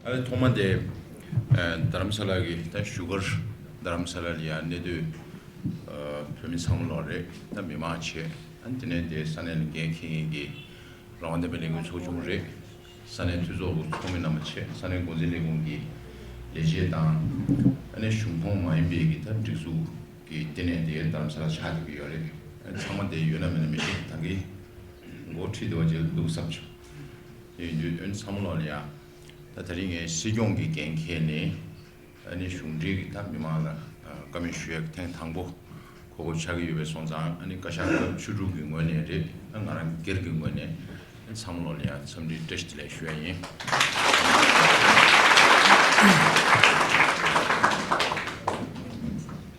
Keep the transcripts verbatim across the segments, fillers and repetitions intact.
ཨ་ཐོག་མ་དེ་ཨ་རྡ་རམ་ས་ལ་གི་ད་བཞུགས་སྒར་རྡ་རམ་ས་ལ་ལ་ཡ་གནས་སྡོད་ཨ་བོད་མི་ཚང་མ་ལོག་རེད། ད་མི་མང་བྱས། ཨ་དེ་ནས་དེ་ས་གནས་ལ་འགན་འཁྱེར་མཁན་གྱི་རང་དབང་བསྟན་པའི་ལས་འགུལ་ཚོགས་ཆུང་རེད། ས་གནས་འཐུས་ཚོགས་ཀྱི་ཚོགས་མི་རྣམ་པ་བྱས། ས་གནས་འགོ་འཛིན་ལས་ཁུངས་ཀྱི་ལས་བྱེད་དང་། ཨ་ནི་གཞུང་ཁོངས་མ་ཡིན་པའི་གི་ད་སྒྲིག་འཛུགས་ཀྱི་ལྟེ་གནས་དེ་རྡ་རམ་ས་ལ་ཆགས་བསྡད་ཀྱི་ཡོད་རེད། ཨ་ཚང་མ་དེ་ཡོད་ན་མེད་ན་མི་ཤེས། ད་གི་འགོ་ཁྲིད་དེ་བ་ཅིག་འདུག་བསམ་བྱུང་། དེ་ཡིན་དུས་ཨ་ནི་ཚང་མ་ལོག་ལ་ཡ། ད་དེ་རིང་ངས་སྲིད་སྐྱོང་གི་འགན་འཁྱེར་ནས། ཨ་ནི་གཞུང་འབྲེལ་གྱི་ད་མི་མང་ལ་ཨ་བཀའ་མོལ་ཞུ་ཡག་ཐེངས་དང་པོ་གོ་སྐབས་ཆགས་ཀྱི་ཡོད་པའི་སོང་ཙང་། ཨ་ནི་བཀའ་ཤག་སྐབས་བཅུ་དྲུག་གི་ངོས་ནས་རེད། ཨ་ང་རང་སྒེར་གྱི་ངོས་ནས་ཨ་ཚང་མ་ལོག་ལ་ཡང་འཚམས་འདྲི་བཀྲ་ཤིས་བདེ་ལེགས་ཞུ་ཡ་ཡིན།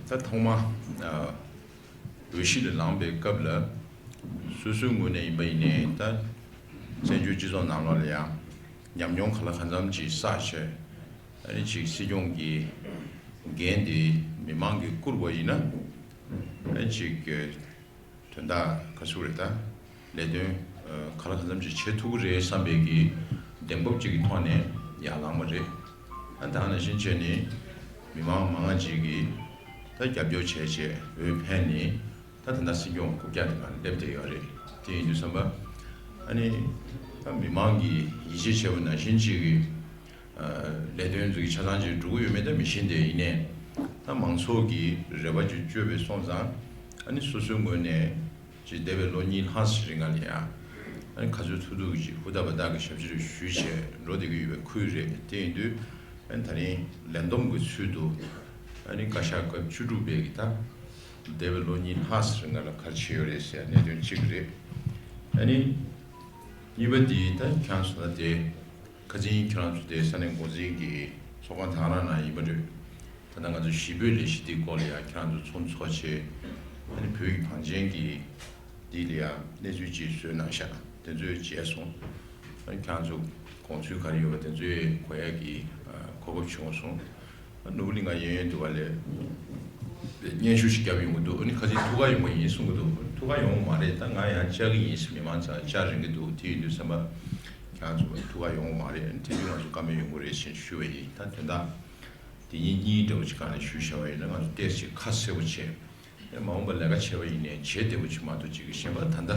ད་ཐོག་མ་ཨ་འོས་གཞི་ལ་ལངས་པའི་སྐབས་ལ་སོ་སོའི་ངོས་ནས་ཡིན་པ་ཡིན་ནའི་ད་བཙན་བྱོལ་སྤྱི་ཚོགས་ནང་ལོགས་ལ་ཡང་ཉམས་མྱོང་ག་ལ་གང་འཚམ་ཅིག་བསགས་བྱས། ཨ་ནི་ཅིག་སྲིད་སྐྱོང་གི་འགན་དེ་མི་མང་གིས་བསྐུར་བ་ཡིན་ན། ཨ་ནི་ཅིག་དོན་དག་ག་ཚོད་རེད། ད་ལས་དོན་ག་ལ་གང་འཚམ་ཅིག་བྱེད་ཐུབ་ཀྱི་རེད་བསམ་པའི་གི་གདེང་སྤོབས་ཅིག་གི་ཐོག་ནས་ཡར་ལངས་པ་རེད། ཨ་ད་ག་ནང་བཞིན་བྱས་ནས་མི་མང་མང་ང་ཅིག་གིས་ད་རྒྱབ་སྐྱོར་བྱས་བྱས་འོས་འཕེན་ནས། ད་ད་ལྟ་སྲིད་སྐྱོང་རྐུབ་བཀྱག་དེ་ག་ལ་སླེབས་བསྡད་ཡོད་རེད། དེ་ཡིན་དུས་ཙམ་པ་ཨ་ནི་ད་མི་མང་གིས་ཡིད་ཆེས་བྱས་པ་ནང་བཞིན་ཅིག་གི་ལས་དོན་ཚོ་གི་ཆ་ཚང་ཅིག་འགྲོ་གི་ཡོད་མེད་ད་མི་ཤེས། དེ་ཡིན་ནའི་ད་མང་ཚོགས་ཀྱི་རེ་བ་ཅིག་བཅོལ་བའི་སོང་ཙང་། ཨ་ནི་སོ་སོའི་ངོས་ནས་ཅིག་འདས་པའི་ལོ་གཉིས་ལྷག་ཙམ་རིང་ལ་ཡ། ཨ་ནི་ག་ཚོད་ཐུབ་ཐུབ་ཀྱིས་ཧུར་ཐག་འབད་ཐག་གི་ཞབས་ཕྱི་རེ་ཞུས་བྱས་འགྲོ་བསྡད་ཀྱི་ཡོད་པའི་ཁུལ་རེད། དེ་ཡིན་དུས་ཨ་ནི་ད་རིང་ལས་བསྡོམས་ཀྱི་ཚུལ་དུ་ཨ་ནི་བཀའ་ཤག་སྐབས་བཅུ་དྲུག་པའི་གི་ད་འདས་པའི་ལོ་གཉིས་ལྷག་ཙམ་རིང་ལ་ག་རེ་བྱས་ཡོད་རེད་ཟེར་གནད་དོན་གཅིག་རེད། ཨ་ནི་གཉིས་པ་དེ་ད་ཁྱེད་རང་ཚོ་ད་དེ་ཁ་སང་ཁྱེད་རང་ཚོ་དེ་ས་གནས་འགོ་འཛིན་གྱི་ཚོགས་ཁང་དེ་ག་རང་ནང་ཡིན་པ་རེད། ད་ལྟ་ང་ཚོ་གཞིས་སྤོས་ལས་གཞི་འདིའི་སྐོར་ལ་ཡང་ཁྱེད་རང་ཚོ་ཚོགས་འདུ་ཚོགས་བྱས། ཨ་ནི་བོད་ཀྱི་བང་ཆེན་གྱི་འདི་ལ་ཡང་གནས་ཚུལ་ཅིག་བཟོས་གནང་ཤག་དེ་ཚོའི་མཇལ་སོང་། ཨ་ནི་ཁྱེད་རང་ཚོ་དགོངས་ཚུལ་ག་རེ་ཡོད་པ་དེ་ཚོའི་གོ་ཡག་གི་ཨ་གོ་སྐབས་བྱུང་སོང་། ཨ་ནུབ་གླིང་ག་ཡོད་ཡོད་འདུག་པ་ལས། སྙན་ཞུ་ཞིག་བརྒྱབ་ཡོང་གི་འདུག་ཨ་ནི་ཁ་ཅིག་ཐུགས་ཁག་ཡོང་གི་ཡིན་གསུང་གི་འདུག་ཐུགས་ཁག་ཡོང་གི་མ་རེད། ད་ང་ཡང་བཅར་གི་ཡིན་ཟེར། མི་མང་ཚང་བཅར་རན་གི་འདུག་དེ་ཡིན་དུས་ཙམ་པ་ཁྱེད་རང་ཚོ་ཐུགས་ཁག་ཡོང་གི་མ་རེད། ཨ་ནི་དེ་དུས་ང་ཚོ་བཀའ་མོལ་ཡོང་གི་རེད་ཅེས་ཞུ་བ་ཡིན། ད་དོན་དག་དེ་ཉིད་གཉིས་འདྲ་བོ་ཅིག་སྒང་ནས་ཞུས་བཞག་པ་ཡིན་ན་ང་ཚོ་ཏོག་ཙམ་ཁ་གསལ་པོ་བྱས། ཨེ་མ་འོངས་པ་ལས་ཀ་བྱས་པ་ཡིན་ནའི་བྱེད་བདེ་པོ་ཅིག་མ་གཏོགས་ཅིག་གི་གཞན་པ་ད་ལྟ་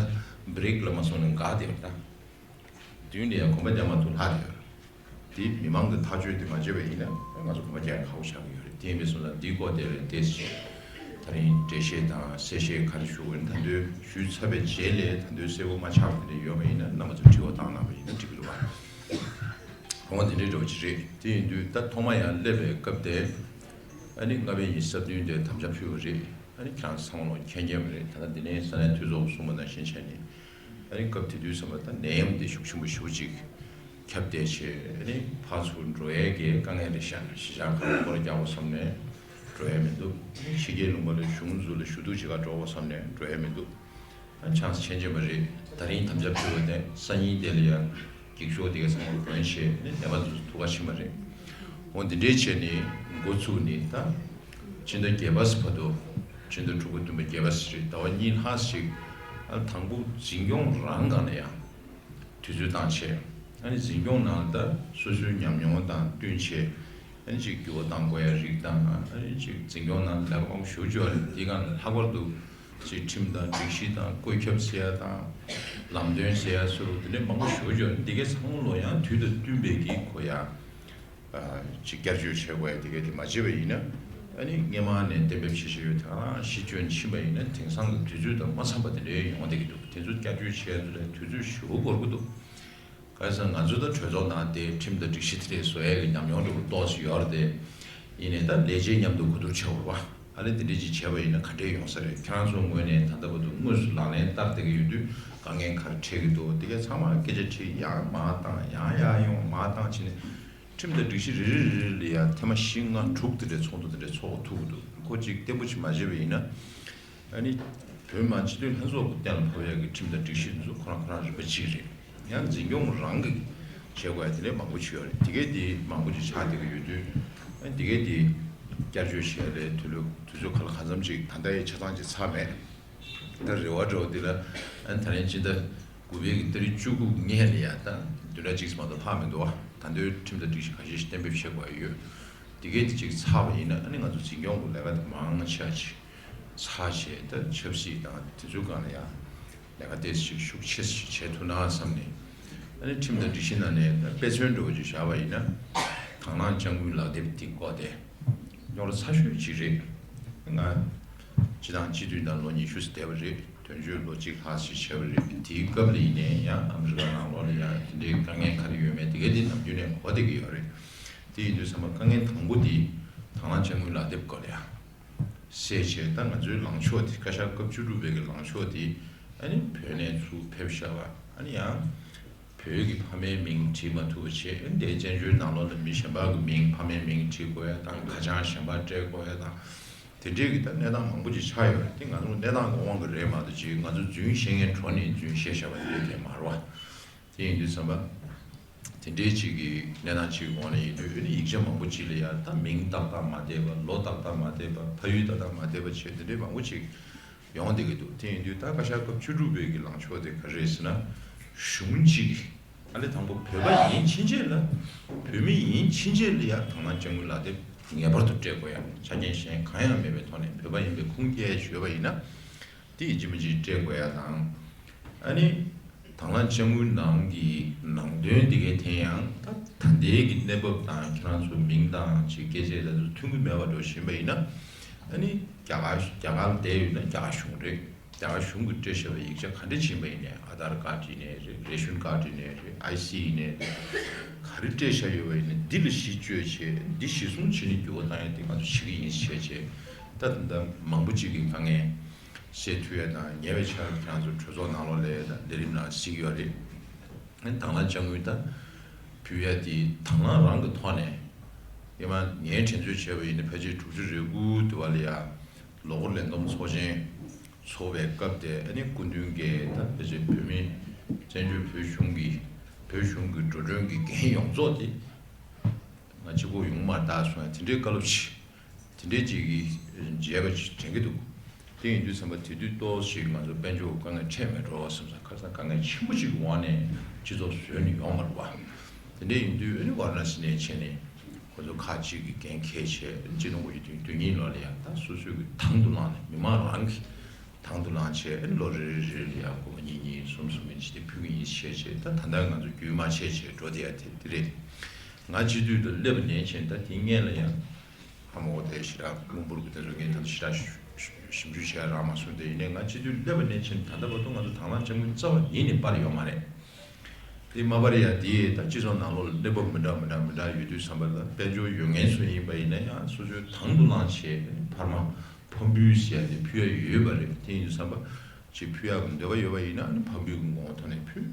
བྷི་རེག་ལ་མ་སོང་ནས་འགག་བསྡད་པ་ད། མདུན་ལ་ཡང་གོམ་པ་རྒྱག་མ་ཐུབ་ལྷག་བསྡད་ཡོད་རེད། དེ་མི་མང་གི་ཐག་གཅོད་དེ་མ་བྱས་པ་ཡིན་ན་ང་ཚོ་གོམ་པ་རྒྱག་ཡ་ཁག་པོ་ཆགས་ཀྱི་ཡོད་རེད། དེ་ཡིན་པའི་སོང་ཙང་འདིའི་སྐོར་དེ་ལ་ཏོག་ཙམ་ད་རིང་འགྲེལ་བཤད་དང་གསལ་བཤད་ག་རེ་ཞུ་དགོས་ན་ད་དུང་ཞུས་ཚར་བའི་རྗེས་ལ་ད་དུང་གསལ་པོ་མ་ཆགས་པ་དེ་འདྲ་ཡོད་པ་ཡིན་ན་རྣམ་པ་ཚོས་དྲི་བ་བཏང་གནང་བ་ཡིན་ན་འགྲིག་གི་རེད་བ། འོ་དེ་འདྲའི་འདྲ་བོ་ཅིག་རེད། དེ་ཡིན་དུས་ད་ཐོག་མ་ཡང་སླེབས་པའི་སྐབས་དེ་ཨ་ནི་ལྔ་པའི་ཉི་ཤུ་རྩ་བདུན་དེ་དམ་བཅའ་ཕུལ་བ་རེད། ཨ་ནི་ཁྱེད་རང་ཚང་མ་ལོ་མཁྱེན་མཁྱེན་པ་རེད། ད་ལྟ་འདི་ནས་ས་གནས་འཐུས་ཚོགས་གསུངས་པ་ནང་བཞིན་བྱས་ནས་ཨ་ནི་སྐབས་དེ་དུས་ཙམ་པ་ད་ནད་ཡམས་དེ་ཤུགས་ཆེན་པོ་ཞེ་པོ་ཅིག་ཁྱབ་བསྡད་བྱས། ཨ་ནི་ཕར་ཚུར་འགྲོ་ཡས་ཀྱི་དཀའ་ངལ་རེ་ཤར། གཞིས་ཆགས་ཁག་ལ་སྐོར་རྒྱག་དགོས་བསམ་ནས་འགྲོ་ཡས་མི་འདུག་ཕྱི་རྒྱལ་ལུང་པ་ལ་གཞུང་འཛུལ་ལ་ཞུ་གཏུག་བྱེད་གར་འགྲོ་དགོས་བསམ་ནས་འགྲོ་ཡས་མི་འདུག་ཨ་ཆང་ས་ཆེན་ཆེན་པ་རེད། ད་རིང་དམ་བཅའ་ཕུལ་བ་དེ་སང་ཉིན་དེ་ལ་ཡང་འགྱིག་ཤོག་དེ་ག་ཚང་མ་གོན་བྱས་ནས་ནད་པ་ཚོ་ཐུག་ག་ཕྱིན་པ་རེད། འོ་འདི་འདྲའི་བྱས་ནས་འགོ་ཚུགས་ནས་ད་ཕྱི་ཟླ་བརྒྱད་པ་ཙམ་བར་དུ། ཕྱི་ཟླ་དྲུག་པ་བདུན་པ་བརྒྱད་པ་ཙམ་རེད། ཟླ་བ་གཉིས་ལྷག་ཞིག་ཨ་དང་པོ་འཛིན་སྐྱོང་རང་སྒང་ནས་ཡང་དུས་ཚོད་བཏང་བྱས། ཨ་ནི་འཛིན་སྐྱོང་ནང་ད་སོ་སོའི་ཉམས་མྱོང་དང་བསྟུན་བྱས། ཨ་ནི་ཅིག་འགྱུར་བ་གཏང་དགོས་ཡ་རིགས་དང་། ཨ་ནི་ཅིག་འཛིན་སྐྱོང་ནང་ལས་ཀ་མང་པོ་ཞེ་པོ་ཅིག་ཡོད་རེད། འདི་ག་ལྷག་པར་དུ་ཅིག་ཁྲིམས་དང་སྒྲིག་གཞི་དང་བཀོད་ཁྱབ་ཟེར་ཡ་དང་ལམ་སྟོན་ཟེར་ཡ་སོགས་དེ་འདྲ་མང་པོ་ཞེ་པོ་ཅིག་ཡོད་རེད། འདི་གའི་ཚང་མ་ལོ་ཡང་དུས་དང་བསྟུན་པའི་གི་གོ་ཡ་ཅིག་བསྐྱར་བཅོས་བྱེད་དགོས་ཡ་དེ་གའི་དེ་མ་བྱས་པ་ཡིན་ན། ཨ་ནི་སྔས་མ་ནས་གཏན་འབེབས་བྱེད་བཞིན་ཡོད་དེ་ག་རང་གཞི་བཅོལ་ཕྱིན་པ་ཡིན་ན་དེང་སང་གི་དུས་ཚོད་དང་མ་འཚམས་པ་དེ་འདྲའི་ཡོང་བསྡད་ཀྱི་འདུག་དེ་ཚོ་བསྐྱར་བཅོས་བྱེད་ཡ་དེ་ལ་དུས་ཚོད་ཞེ་པོ་འགོར་གི་འདུག་གང་ཡིན་ཟེར་ན་ང་ཚོ་ད་གྲོས་ཚོགས་ནང་དེ་ཁྲིམས་དང་སྒྲིག་གཞི་དེ་འདྲ་བཟོ་ཡས་ཀྱི་ཉམས་མྱོང་འདྲ་པོ་ཏོག་ཙམ་ཡོད་རེད་དེ། ཡིན་ནའི་ད་ལས་བྱེད་མཉམ་དུ་གོ་བསྡུར་བྱེད་དགོས་རེད་པ། ཨ་ནི་དེ་འདྲ་ཅིག་བྱས་པ་ཡིན་ན་ག་འདྲས་ཡོང་ས་རེད། ཁྱེད་རང་ཚོའི་ངོས་ནས་ད་ལྟ་བར་དུ་དངོས་སུ་ལག་ལེན་བསྟར་བསྡད་ཀྱི་ཡོད་དུས་དཀའ་ངལ་ག་རེ་འཕྲད་ཀྱི་འདུག་དེ་གའི་ཚང་མ་སྐད་ཆ་དྲིས། ཡང་མར་བཏང་ཡང་ཡར་ཡོང་མར་བཏང་བྱས་ནས་ཁྲིམས་དང་སྒྲིག་གཞི་རེ་རེ་རེ་རེ་ལ་ཡང་ཐེངས་མ་བཞི་ལྔ་དྲུག་དེ་འདྲའི་ཚོགས་འདུ་དེ་འདྲའི་ཚོགས་ཐུབ་ཀྱི་འདུག་ཁོ་གཅིག་བརྟན་པོ་ཅིག་མ་བྱས་པ་ཡིན་ན། ཨ་ནི་བོད་མི་མང་སྤྱི་འཐུས་ལྷན་ཚོགས་ཀྱི་གཏན་ལ་ཕབ་ཡག་གི་ཁྲིམས་དང་སྒྲིག་གཞི་འདི་ཚོ་ཁོ་རང་ཁོ་རང་རིམ་པ་གཅིག་རེད། ཡང་འཛིན་སྐྱོང་རང་གིས་བྱེད་དགོས་ཡ་དེ་ལས་མང་པོ་ཅིག་ཡོད་རེད། དེ་གས་དེ་མང་པོ་ཅིག་ཆགས་བསྡད་ཀྱི་ཡོད་དུས། ཨ་ནི་དེ་གས་དེ་བསྐྱར་བཅོས་བྱེད་ཡ་ལས་དུས་ལོ་དུས་ཚོད་ག་ལ་གང་འཚམ་ཅིག་ད་ལྟ་ཡི་ཆ་ཚང་ཅིག་ཚར་མེད། ད་རེ་བ་འདྲ་བོ་དེ་ལ་ཨ་ནི་ད་རིང་སྤྱི་ཟླ་དགུ་པའི་གི་ཏ་རིག་བཅུ་དགུ་སྔོན་ལ་ཡ་ད་བདུན་ཕྲག་གཅིག་ཙམ་མ་གཏོགས་ལྷག་མི་འདུག་བ། ད་དུང་ཁྲིམས་དང་སྒྲིག་གཞི་ཁ་ཤས་ཤིག་གཏན་འབེབས་བྱེད་དགོས་ཡོད། དེ་གས་དེ་ཅིག་ཚར་བ་ཡིན་ན་ཨ་ནི་ང་ཚོ་འཛིན་སྐྱོང་གི་ལས་ཀ་དེ་མང་ཆེ་ཅིག་ཚར་བྱས། ད་ཆབ་སྲིད་དང་དེ་ཚོའི་སྒང་ལ་ཡང་ལས་ཀ་ཏོག་ཙམ་ཅིག་ཤུགས་ཆེ་ཞིག་བྱེད་ཐུབ་ན་བསམ་ནས། ཨ་ནི་ཁྲིམས་དང་སྒྲིག་གཞི་ནང་ནས་ད་དཔེ་མཚོན་འདྲ་བོ་ཅིག་བཞག་པ་ཡིན་ན། དང་བླངས་སྤྱང་ཀུའི་ལག་དེབ་དེ་བཀོད་དེ། རྙོག་དྲ་ཚ་ཤོས་ཅིག་རེད། ང་སྤྱི་བཏང་སྤྱི་འཐུས་དང་ལོ་ཉི་ཤུ་ཙམ་བསྡད་པ་རེད། དོན་གཅོད་ལོ་གཅིག་ལྷག་ཅིག་བྱས་པ་རེད། དེའི་སྐབས་ལ་ཡིན་ནའི་ཡང་ཨ་མི་རི་ཀ་ནང་ལོགས་ལ་ཡང་དེ་འདྲའི་དཀའ་ངལ་ག་རེ་ཡོད་མེད་དེ་གས་དེ་ནམ་རྒྱུན་ནས་གོ་བསྡད་ཀྱི་ཡོད་རེད། དེ་ཡིན་དུས་ཙམ་པ་དཀའ་ངལ་དང་པོ་དེ་དང་བླངས་སྤྱང་ཀུའི་ལག་དེབ་སྐོར་ལ་ཡང་། གསལ་བྱས་ད་ང་ཚོའི་ལངས་ཕྱོགས་དེ་བཀའ་ཤག་སྐབས་བཅུ་དྲུག་པའི་གི་ལངས་ཕྱོགས་དེ་ཨ་ནི་བོད་ནས་ཚུར་ཕེབས་བཞག་པ། ཨ་ནི་ཡང་བོད་ཀྱི་ཕ་མའི་མིང་བྲིས་མ་ཐུབ་པ་བྱས། ཨ་ནི་དེའི་བཙན་བྱོལ་ནང་ལོགས་ལ་མི་གཞན་པ་གི་མིང་ཕ་མའི་མིང་བྲིས་དགོས་ཡ་དང་། ཁ་བྱང་གཞན་པ་སྤྲད་དགོས་ཡ་དང་། དེ་འདྲའི་གི་ད་གནས་སྟངས་མང་པོ་ཅིག་ཆགས་ཡོད་རེད། དེ་ང་ཚོ་གནས་སྟངས་གི་དབང་གིས་རེད་མ་གཏོགས་ཅིག་ང་ཚོ་རྫུན་བཤད་མཁན་གྲོགས་ནས་རྫུན་བཤད་བཞག་པ་དེ་རེད་དེ་མ་རེད་བ། དེ་ཡིན་དུས་ཙམ་པ། དེ་འདྲའི་ཅིག་གི་གནས་སྟངས་ཅིག་འོང་ནས་ཡིན་དུས་ཨ་ནི་ཡིག་ཆ་མང་པོ་ཅིག་ལ་ཡང་ད་མིང་ཏག་ཏག་མ་བསྡད་པ། ལོ་ཏག་ཏག་མ་བསྡད་པ། ཕ་ཡུལ་ཏག་ཏག་མ་བསྡད་པ་བྱས་དེ་འདྲའི་མང་པོ་ཅིག་ཡོང་བསྡད་ཀྱི་འདུག་དེ་ཡིན་དུས་ད་བཀའ་ཤག་སྐབས་བཅུ་དྲུག་པའི་གི་ལངས་ཕྱོགས་དེ་ག་རེ་རེད་ཟེར་ན། གཞུང་གཅིག་གི་ཨ་ནི་དང་པོ་བོད་པ་ཡིན་ཕྱིན་ཆད་ལ། བོད་མི་ཡིན་ཕྱིན་ཆད་ལ་ཡང་དང་བླངས་སྤྱང་ཀུའི་ལག་དེབ་ངེས་པར་དུ་སྤྲད་དགོས་ཡ། ཆ་རྐྱེན་གཞན་གང་ཡང་མེད་པའི་ཐོག་ནས་བོད་པ་ཡིན་པའི་ཁུངས་སྐྱེལ་ཡ་ཞིག་ཡོད་པ་ཡིན་ན། དེ་ཡིན་གཅིག་མིན་གཅིག་སྤྲད་དགོས་ཡ་དང་། ཨ་ནི་དང་བླངས་སྤྱང་ཀུའི་ནང་གི་ནང་དོན་དེ་གའི་དེ་ཡང་ད་ད་ལྟའི་གི་གནས་བབ་དང་ཁྱེད་རང་ཚོ་མིང་དང་ཅིག་སྐད་ཆ་དེ་ཚོ་མཐུན་གྱི་མེད་པ་འདྲ་བཞིན་པ་ཡིན་ན། ཨ་ནི་རྒྱ་གར་རྒྱ་གར་ལ་བསྡད་ཡོད་ན་རྒྱ་གར་གཞུང་རེད། རྒྱ་གར་གཞུང་གིས་སྤྲད་བཞག་པའི་ཡིག་ཆ་ག་འདྲ་ཕྱིན་པ་ཡིན་ནའི། ཨ་དྷར་ཀར་ཡིན་ནའི་རེད། རེ་ཤོན་ཀར་ཡིན་ནའི་རེད། ཨའི་སི་ཡིན་ནའི་རེད། ག་རེ་སྤྲད་བཞག་ཡོད་པ་ཡིན་ནའི་འདི་ལ་གཞི་བཅོལ་བྱས། འདི་གཞི་བཟུང་བྱས་ནས་འགྱུར་བ་བཏང་ཡ་དེ་ང་ཚོ་བྱེད་ཀྱི་ཡིན་ཟེར་བྱས། ད་ད་ལྟ་མང་པོ་ཅིག་གི་དཀའ་ངལ་སེལ་ཐུབ་ཡ་དང་། ཉེ་བའི་ཆར་ཁྱེད་རང་ཚོ་གྲོས་ཚོགས་ནང་ལོགས་ལ་ད་ལས་རིམ་ནང་གཟིགས་ཡོད་རེད། དང་བླངས་སྤྱང་ཀུའི་ད་ཕུལ་ཡ་དེ་དང་བླངས་རང་གི་ཐོག་ནས། ཡང་མ་ངས་དྲན་གསོ་བྱས་པ་ཡིན་ན་ཕལ་ཆེར་དྲུག་ཅུ་རེ་དགུ་དུ་བ་ལ་ཡ་ལོ་འཁོར་ལས་བསྡོམས་ཚོགས་ཆེན་ཚོགས་པའི་སྐབས་དེ། ཨ་ནི་སྐུ་མདུན་གྱིས་ད་ཕལ་ཆེར་བོད་མི་བཙན་བྱོལ་བོད་གཞུང་གི་བོད་གཞུང་གི་འགྲོ་གྲོན་གྱི་འགན་ཡོངས་རྫོགས་དེ་ང་གཅིག་པོ་ཡོང་མ་ད་གསུང་ཡ་དེ་འདྲའི་བཀའ་སློབ་ཅིག་དེ་འདྲའི་ཅིག་གིས་བྱས་པ་ཅིག་དྲན་གྱི་འདུག་དེ་ཡིན་དུས་ཙམ་པ་དེ་དུས་ཏོག་ཙམ་ང་ཚོ་དཔལ་འབྱོར་དཀའ་ངལ་འཕྲད་མེད་འགྲོ་བསམ་ཙང་། ཁ་སང་དཀའ་ངལ་ཆེན་པོ་ཅིག་གི་འོག་ནས་སྤྱི་ཚོགས་བཟོས་ནས་ཡོང་བ་རེད་བ། དེ་འདྲ་ཡིན་དུས་ཨ་ནི་ཝཱ་ར་ཎ་སི་ནས་བྱས་ནས་ཁོ་ཚོ་ཁག་ཅིག་གིས་འགན་འཁྱེར་བྱས། ཨ་ནི་སྤྱི་ནོར་གོང་ས་དོན་གཉིས་ལོ་ལ་ཡང་ད་སོ་སོའི་གི་དང་དུ་བླངས་ནས་མི་མང་རང་གི་དང་དུ་བླངས་བྱས། ཨ་ནི་ལོ་རེ་རེ་རེ་ལ་ཡང་སྒོར་མོ་གཉིས་གཉིས་གསུམ་གསུམ་ཡིན་ཅི་དེ་ཕུལ་གི་ཡིན་ཟེར་བྱས། ད་ད་ལྟ་ང་ཚོ་རྒྱུན་མ་ཆད་བྱས་འགྲོ་བསྡད་ཡ་དེ་དེ་རེད། ང་སྤྱི་འཐུས་དུ་སླེབས་པ་ནས་བྱས་ད་དེའི་སྔོན་ལ་ཡང་། ཧ་མ་གོ་དེ་ཞེ་དྲག་དངུལ་འབོར་གྱི་དེ་ཚོ་ངས་ད་ཞེ་དྲག་ཞིབ་འཇུག་བྱས་རག་མ་སོང་། དེ་ཡིན་ནའི་ང་སྤྱི་འཐུས་སླེབས་པ་ནས་བྱས་ད་ལྟ་བར་དུ་ང་ཚོ་དང་བླངས་སྤྱང་ཀུ་རྩ་བ་ཉིད་ནས་སྤར་ཡོད་མ་རེད། དེ་མ་སྤར་ཡ་དེ་ད་སྤྱི་ཚོགས་ནང་ལོགས་ལ་གནས་བབ་མི་འདྲ་མི་འདྲ་མི་འདྲ་ཡོད་དུས་ཙམ་པ་ལ། དཔལ་འབྱོར་ཡོད་མཁན་ཚོ་ཡིན་པ་ཡིན་ན་ཡང་སོ་སོའི་དང་དུ་བླངས་བྱས་འཕར་མ་ཕབ་འབུལ་ཟེར་ཡ་དེ་ཕུལ་ཡ་ཡོད་པ་རེད། དེ་ཡིན་དུས་ཙམ་པ་ཅིག་ཕུལ་ཡ་གི་འདོད་པ་ཡོད་པ་ཡིན་ན་ཨ་ནི་ཕབ་འབུལ་གྱི་ངོ་བོ་ཐོག་ནས་ཕུལ།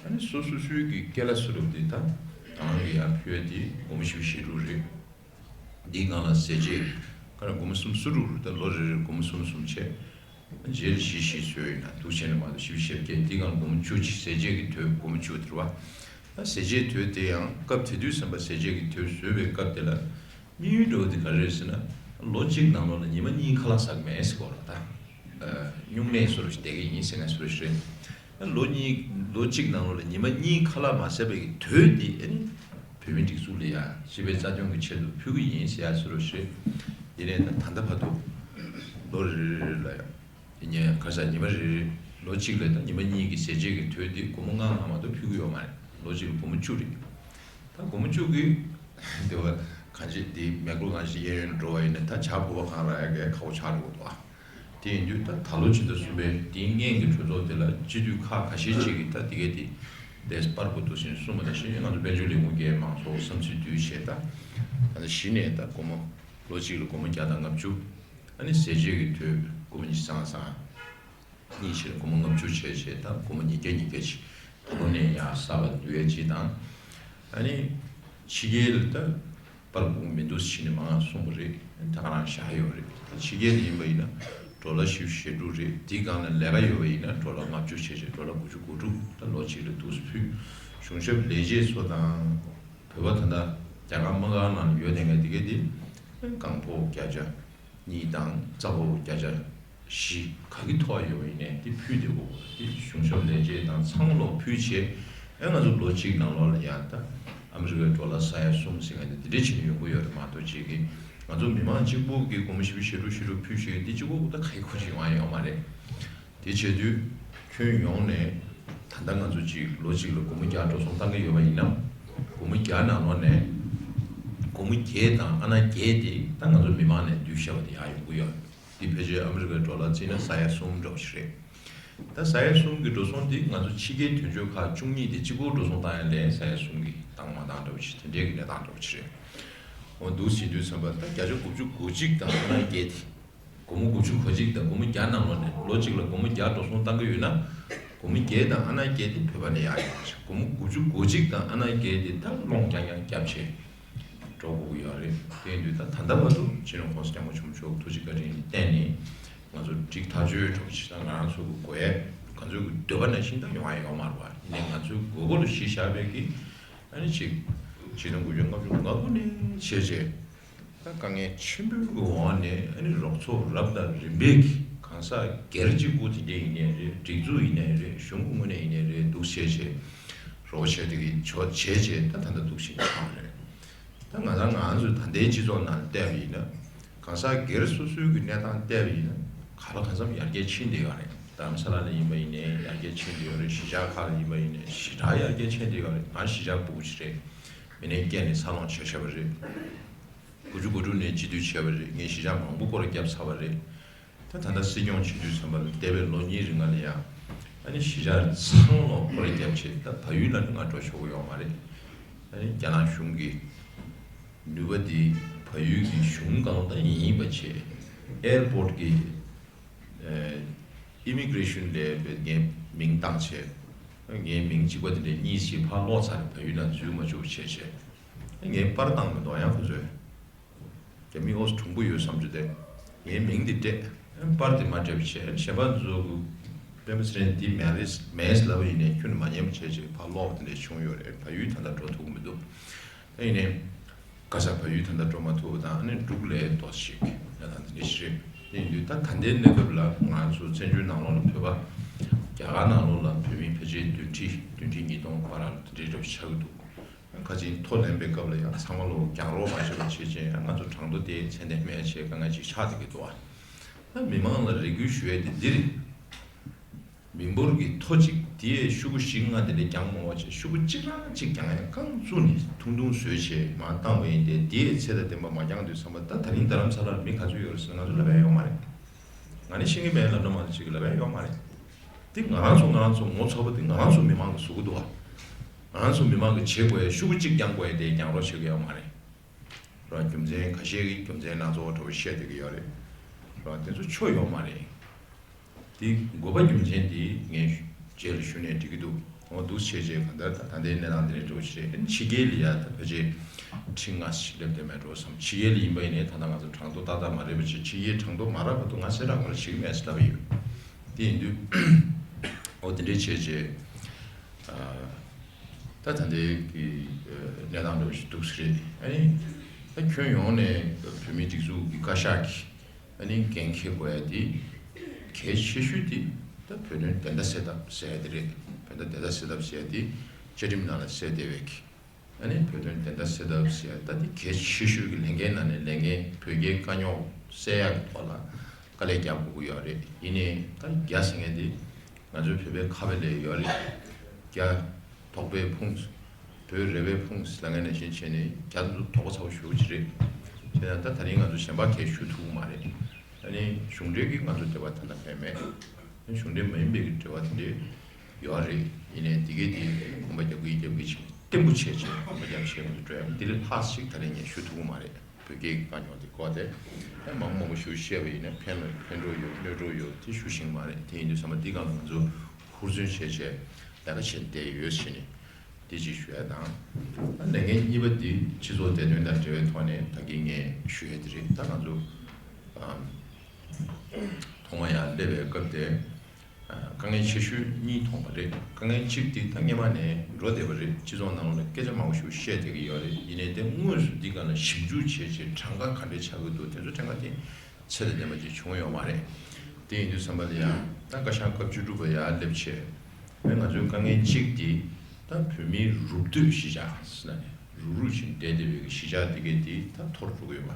ཨ་ནི་སོ་སོ་སོའི་གི་སྐལ་བ་སུ་རུབ་དེ་ད་དང་གི་ཡར་ཕུལ་ཡ་དེ་སྒོར་མོ་བཞི་བཅུ་ཞེ་དྲུག་རེད། འདིའི་སྒང་ལ་ཟས་བཅད་ཁ་ལ་སྒོར་མོ་གསུམ་གསུམ་རུ་རུ། ད་ལོ་རེ་རེར་སྒོར་མོ་གསུམ་གསུམ་བྱས། རྗེས་ལ་བཞི་བཞི་བཟོས་ཡོད་ན་འདུག་བྱས་ནས་མ་གཏོགས་བཞི་བཅུ་ཞེ་བརྒྱད། འདིའི་སྒང་ལ་སྒོར་མོ་བཅུ་གཅིག་ཟས་བཅད་ཀྱི་དོད་སྒོར་མོ་བཅུ་དེ་རེད་བ། ད་ཟས་བཅད་དོད་དེ་ཡང་སྐབས་དེ་དུས་ཙམ་པ་ཟས་བཅད་ཀྱི་དོད་བཟོས་པའི་སྐབས་དེ་ལ། དམིགས་ཡུལ་འདྲ་བོ་དེ་ག་རེ་རེད་ཟེར་ན། ལོ་གཅིག་ནང་ལོགས་ལ་ཉི་མ་གཉིས་ཁ་ལག་ཟ་གི་མེད་ཟེར་གོ་ར། ད་སྨྱུང་གནས་བཟོ་འདྲ་ཞིག་བསྡད་ཀྱི་ཡིན་ཟེར་མཁན་བཟོ་འདྲ་ཞིག་རེད། ལོ་གཉིས་ལོ་གཅིག་ནང་ལོགས་ལ་ཉི་མ་གཉིས་ཁ་ལག་མ་ཟ་བའི་གི་དོད་དེ་ཨ་ནི་བོད་མི་སྒྲིག་འཛུགས་ལ་ཡ་སྤྱི་པའི་རྩ་དོན་གྱི་ཆེད་དུ་ཕུལ་གྱི་ཡིན་ཟེར་ཡ་བཟོ་འདྲ་ཞིག་རེད། ཡིན་ནའི་ད་ད་ལྟ་བར་དུ་ལོ་རེ་རེ་རེ་ལ་ཡ། དེ་ཉིན་ཁ་སང་ཉི་མ་རེ་རེ། ལོ་གཅིག་ལ་ད་ཉི་མ་གཉིས་ཀྱི་ཟས་བཅད་ཀྱི་དོད་དེ་སྒོར་མོ་ལྔ་ལྔ་མ་གཏོགས་ཕུལ་གྱི་ཡོད་མ་རེད། ལོ་གཅིག་ལ་སྒོར་མོ་བཅུ་རེད། ད་སྒོར་མོ་བཅུ་གི་དེ་བ་གང་ཅི་དེ་མེ་འཁོར་གང་ཞིག་གཡས་གཡོན་འགྲོ་བ་ཡིན་ན་ད་ཇ་ཕོར་པ་གང་རག་ཡ་གི་ཁག་པོ་ཆགས་འགྲོ་གི་འདུག་ཨ། དེ་ཡིན་དུས་ད་ད་ལོ་ཕྱི་ཟླ་གསུམ་པའི་དེའི་སྔོན་གྱི་གྲོས་ཚོགས་དེ་ལ་སྤྱི་འཐུས་ཁག་ཁ་ཤས་ཅིག་གིས་ད་དེ་གས་དེ་དེ་སྤར་དགོས་འདུག་ཟེར་གསུངས་པ་དང་། གཞི་ནས་ང་ཚོ་དཔལ་འབྱོར་ལས་ཁུངས་ཀྱིས་མང་ཚོགས་བསམ་ཚུལ་བསྡུས་བྱས། ད་ད་ལྟ་གཞི་ནས་ད་སྒོར་མོ་ལོ་གཅིག་ལ་སྒོར་མོ་བརྒྱ་དང་ལྔ་བཅུ། ཨ་ནི་ཟས་བཅད་ཀྱི་དོད་སྒོར་མོ་ཉི་ཤུ་རྩ་ལྔ་ཙམ། གཉིས་ཕྱིར་སྒོར་མོ་ལྔ་བཅུ་བྱས་བྱས། ད་སྒོར་མོ་ཉིས་བརྒྱ་ཉིས་བརྒྱ་ཅིག་ད་ལོ་ནས་ཡར་གསར་པ་བསྡུ་ཡས་ཅིག་དང་། ཨ་ནི་ཕྱི་རྒྱལ་ལ་ད་སྤར་དགོས་མི་འདུག་ཟེར་ནས་མང་གསུངས་པ་རེད། ད་ག་རང་བཞག་ཡོད་རེད། ད་ཕྱི་རྒྱལ་ལ་ཡིན་པ་ཡིན་ན་ཌོ་ལར་བཞི་བཅུ་ཞེ་དྲུག་རེད། དེའི་སྒང་ལ་ལས་ཀ་ཡོད་པ་ཡིན་ན་ཌོ་ལར་ལྔ་བཅུ་བྱས་བྱས་ཌོ་ལར་དགུ་བཅུ་གོ་དྲུག་ད་ལོ་གཅིག་ལ་འདུག་སེ་ཕུལ། གཞུང་ཞབས་ལས་བྱེད་ཚོ་དང་། བོད་པ་ད་ལྟ་རྒྱ་གར་དམག་ཁང་ནང་ཡོད་བསྡད་མཁན་དེ་གས་དེ་ལྔ་བརྒྱ་གཉིས་དང་ལྔ་བརྒྱ་བཞི་ག་གི་ཐོག་ཡོད་པ་ཡིན་ནའི་དེ་ཕུལ་བསྡད་དགོས། དེ་གཞུང་ཞབས་ལས་བྱེད་དང་ཚང་མ་ལོག་ཕུལ་བྱས། ཨེ་ང་ཚོ་ལོ་གཅིག་ནང་ལོགས་ལ་ཡང་ད་ཨ་ ཨ་མི་རི་ཀའི་ཌོ་ལར་ས་ཡ་གསུམ་ཟེར་མཁན་དེ་དེ་འདྲས་བྱས་ནས་ཡོང་གི་ཡོད་རེད་མ་གཏོགས། ཅིག་གིས་ང་ཚོ་མི་མང་གཅིག་པུ་གིས་སྒོར་མོ་བཞི་བཅུ་ཞེ་དྲུག་ཞེ་དྲུག་ཕུལ་བྱས་འདི་གཅིག་པོ་ད་ག་ཡི་ཁུར་ཅིག་ཡོང་ཡ་ཡོད་མ་རེད། དེ་བྱེད་དུས་ཁྱོན་ཡོངས་ནས་ད་ལྟ་ང་ཚོ་ཅིག་ལོ་གཅིག་ལ་སྒོར་མོ་བརྒྱ་འགྲོ་སོང་བཏང་གི་ཡོད་པ་ཡིན་ན། སྒོར་མོ་བརྒྱ་ནང་ལོགས་ནས་སྒོར་མོ་བརྒྱད་དང་ཨ་ན་བརྒྱད་དེ་ད་ང་ཚོ་མི་མང་ནས་བསྡུས་བཞག་པ་དེ་ཡར་ཡོང་གི་ཡོད། འདི་ཕལ་ཆེར་ཨ་མི་རི་ཀའི་ཌོ་ལར་བརྩིས་ན་ས་ཡ་གསུམ་འདྲ་པོ་ཞིག་རེད། ད་ས་ཡ་གསུམ་གྱི་འགྲོ་སོང་འདི་ང་ཚོ་ཕྱི་རྒྱལ་དོན་གཅོད་ཁག་བཅུ་གཉིས་དེ་གཅིག་པོ་འགྲོ་སོང་བཏང་ཡ་ལས་ས་ཡ་གསུམ་གྱི་བཏང་མ་བཏང་འདྲ་པོ་ཞིག་དེ་འདྲའི་གི་གནས་སྟངས་འདྲ་པོ་ཞིག་རེད། འོ་འདུག་ཟེར་དུས་ཙམ་པ་ད་བརྒྱ་ཆ་དགུ་བཅུ་གོ་གཅིག་དང་ཨ་ན་བརྒྱད་དེ། སྒོར་མོ་དགུ་བཅུ་གོ་གཅིག་དང་སྒོར་མོ་བརྒྱ་ནང་ལོགས་ནས་ལོ་གཅིག་ལ་སྒོར་མོ་བརྒྱ་འགྲོ་སོང་བཏང་གི་ཡོད་ན། སྒོར་མོ་བརྒྱད་དང་ཨ་ན་བརྒྱད་དེ་བོད་པ་ནས་ཡར་ཡོང་བ་ཞིག་སྒོར་མོ་དགུ་བཅུ་གོ་གཅིག་དང་ཨ་ན་བརྒྱད་དེ་ད་སློང་རྐྱང་རྐྱང་བརྒྱབ་བྱས་འགྲོ་དགོས་ཀྱི་ཡོད་རེད། དེ་ཡིན་དུས་ད་ད་ལྟ་བར་དུ་ཕྱི་ནང་གོང་ས་སྐྱབས་མགོན་ཆེན་པོ་མཆོག་ཐུགས་རྗེ་བཀའ་དྲིན་ལ་བརྟེན་ནས་ང་ཚོ་འགྲིག་ཐག་ཆོད་འགྲོ་བ་ཞིག་དང་། ང་རང་ཚོ་གི་དགོས་ཡས་ང་ཚོའི་གི་འདོད་པ་ནང་བཞིན་ད་ཡོང་ཡ་ཡོད་མ་རེད་པ། ཡིན་ནའི་ང་ཚོའི་དགོས་མཁོ་ལ་གཞི་བཞག་པའི་གི་ཨ་ནི་ཅིག་ཆིག་སྟོང་དགུ་བརྒྱ་ལྔ་བཅུ་ང་དགུ་ནས་བྱས་བྱས། ད་དཀའ་ངལ་ཆེན་པོའི་འོག་ནས་ཨ་ནི་རོགས་ཚོགས་རབ་དང་རིམ་པས་ཀྱིས་གང་ཟག་སྒེར་གཅིག་པུ་དེ་འདྲ་ཡིན་ནའི་རེད། སྒྲིག་འཛུགས་ཡིན་ནའི་རེད། གཞུང་གི་ངོས་ནས་ཡིན་ནའི་རེད། འདུག་བྱས་བྱས་རོགས་བྱས་དེ་གི་ཆོག་བྱས་བྱས་ད་ད་ལྟ་འདུག་བཞིན་ཆགས་པ་རེད། ད་ང་ཚང་ང་ཚོའི་ད་ལྟའི་སྤྱི་ཚོགས་ནང་བལྟས་པ་ཡིན་ན། གང་ཟག་སྒེར་སོ་སོའི་གི་གནས་སྟངས་བལྟས་པ་ཡིན་ན། གང་ལ་གང་འཚམ་ཡར་རྒྱས་ཕྱིན་བསྡད་ཡོད་རེད། རྡ་རམ་ས་ལ་ལ་ཡིན་པ་ཡིན་ནའི་ཡར་རྒྱས་ཕྱིན་བསྡད་ཡོད་རེད། གཞིས་ཆགས་ཁག་ལ་ཡིན་པ་ཡིན་ནའི་ཞེ་དྲག་ཡར་རྒྱས་ཕྱིན་བསྡད་ཡོད་རེད། ང་གཞིས་ཆགས་སྤུ་གུ་ཞིག་རེད། མི་ནས་སྐྱེས་ནས་འཚར་ལོངས་བྱས་བྱས་པ་རེད། དགུ་བཅུ་གོ་དྲུག་ནས་སྤྱི་འཐུས་བྱས་པ་རེད། ངས་གཞིས་ཆགས་མང་པོ་སྐོར་ར་བརྒྱབ་ཚར་བ་རེད། ད་ད་ལྟ་སྲིད་སྐྱོང་བྱེད་དུས་ཙམ་པ་ལ་འདས་པའི་ལོ་གཉིས་རིང་ལ་ཡང་ཨ་ནི་གཞིས་ཆགས་ཚང་མ་ལ་སྐོར་ར་བརྒྱབ་བྱས། ད་བལ་ཡུལ་ལ་ནི་ང་འགྲོ་ཆོག་གི་ཡོད་མ་རེད། ཨ་ནི་རྒྱ་ནག་གཞུང་གི་ནུས་པ་འདི་བལ་ཡུལ་གྱི་གཞུང་སྒང་ལ་ད་ཡིན་ཡིན་པ་བྱས། ཨེར་པོར་ཊི་གི་ཨིམ་མི་གྷི་རེ་ཤན་ལ་ངའི་མིང་བཏང་བྱས། ངའི་མིང་གཅིག་པ་དེ་འདྲའི་གཉིས་ཤིག་ཕར་སློག་ཚར་རེད། བལ་ཡུལ་ནང་འཛུལ་མ་བཅུག་བྱས་བྱས། ངའི་པར་བཏང་མི་འདུག་ཡང་ཁོ་ཚོས། རྒྱ་མི་ཨོ་ཙི་གྲུང་པོ་ཡོད་བསམ་རྒྱུ་དེ། ངའི་མིང་འདི་སྤྲད། པར་འདི་མ་སྤྲད་པ་བྱས། གཞན་པ་ཚོ་གི་སྤེན་པ་ཚེ་རིང་འདི་མེད་རེད་མེད་ལབ་པ་ཡིན་ནའི་ཁྱོན་ནས་མ་ཉན་པ་བྱས་བྱས་ཕར་སློག་པ་དེ་འདྲ་བྱུང་ཡོད་རེད། བལ་ཡུལ་ད་ལྟ་འགྲོ་ཐུབ་ཀྱི་མི་འདུག་ད་ཡིན་ནའི་ག་ས་བལ་ཡུལ་ད་ལྟ་འགྲོ་མ་ཐུབ་པ་དང་། ཨ་ནི་འབྲུག་ལ་ཏོག་ཙམ་ཞིག་གནས་སྟངས་དེ་འདྲ་ཞིག་རེད། དེ་ཡིན་དུས་ད་ད་ལྟའི་གནས་སྐབས་ལ་ང་ཚོ་བཙན་བྱོལ་ནང་ལོགས་ལ་བོད་པ། རྒྱ་གར་ནང་ལོགས་ལ་བོད་མི་ཕལ་ཆེར་བདུན་ཁྲི་བདུན་ཁྲི་ཉིས་སྟོང་བར་ལ་དེ་འདྲའི་འདྲ་པོ་ཆགས་ཀྱི་འདུག་ཁ་ཅིག་མཐོ་ལེན་པའི་སྐབས་ལ་ཡང་ཚང་མ་ལོ་རྒྱག་རོགས་མ་བྱེད་པ་བྱེད་ཅན། ཡང་ང་ཚོ་གྲངས་ཐོ་དེ་ཚད་ལྡན་མེད་བྱས་དཀའ་ངལ་ཅིག་ཆགས་བསྡད་ཀྱི་འདུག་ཨ། ད་མི་མང་ལ་རེ་སྐུལ་ཞུ་ཡས་དེ་འདི་རེད། མི་འབོར་གྱི་མཐོ་གཅིག་དེའི་ཤོག་གུ་བཞི་ལྔ་དེ་འདྲ་རྒྱག་མ་འོས་བྱས། ཤོག་གུ་གཅིག་རང་གཅིག་རྒྱག་ཡས་རྐང་བཙུགས་ནས་ཐུང་ཐུང་བཟོས་བྱས་མར་བཏང་བ་ཡིན་ཏེ། དེའི་ཚད་དང་ལྡན་པ་མ་རྒྱག་དུས་ཙམ་པ་ད་ད་རིང་རྡ་རམ་ས་ལར་མི་ག་ཚོད་ཡོད་རེད་ཟེར་ན་ང་ཚོ་ལབ་ཡས་ཡོད་མ་རེད། ང་ནི་ཤེས་ཀྱི་མེད་ལབ་ན་མ་གཏོགས་ཅིག་ལབ་ཡས་ཡོད་མ་རེད། དེ་ང་རང་ཚོ་ང་རང་ཚོ་ངོ་ཚ་པོ་དེ་ང་རང་ཚོ་མི་མང་གིས་བཟོ་གི་འདུག་བ། ང་རང་ཚོ་མི་མང་གིས་བྱེད་དགོས་ཡ། ཤོག་གུ་གཅིག་རྒྱག་དགོས་ཡ་དེ་རྒྱག་རོགས་བྱེད་ཀྱི་ཡོད་མ་རེད། ར་རྒྱུ་མཚན་ཁ་ཤས་ཀྱིས་རྒྱུ་མཚན་སྣ་ཚོགས་འདྲ་པོ་བཤད་བསྡད་ཀྱི་ཡོད་རེད། ར་དེ་ཚོ་ཆོ་ཡོད་མ་རེད། དེ་དགོས་པ་རྒྱུ་མཚན་དེ་ངས་རྗེས་ལ་ཞུས་ནའི་འགྲིག་གི་འདུག་འོ་འདུག་བྱས་བྱས་གང་ལྟར་ད་ད་ལྟའི་གནས་སྟངས་འདི་འདྲ་འདྲ་པོ་ཞིག་རེད། ཕྱི་རྒྱལ་ལ་ཡ་ད་ཕལ་ཆེར་ཁྲི་ལྔ་ཞིག་སླེབས་བསྡད་མེད་འགྲོ་བསམ། ཕྱི་རྒྱལ་ལ་ཡིན་པ་ཡིན་ནའི་ད་ལྟ་ང་ཚོ་གྲངས་ཐོ་ཏག་ཏག་མ་རེད་པ་བྱས། ཕྱི་རྒྱལ་གྲངས་ཐོ་མ་རག་བར་དུ་ང་གསལ་བསྒྲགས་ག་རེ་བྱེད་ཀྱི་མེད་ཟེར་ལབ་ཡོད། དེ་ཡིན་དུས་འོ་དེ་འདྲས་བྱས་བྱས། ད་ད་ལྟའི་གི་གནས་སྟངས་འདྲ་པོ་ཞིག་འདུག་ས་རེད། ཨ་ནི་ད་ཁྱོན་ཡོངས་ནས་བོད་མིའི་སྒྲིག་འཛུགས་ཀྱི་བཀའ་ཤག་གིས་ཨ་ནི་འགན་འཁྱེར་དགོས་ཡ་དེ་གལ་ཆེ་ཤོས་དེ་ད་བོད་དོན་བདེན་མཐའ་གསལ་ཐབས་ཟེར་ཡ་དེ་རེད། བོད་དོན་བདེན་མཐའ་གསལ་ཐབས་ཟེར་ཡ་དེ་བཅའ་ཁྲིམས་ནང་ལ་གསལ་བསྡད་པའི་གི། ཨ་ནི་བོད་དོན་བདེན་མཐའ་གསལ་ཐབས་ཟེར་ཡ་ད་དེ་གལ་ཆེ་ཤོས་ཀྱི་ལས་འགན་ནང་ནས་ལས་འགན། བོད་རྒྱའི་དཀའ་རྙོག་སེལ་ཡག་གི་ཐོག་ལ་དཀའ་ལས་རྒྱག་དགོས་ཀྱི་ཡོད་རེད། ཡིན་ནའི་ད་རྒྱ་ཟེར་མཁན་དེ་ང་ཚོའི་བོད་པའི་ཁ་བའི་ལས་ཡོད་རེད། རྒྱ་དོགས་པས་ཕུང་། བོད་རེ་བས་ཕུང་ལབ་མཁན་ནང་བཞིན་བྱས་ནས་རྒྱ་ཚོ་དོགས་པ་ཚ་པོ་ཞེ་པོ་ཅིག་རེད། བྱས་ན་ད་ད་རིང་ང་ཚོ་གཞན་པ་གས་ཞུ་ཐུབ་ཀྱི་མ་རེད། ཨ་ནི་གཞུང་འབྲེལ་གྱི་ང་ཚོ་འབྲེལ་བ་ད་ལྟ་བས་མེད། གཞུང་འབྲེལ་མ་ཡིན་པའི་གི་འབྲེལ་བ་དེ་འདྲའི་ཡོད་རེད། ཡིན་ནའི་འདི་གའི་དེ་གོམ་པ་རྒྱག་གི་ཡིན། རྒྱབ་ཀྱི་བྱས་བརྟན་པོ་བྱས་བྱས་གོམ་པ་རྒྱབ་བྱས་མ་གཏོགས་འགྲོ་ཡ་འདི་ལས་ལྷག་ཅིག་ད་རེས་ངས་ཞུ་ཐུབ་ཀྱི་མ་རེད། བོད་སྐད་ཀྱི་དཀའ་རྙོག་དེ་སྐོར་དེ་ཨེ་མང་མང་པོ་ཞུ་བཤད་པ་ཡིན་ན་ཕན་ལ་ཕན་གྲོགས་ཡོད་གནོད་གྲོགས་ཡོད་དེ་ཞུ་ཤེས་ཀྱི་མ་རེད། དེ་ཡིན་དུས་ཙམ་པ་འདི་སྒང་ལ་ང་ཚོ་ཧུར་བརྩོན་བྱས་བྱས་ལས་ཀ་བྱས་བསྡད་ཡོད་ཟེར་ནས་དེ་གཅིག་ཞུ་ཡ་དང་། ཨ་ལས་འགན་གཉིས་པ་འདི་སྤྱི་ཚོགས་བདེ་དོན་དང་འབྲེལ་བའི་ཐོག་ནས་ད་གིན་ངས་ཞུ་ཡ་དེ་རེད། ད་ང་ཚོ་ཨམ། ཐོག་མ་ཡར་སླེབས་པའི་སྐབས་དེ། ཨ། དཀའ་ངལ་ཆེ་ཤོས་གཉིས་མཐོང་བ་རེད། དཀའ་ངལ་གཅིག་དེ་ད་སྔོན་མ་ནས་འགྲོ་བསྡད་པ་རེད། སྤྱི་ཚོགས་ནང་ལ་སྐད་ཆ་མང་པོ་ཞིག་བཤད་བསྡད་ཀྱི་ཡོད་རེད། ཡིན་ནའི་དེ་དངོས་སུ་འདི་སྒང་ལ་ཞིབ་འཇུག་བྱས་བྱས་གྲངས་ཀ་ག་འདྲས་ཆགས་ཀྱི་འདུག་དེ་ཚོ་གྲངས་ཀ་དེ་ཚད་དང་ལྡན་པ་ཅིག་བྱུང་ཡོད་མ་རེད། དེ་ཡིན་དུས་ཙམ་པ་ལ་ཡང་ད་བཀའ་ཤག་སྐབས་བཅུ་དྲུག་པ་ཡར་སླེབས་བྱས། ང་ཚོའི་དཀའ་ངལ་གཅིག་དེ་ད་བོད་མིའི་རུབ་བཏོན་གཞིས་ཆགས་ཟེར་ན་ནི། རུག་རུག་བྱས་བསྡད་བསྡད་པའི་གི་གཞིས་ཆགས་དེ་གས་དེ་ད་འཐོར་འགྲོ་གི་ཡོད་པ།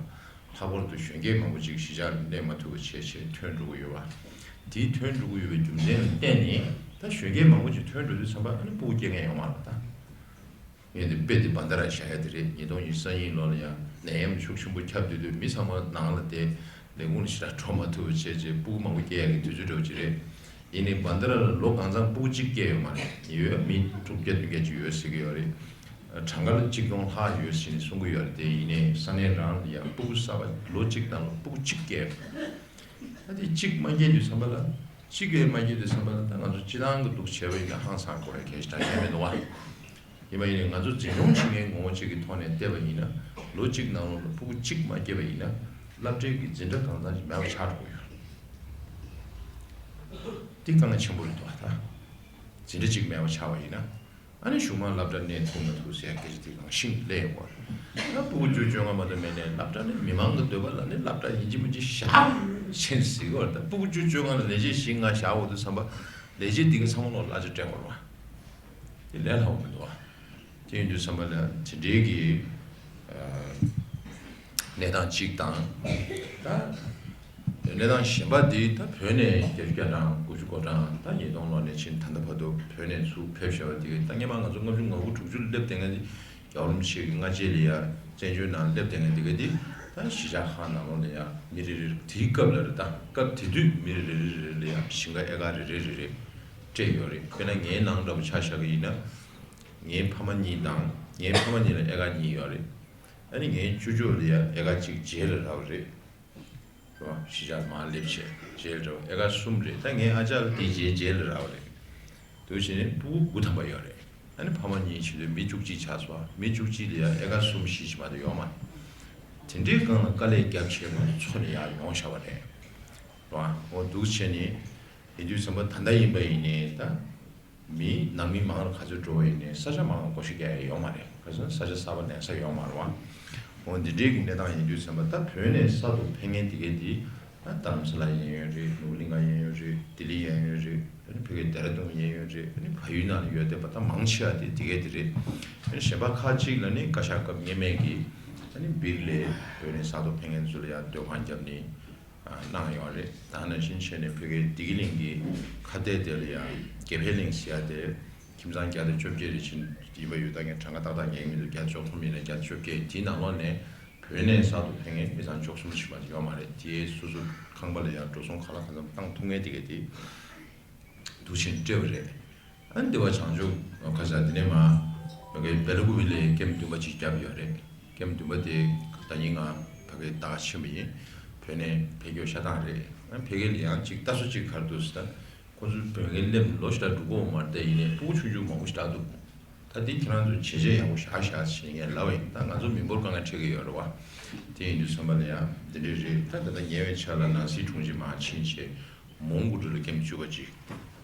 ལྷག་པར་དུ་གཞོན་སྐྱེས་མང་པོ་ཅིག་གཞིས་ཆགས་ལ་སླེབས་མ་ཐུབ་པ་བྱས་བྱས་ཐོན་འགྲོ་གི་ཡོད་པ། དེ་ཐོན་འགྲོ་གི་ཡོད་པའི་རྒྱུ་མཚན་ལ་བརྟེན་ནས་ད་གཞོན་སྐྱེས་མང་པོ་ཅིག་ཐོན་འགྲོ་དུས་ཙམ་པ་ཨ་ནི་སྤུ་གུ་སྐྱེ་མཁན་ཡོད་མ་རེད་ད། ངས་འདི་དཔེ་འདི་བན་ད་ར་བཞག་ཡ་དེ་རེད། ཉིས་སྟོང་ཉི་ཤུ་རྩ་གཉིས་ལོ་ལ་ཡང་ནད་ཡམས་ཤུགས་ཆེན་པོ་ཁྱབ་དུས་དུས་མི་ཚང་མ་ནང་ལ་བསྡད། ལས་ཁུངས་ལ་ཞེ་དྲག་འགྲོ་མ་ཐུབ་པ་བྱས་བྱས་སྤུ་གུ་མང་པོ་སྐྱེ་ཡ་གི་དུས་ཚོད་འདྲ་བོ་ཅིག་རེད། ཡིན་ནའི་བན་ད་ར་ལ་ལོ་གང་ཚང་སྤུ་གུ་གཅིག་སྐྱེས་ཡོད་མ་རེད། ཡོད་མི་དྲུག་བརྒྱ་བདུན་བརྒྱ་ཅིག་ཡོད་ཟེར་གི་ཡོད་རེད། གྲངས་ཀ་ལ་གཅིག་སྟོང་ལྷག་ཡོད་ཟེར་ནས་གསུང་གི་ཡོད་རེད་དེ། ཡིན་ནའི་ས་གནས་རང་ལ་ཡང་སྤུ་གུ་གསར་པ་ལོ་གཅིག་ནང་ལ་སྤུ་གུ་གཅིག་སྐྱེས་ཡོད། ད་དེ་གཅིག་མ་སྐྱེས་དུས་ཙམ་པ་ལ་གཅིག་ཡོད་མ་སྐྱེས་དུས་ཙམ་པ་ལ་ད་ང་ཚོ་སྤྱི་བཏང་གི་འདུག་བྱས་པ་ཡིན་ན་ཧང་སང་དགོས་རེད། གལ་ཆེ་དྲགས་ཡོད་མི་འདུག་བ། ཡིན་པ་ཡིན་ནའི་ང་ཚོ་འཛིན་སྐྱོང་བྱེད་མཁན་ངོ་བོ་གཅིག་གི་ཐོག་ནས་བལྟས་པ་ཡིན་ན་ལོ་གཅིག་ནང་ལོགས་ལ་སྤུ་གུ་གཅིག་མ་སྐྱེས་པ་ཡིན་ན་སློབ་གྲྭའི་གི་འཛིན་གྲྭ་གང་ཚང་ཞིག་མེད་པ་ཆགས་འགྲོ་གི་ཡོད་རེད། འདི་དཀའ་ངལ་ཆེན་པོ་རེད་འདུག་བ། ད་འཛིན་གྲྭ་གཅིག་མེད་པ་ཆགས་པ་ཡིན་ན། ཨ་ནི་གཞུང་མང་སློབ་གྲྭ་གནས་ཐུབ་མ་ཐུབ་ཟེར་ཡ་སྐད་ཆ་དེ་གང་ཤིང་སླེབས་ཡོང་བ་རེད། ད་སྤུ་གུ་བཅུ་བཅོ་ལྔ་མ་གཏོགས་མེད་ནའི་སློབ་གྲྭ་ནི་མི་མང་གི་འདོད་པ་ལ་ནི་སློབ་གྲྭ་ཡིན་གཅིག་མིན་གཅིག་བཞག་ཕྱིན་ཟེར་གི་ཡོད་རེད། ད་སྤུ་གུ་བཅུ་བཅོ་ལྔ་ལ་ལས་བྱེད་བཞི་ལྔ་བཞག་འོང་དུས་ཙམ་པ་ལས་བྱེད་འདི་ག་ཚང་མ་ལོག་གླ་ཆ་སྤྲད་དགོས་རེད་བ། དེ་ལས་སླ་བོ་མི་འདུག་བ། དེ་ཡིན་དུས་ཙམ་པ་ལ་དེ་འདྲའི་གི་གནས་སྟངས་གཅིག་དང་། ད་གནས་སྟངས་གཞན་པ་འདི་ད་བོད་ནས་བརྒྱད་ཅུ་གྱ་གྲངས་དགུ་བཅུ་གོ་གྲངས་ད་ཉིས་སྟོང་ལོ་ནས་ཕྱིན་ད་ལྟ་བར་དུ་བོད་ནས་ཚུར་ཕེབས་བཞག་པ་དེ་གི་ད་སྔོན་མ་ང་ཚོ་ལྔ་བཅུ་ང་དགུ་དྲུག་ཅུ་སླེབས་བསྡད་མཁན་འདི་རྒྱལ་བ་རིན་པོ་ཆེ་གི་སྔ་རྗེས་ལ་ཡ་བཙན་བྱོལ་ནང་སླེབས་བསྡད་མཁན་དེ་གི་འདི་ད་གཞིས་ཆགས་ཁག་ནང་ལོགས་ལ་ཡ་མི་རེ་རེ་དེའི་སྐབས་ལ་རེད། ད་སྐབས་དེ་དུས་མི་རེ་རེ་རེ་རེ་ལ་ཡ་ཞིང་ཁ་ཨེ་ཀར་རེ་རེ་རེ་རེ་སྤྲད་ཡོད་རེད། དཔེར་ན་ངའི་ནང་འདྲ་པོ་ཆ་བཞག་གི་ཡིན་ན། ངའི་ཕ་མ་གཉིས་དང་། ངའི་ཕ་མ་གཉིས་ལ་ཨེ་ཀར་གཉིས་ཡོད་རེད། ཨ་ནི་ངའི་ཅོ་ཅོ་ལ་ཡ་ཨེ་ཀར་གཅིག་རྗེས་ལ་རག་པ་རེད། རེད་བ། གཞིས་ཆགས་མར་སླེབས་བྱས་རྗེས་ལ་རག་པ་ཨེ་ཀར་གསུམ་རེད། ད་ངའི་ཨ་ཅག་ལ་དེ་རྗེས་རྗེས་ལ་རག་པ་རེད། དེ་བྱས་ནས་སྤུ་གུ་དགུ་ཐམ་པ་ཡོད་རེད། ཨ་ནི་ཕ་མ་གཉིས་བྱེད་དུས་མི་བཅུ་གཅིག་ཆགས་སོང་། མི་བཅུ་གཅིག་ལ་ཡ་ཨེ་ཀར་གསུམ་བཞི་ཞིག་མ་གཏོགས་ཡོད་མ་རེད། དེ་འདྲའི་སྒང་ལ་དཀའ་ལས་རྒྱབ་བྱས་ང་ཚོ་འཚོ་ནས་ཡར་ཡོང་བཞག་པ་རེད། རེད་བ། འོ་འདུག་བྱས་ནས་ཡིན་དུས་ཙམ་པ་ད་ལྟ་ཡིན་པ་ཡིན་ནའི་ད། མི་ནང་མི་མང་ལ་ག་ཚོད་འགྲོ་བ་ཡིན་ནའི་ས་ཆ་མང་བ་བགོ་བཤའ་རྒྱག་ཡ་ཡོད་མ་རེད། ག་ཚོད་ས་ཆ་གསར་པ་ལེན་ས་ཡོད་མ་རེད་བ། འོ་འདི་འདྲའི་གི་གནས་སྟངས་ཡིན་དུས་ཙམ་པ་ད་བོད་ནས་གསར་དུ་ཕེབས་མཁན་དེ་གས་དེ་ད་རྡ་རམ་ས་ལ་ཡན་ཡོད་རེད། ནོར་གླིང་ག་ཡན་ཡོད་རེད། ལྡི་ལི་ཡན་ཡོད་རེད། ཨ་ནི་ཕ་གི་ལྡེ་ར་ལྡུན་ཡན་ཡོད་རེད། ཨ་ནི་བལ་ཡུལ་ནང་ལ་ཡོད་བསྡད་པ་ད་མང་ཆེ་བ་དེ་དེ་གས་དེ་རེད། ཨ་ནི་གཞན་པ་ཁག་ཅིག་ལ་ནི་བཀའ་ཤག་སྐབས་སྔོན་མའི་གི་ཨ་ནི་སྦིར་ལས་བོད་ནས་གསར་དུ་ཕེབས་མཁན་ཚོ་ལ་ཡང་སྡོད་ཁང་བརྒྱབ་ནི། གནང་ཡོད་རེད། ད་ནང་བཞིན་བྱས་ནས་བོད་ཀྱི་བདེ་སྐྱིད་གླིང་གི་ཁ་གཏད་དེ་ལ་ཡང་དགེ་འཕེལ་གླིང་ཟེར་ཡ་དེ་ཁྱིམ་ཚང་བརྒྱ་དང་བཅོ་བརྒྱད་རེ་བཞིན་ཡིན་པ་ཡོད། ད་ངས་གྲངས་ཀ་ཏག་ཏག་ཉན་གྱི་མི་འདུག་བརྒྱ་དང་བཅུ་གསུམ་ཡིན་ན་བརྒྱ་དང་བཅོ་བརྒྱད། དེའི་ནང་ལོགས་ནས་བོད་ནས་གསར་དུ་ཕེབས་མཁན་མི་ཚང་བཅུ་གསུམ་ཞིག་མ་གཏོགས་ཡོད་མ་རེད། དེ་སོ་སོ་ཁང་པ་ལ་ཡང་འགྲོ་སོང་ག་ལ་གང་འཚམ་བཏང་ཐུབ་མཁན་དེ་ག་དེ། འདུག་ཆེན་སྤྲད་པ་རེད། ཨ་ནི་འདི་བ་བྱང་ཆུབ་ཁ་ཤས་འདི་ནས་མ་མ་གི་སྦེ་ལ་ཀུ་པི་ལའི་ཀེམ་བདུན་པ་ཅིག་བརྒྱབ་ཡོད་རེད། ཀེམ་བདུན་པ་དེ་ཟླ་ཉིན་ང་ཕ་གི་ད་ག་ཕྱིན་པ་ཡིན། བོད་ནས་ཕེབས་སྐྱོད་ཤ་སྟངས་རེད། ཨ་ཕ་གི་ལ་ཡང་ཅིག་ལྟ་སོ་ཅིག་གར་འདུག་ཟེར། ད་ཁོ་ཚོ་བོད་ཀྱི་སླེབས་ལོ་ཞིག་ད་འགྲོ་གི་ཡོད་མ་རེད། དེ་ཡིན་ནའི་སྤུ་གུ་ཆུང་ཆུང་མང་པོ་ཞིག་ད་འདུག་ད་དེ་ཁྱེད་རང་ཚོ་བྱས་རྗེས་ཡག་པོ་བཞག་བཞག་ཞེས་ངས་ལབ་པ་ཡིན། ད་ང་ཚོ་མི་འབོར་དཀའ་ངལ་འཕྲད་ཀྱི་ཡོད་རེད་བ། དེ་ཡིན་དུས་ཙམ་པ་ལ་ཡང་འདི་འདྲས་རེད། ད་ད་ལྟ་ཉེ་བའི་ཆར་ལ་ནང་སྲིད་དྲུང་ཆེ་མར་ཕྱིན་བྱས་མོན་གྷོ་ལ་ཀེམ་བཅུ་པ་ཅིག་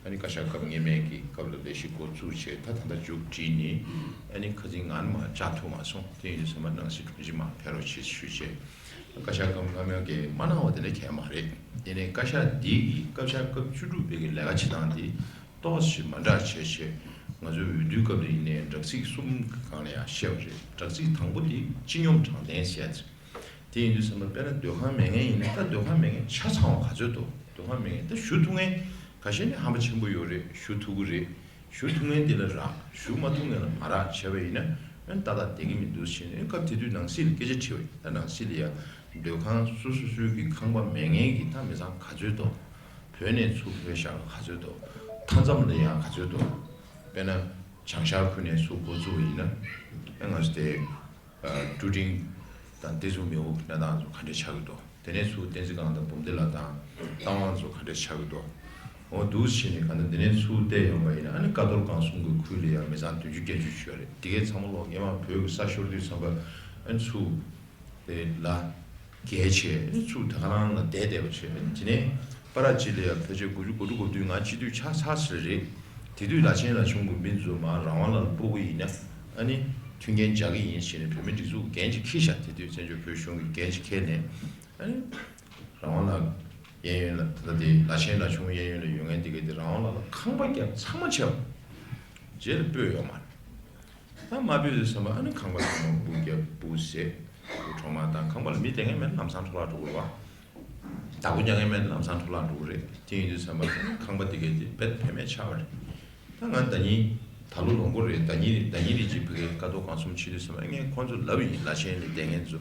ཨ་ནི་བཀའ་ཤག་སྐབས་སྔོན་མའི་གི་སྐབས་ལ་ལས་གཞི་འགོ་བཙུགས་བྱས་ད་ད་ལྟ་མཇུག་བསྒྲིལ་ནི། ཨ་ནི་ཁ་སང་ང་ནི་མར་བཅར་ཐུབ་མ་སོང་། དེ་ཡིན་དུས་ཙམ་པ་ནང་སྲིད་དྲུང་ཆེ་མར་ཕེབས་རོགས་བྱེད་ཞུས་བྱས། བཀའ་ཤག་སྐབས་སྔ་མའི་གི་མ་གནང་བ་དེ་འདྲ་གང་ཡང་མ་རེད། དེ་ནས་བཀའ་ཤག་འདི་གི་བཀའ་ཤག་སྐབས་བཅུ་དྲུག་པའི་གི་ལས་ཀ་བྱེད་སྟངས་འདི་ཏོག་ཙམ་མ་འདྲ་བྱས་བྱས། ང་ཚོའི་འོས་བསྡུའི་སྐབས་ལ་ཡིན་ནའི་དྲག་ཚིགས་གསུམ་གི་སྒང་ལ་ཡང་བཤད་པ་རེད། དྲག་ཚིགས་དང་པོ་དེ་སྤྱི་སྙོམས་དྲང་བདེན་ཟེར་ཡ་དེ་རེད། དེ་ཡིན་དུས་ཙམ་པ་དཔེར་ན་སྡོད་ཁང་མེད་མཁན་ཡིན་ན་ད་སྡོད་ཁང་མེད་མཁན་ཆ་ཚང་བ་ག་ཚོད་འདུག་སྡོད་ཁང་མེད་མཁན་ད་ཞུ་ཐུབ་མཁན་ཁ་ཤས་ནི་ཧམ་པ་ཆེན་པོ་ཡོད་རེད། ཞུ་ཐུབ་ཀྱི་རེད། ཞུ་ཐུབ་མཁན་དེ་ལ་རག་ཞུ་མ་ཐུབ་མཁན་ལ་མ་རག་བྱས་པ་ཡིན་ན་ཨ་ནི་ཏག་ཏག་བསྡད་ཀྱི་མི་འདུག་ཟེར་ནས་སྐབས་དེ་དུས་ནང་སྲིད་ལ་སྐད་ཆ་དྲིས་པ་ཡིན། ད་ནང་སྲིད་ལ་ཡང་སྡོད་ཁང་སོ་སོ་སོའི་གི་ཁང་པ་མེད་མཁན་གྱི་ད་མི་ཚང་ག་ཚོད་འདུག་བོད་ནས་ཚུར་ཕེབས་བཞག་ག་ཚོད་འདུག་མཐའ་མཚམས་ལ་ཡང་ག་ཚོད་འདུག་དཔེར་ན་བྱང་ཤར་ཁུལ་ནས་ཚུར་འགོ་བཙུགས་པ་ཡིན་ན་ཨ་ང་ཚོ་དེ། ཀྲུ་ཀྲིང་དང་ཏེ་ཙུང་མེའོ་གནས་སྟངས་ཚོ་ག་འདྲས་ཆགས་ཀྱི་འདུག་དེ་ནས་ཚུར་བསྟན་འཛིན་སྒང་དང་འབུམ་སྡེ་ལ་དང་རྟ་དབང་ཚོ་ག་འདྲས་ཆགས་ཀྱི་འདུག་འོ་འདུག་བྱས་ནས་ག་འདྲ་འདི་ནས་ཚུར་བལྟས་ཡོང་བ་ཡིན་ན་ཨ་ནི་ཀ་རྡོར་སྒང་གསུམ་གྱི་ཁུལ་ལ་ཡང་མི་ཚང་བདུན་ཅུ་བརྒྱད་ཅུ་ཞིག་ཡོད་རེད། དེ་གའི་ཚང་མ་ལོག་སྔོན་མ་བོད་ཀྱི་ས་ཤོར་དུས་ཙམ་པ་ཨ་ནི་ཚུར་དེ་ལ་བརྒལ་བྱས་ཨ་ནི་ཚུར་ད་ག་རང་ལ་བསྡད་བསྡད་པ་བྱས། ཨ་ནི་དེ་ནས་པ་ར་ཅི་ལ་ཡང་ཕལ་ཆེར་དགུ་བཅུ་གོ་དྲུག་གོ་བདུན་ང་སྤྱི་འཐུས་ཆགས་ཚར་ཟེར་རེད། དེ་དུས་ལ་ཆེན་ལ་ཆུང་གི་མི་ཚོ་མར་རང་དབང་ལ་སྤོ་གི་ཡིན་ན་ཨ་ནི་མཐུན་རྐྱེན་སྦྱར་གི་ཡིན་ཞེས་ནས་བོད་མི་སྒྲིག་འཛུགས་འགན་ཅིག་འཁྱེར་ཤག་དེ་དུས་བཙན་བྱོལ་བོད་གཞུང་གིས་འགན་ཅིག་འཁྱེར་ནས་ཨ་ནི་རང་དབང་ལ་གཡས་གཡོན་ལ་ད་ལྟ་དེ་ལ་ཆེན་ལ་ཆུང་གཡས་གཡོན་ལ་ཡོད་མཁན་དེ་གས་དེ་རང་དབང་ལ་ལ་ཁང་པ་བརྒྱབ་ཚང་མ་ཆེ་བ་རྗེས་ལ་སྤོས་ཡོད་མ་རེད། ད་མ་སྤོས་དུས་ཙམ་པ་ཨ་ནི་ཁང་པ་ཚང་མ་སྦུག་བརྒྱབ་སྦུག་བཟས། སྦུག་གྲོག་མ་བཏང་། ཁང་པ་ལ་མི་བསྡད་མཁན་མེད་ན་ལམ་སང་འཕྲོ་བརླག་འགྲོ་གི་རེད་བ། བདག་པོ་རྒྱག་མཁན་མེད་ན་ལམ་སང་འཕྲོ་བརླག་འགྲོ་གི་རེད། དེ་ཡིན་དུས་ཙམ་པ་ཨ་ནི་ཁང་པ་དེ་གས་དེ་རྦད་དེ་བེད་མེད་ཆགས་པ་རེད། ད་ང་ཟླ་ཉིན་ད་ལོ་ལོ་མགོ་རེད། ཟླ་ཉིན་རེད། ཟླ་ཉིན་རེ་གཅིག་ཕ་གིར་ཀ་ཐོག་སྒང་གསུམ་ཕྱིན་དུས་ཙམ་པ་ངས་ཁོང་ཚོ་ལབ་ཡིན། ལ་ཆེན་ལ་བསྡད་མཁན་ཚོ།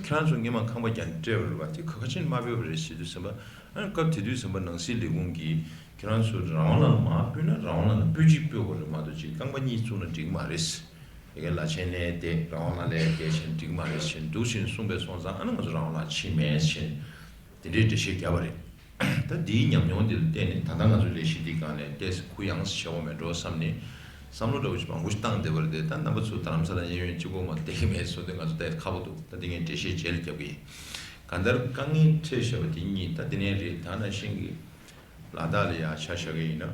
ཁྱེད་རང་ཚོ་སྔོན་མ་ཁང་པ་རྒྱག་ནས་སྤྲད་པ་རེད་བ། དེ་ག་ག་ཕྱིན་མ་སྤོས་པ་རེད་ཟེར་དུས་ཙམ་པ། ཨ་ནི་སྐབས་དེ་དུས་ཙམ་པ་ནང་སྲིད་ལས་ཁུངས་ཀྱིས་ཁྱེད་རང་ཚོ་རང་དབང་ལ་མར་སྤོས་ན་རང་དབང་ལ་སྤོས་གཅིག་སྤོས་དགོས་རེད་མ་གཏོགས་ཅིག་རྐང་པ་གཉིས་བཙུགས་ན་འགྲིག་མ་རེད། དེ་གའི་ལ་ཆེན་ལས་དེ་རང་དབང་ལ་ལས་དེ་བྱས་འགྲིག་མ་རེད་ཟེར་འདུག་ཟེར་གསུངས་པའི་སོང་ཙང་ཨ་ནི་ང་ཚོ་རང་དབང་ལ་ཕྱིན་མེད་ཟེར་དེ་འདྲའི་འགྲེལ་བཤད་བརྒྱབ་པ་རེད། ད་འདིའི་ཉམས་མྱོང་འདི་ལ་བརྟེན་ནས་ད་ལྟ་ང་ཚོ་ལས་གཞི་འདིའི་སྒང་ནས་ཏོག་ཙམ་གུ་ཡངས་སུ་བྱེད་དགོས་མེད་འགྲོ་བསམ་ནས་བསམ་བློ་འདྲ་བོ་ཞིག་མང་པོ་ཞིག་བཏང་བསྡད་པ་རེད་དེ། ད་རྣམ་པ་ཚོ་རྡ་རམ་ས་ལ་གཡས་གཡོན་གཅིག་པོ་མ་བསྡད་ཀྱི་མེད་བཟོ་དུས་ང་ཚོ་ཏོག་ཙམ་ཁག་པོ་འདུག་ད་འདི་ངས་འགྲེལ་བཤད་རྗེས་ལ་རྒྱབ་ཀྱི་ཡིན། གང་ལྟར་དཀའ་ངལ་འཕྲད་བཞག་པ་དེ་གཉིས་ད་དེ་ནས་རེད། ད་ནང་བཞིན་གྱི་ལ་དྭགས་ལ་ཡང་ཆ་བཞག་གི་ཡིན་ན།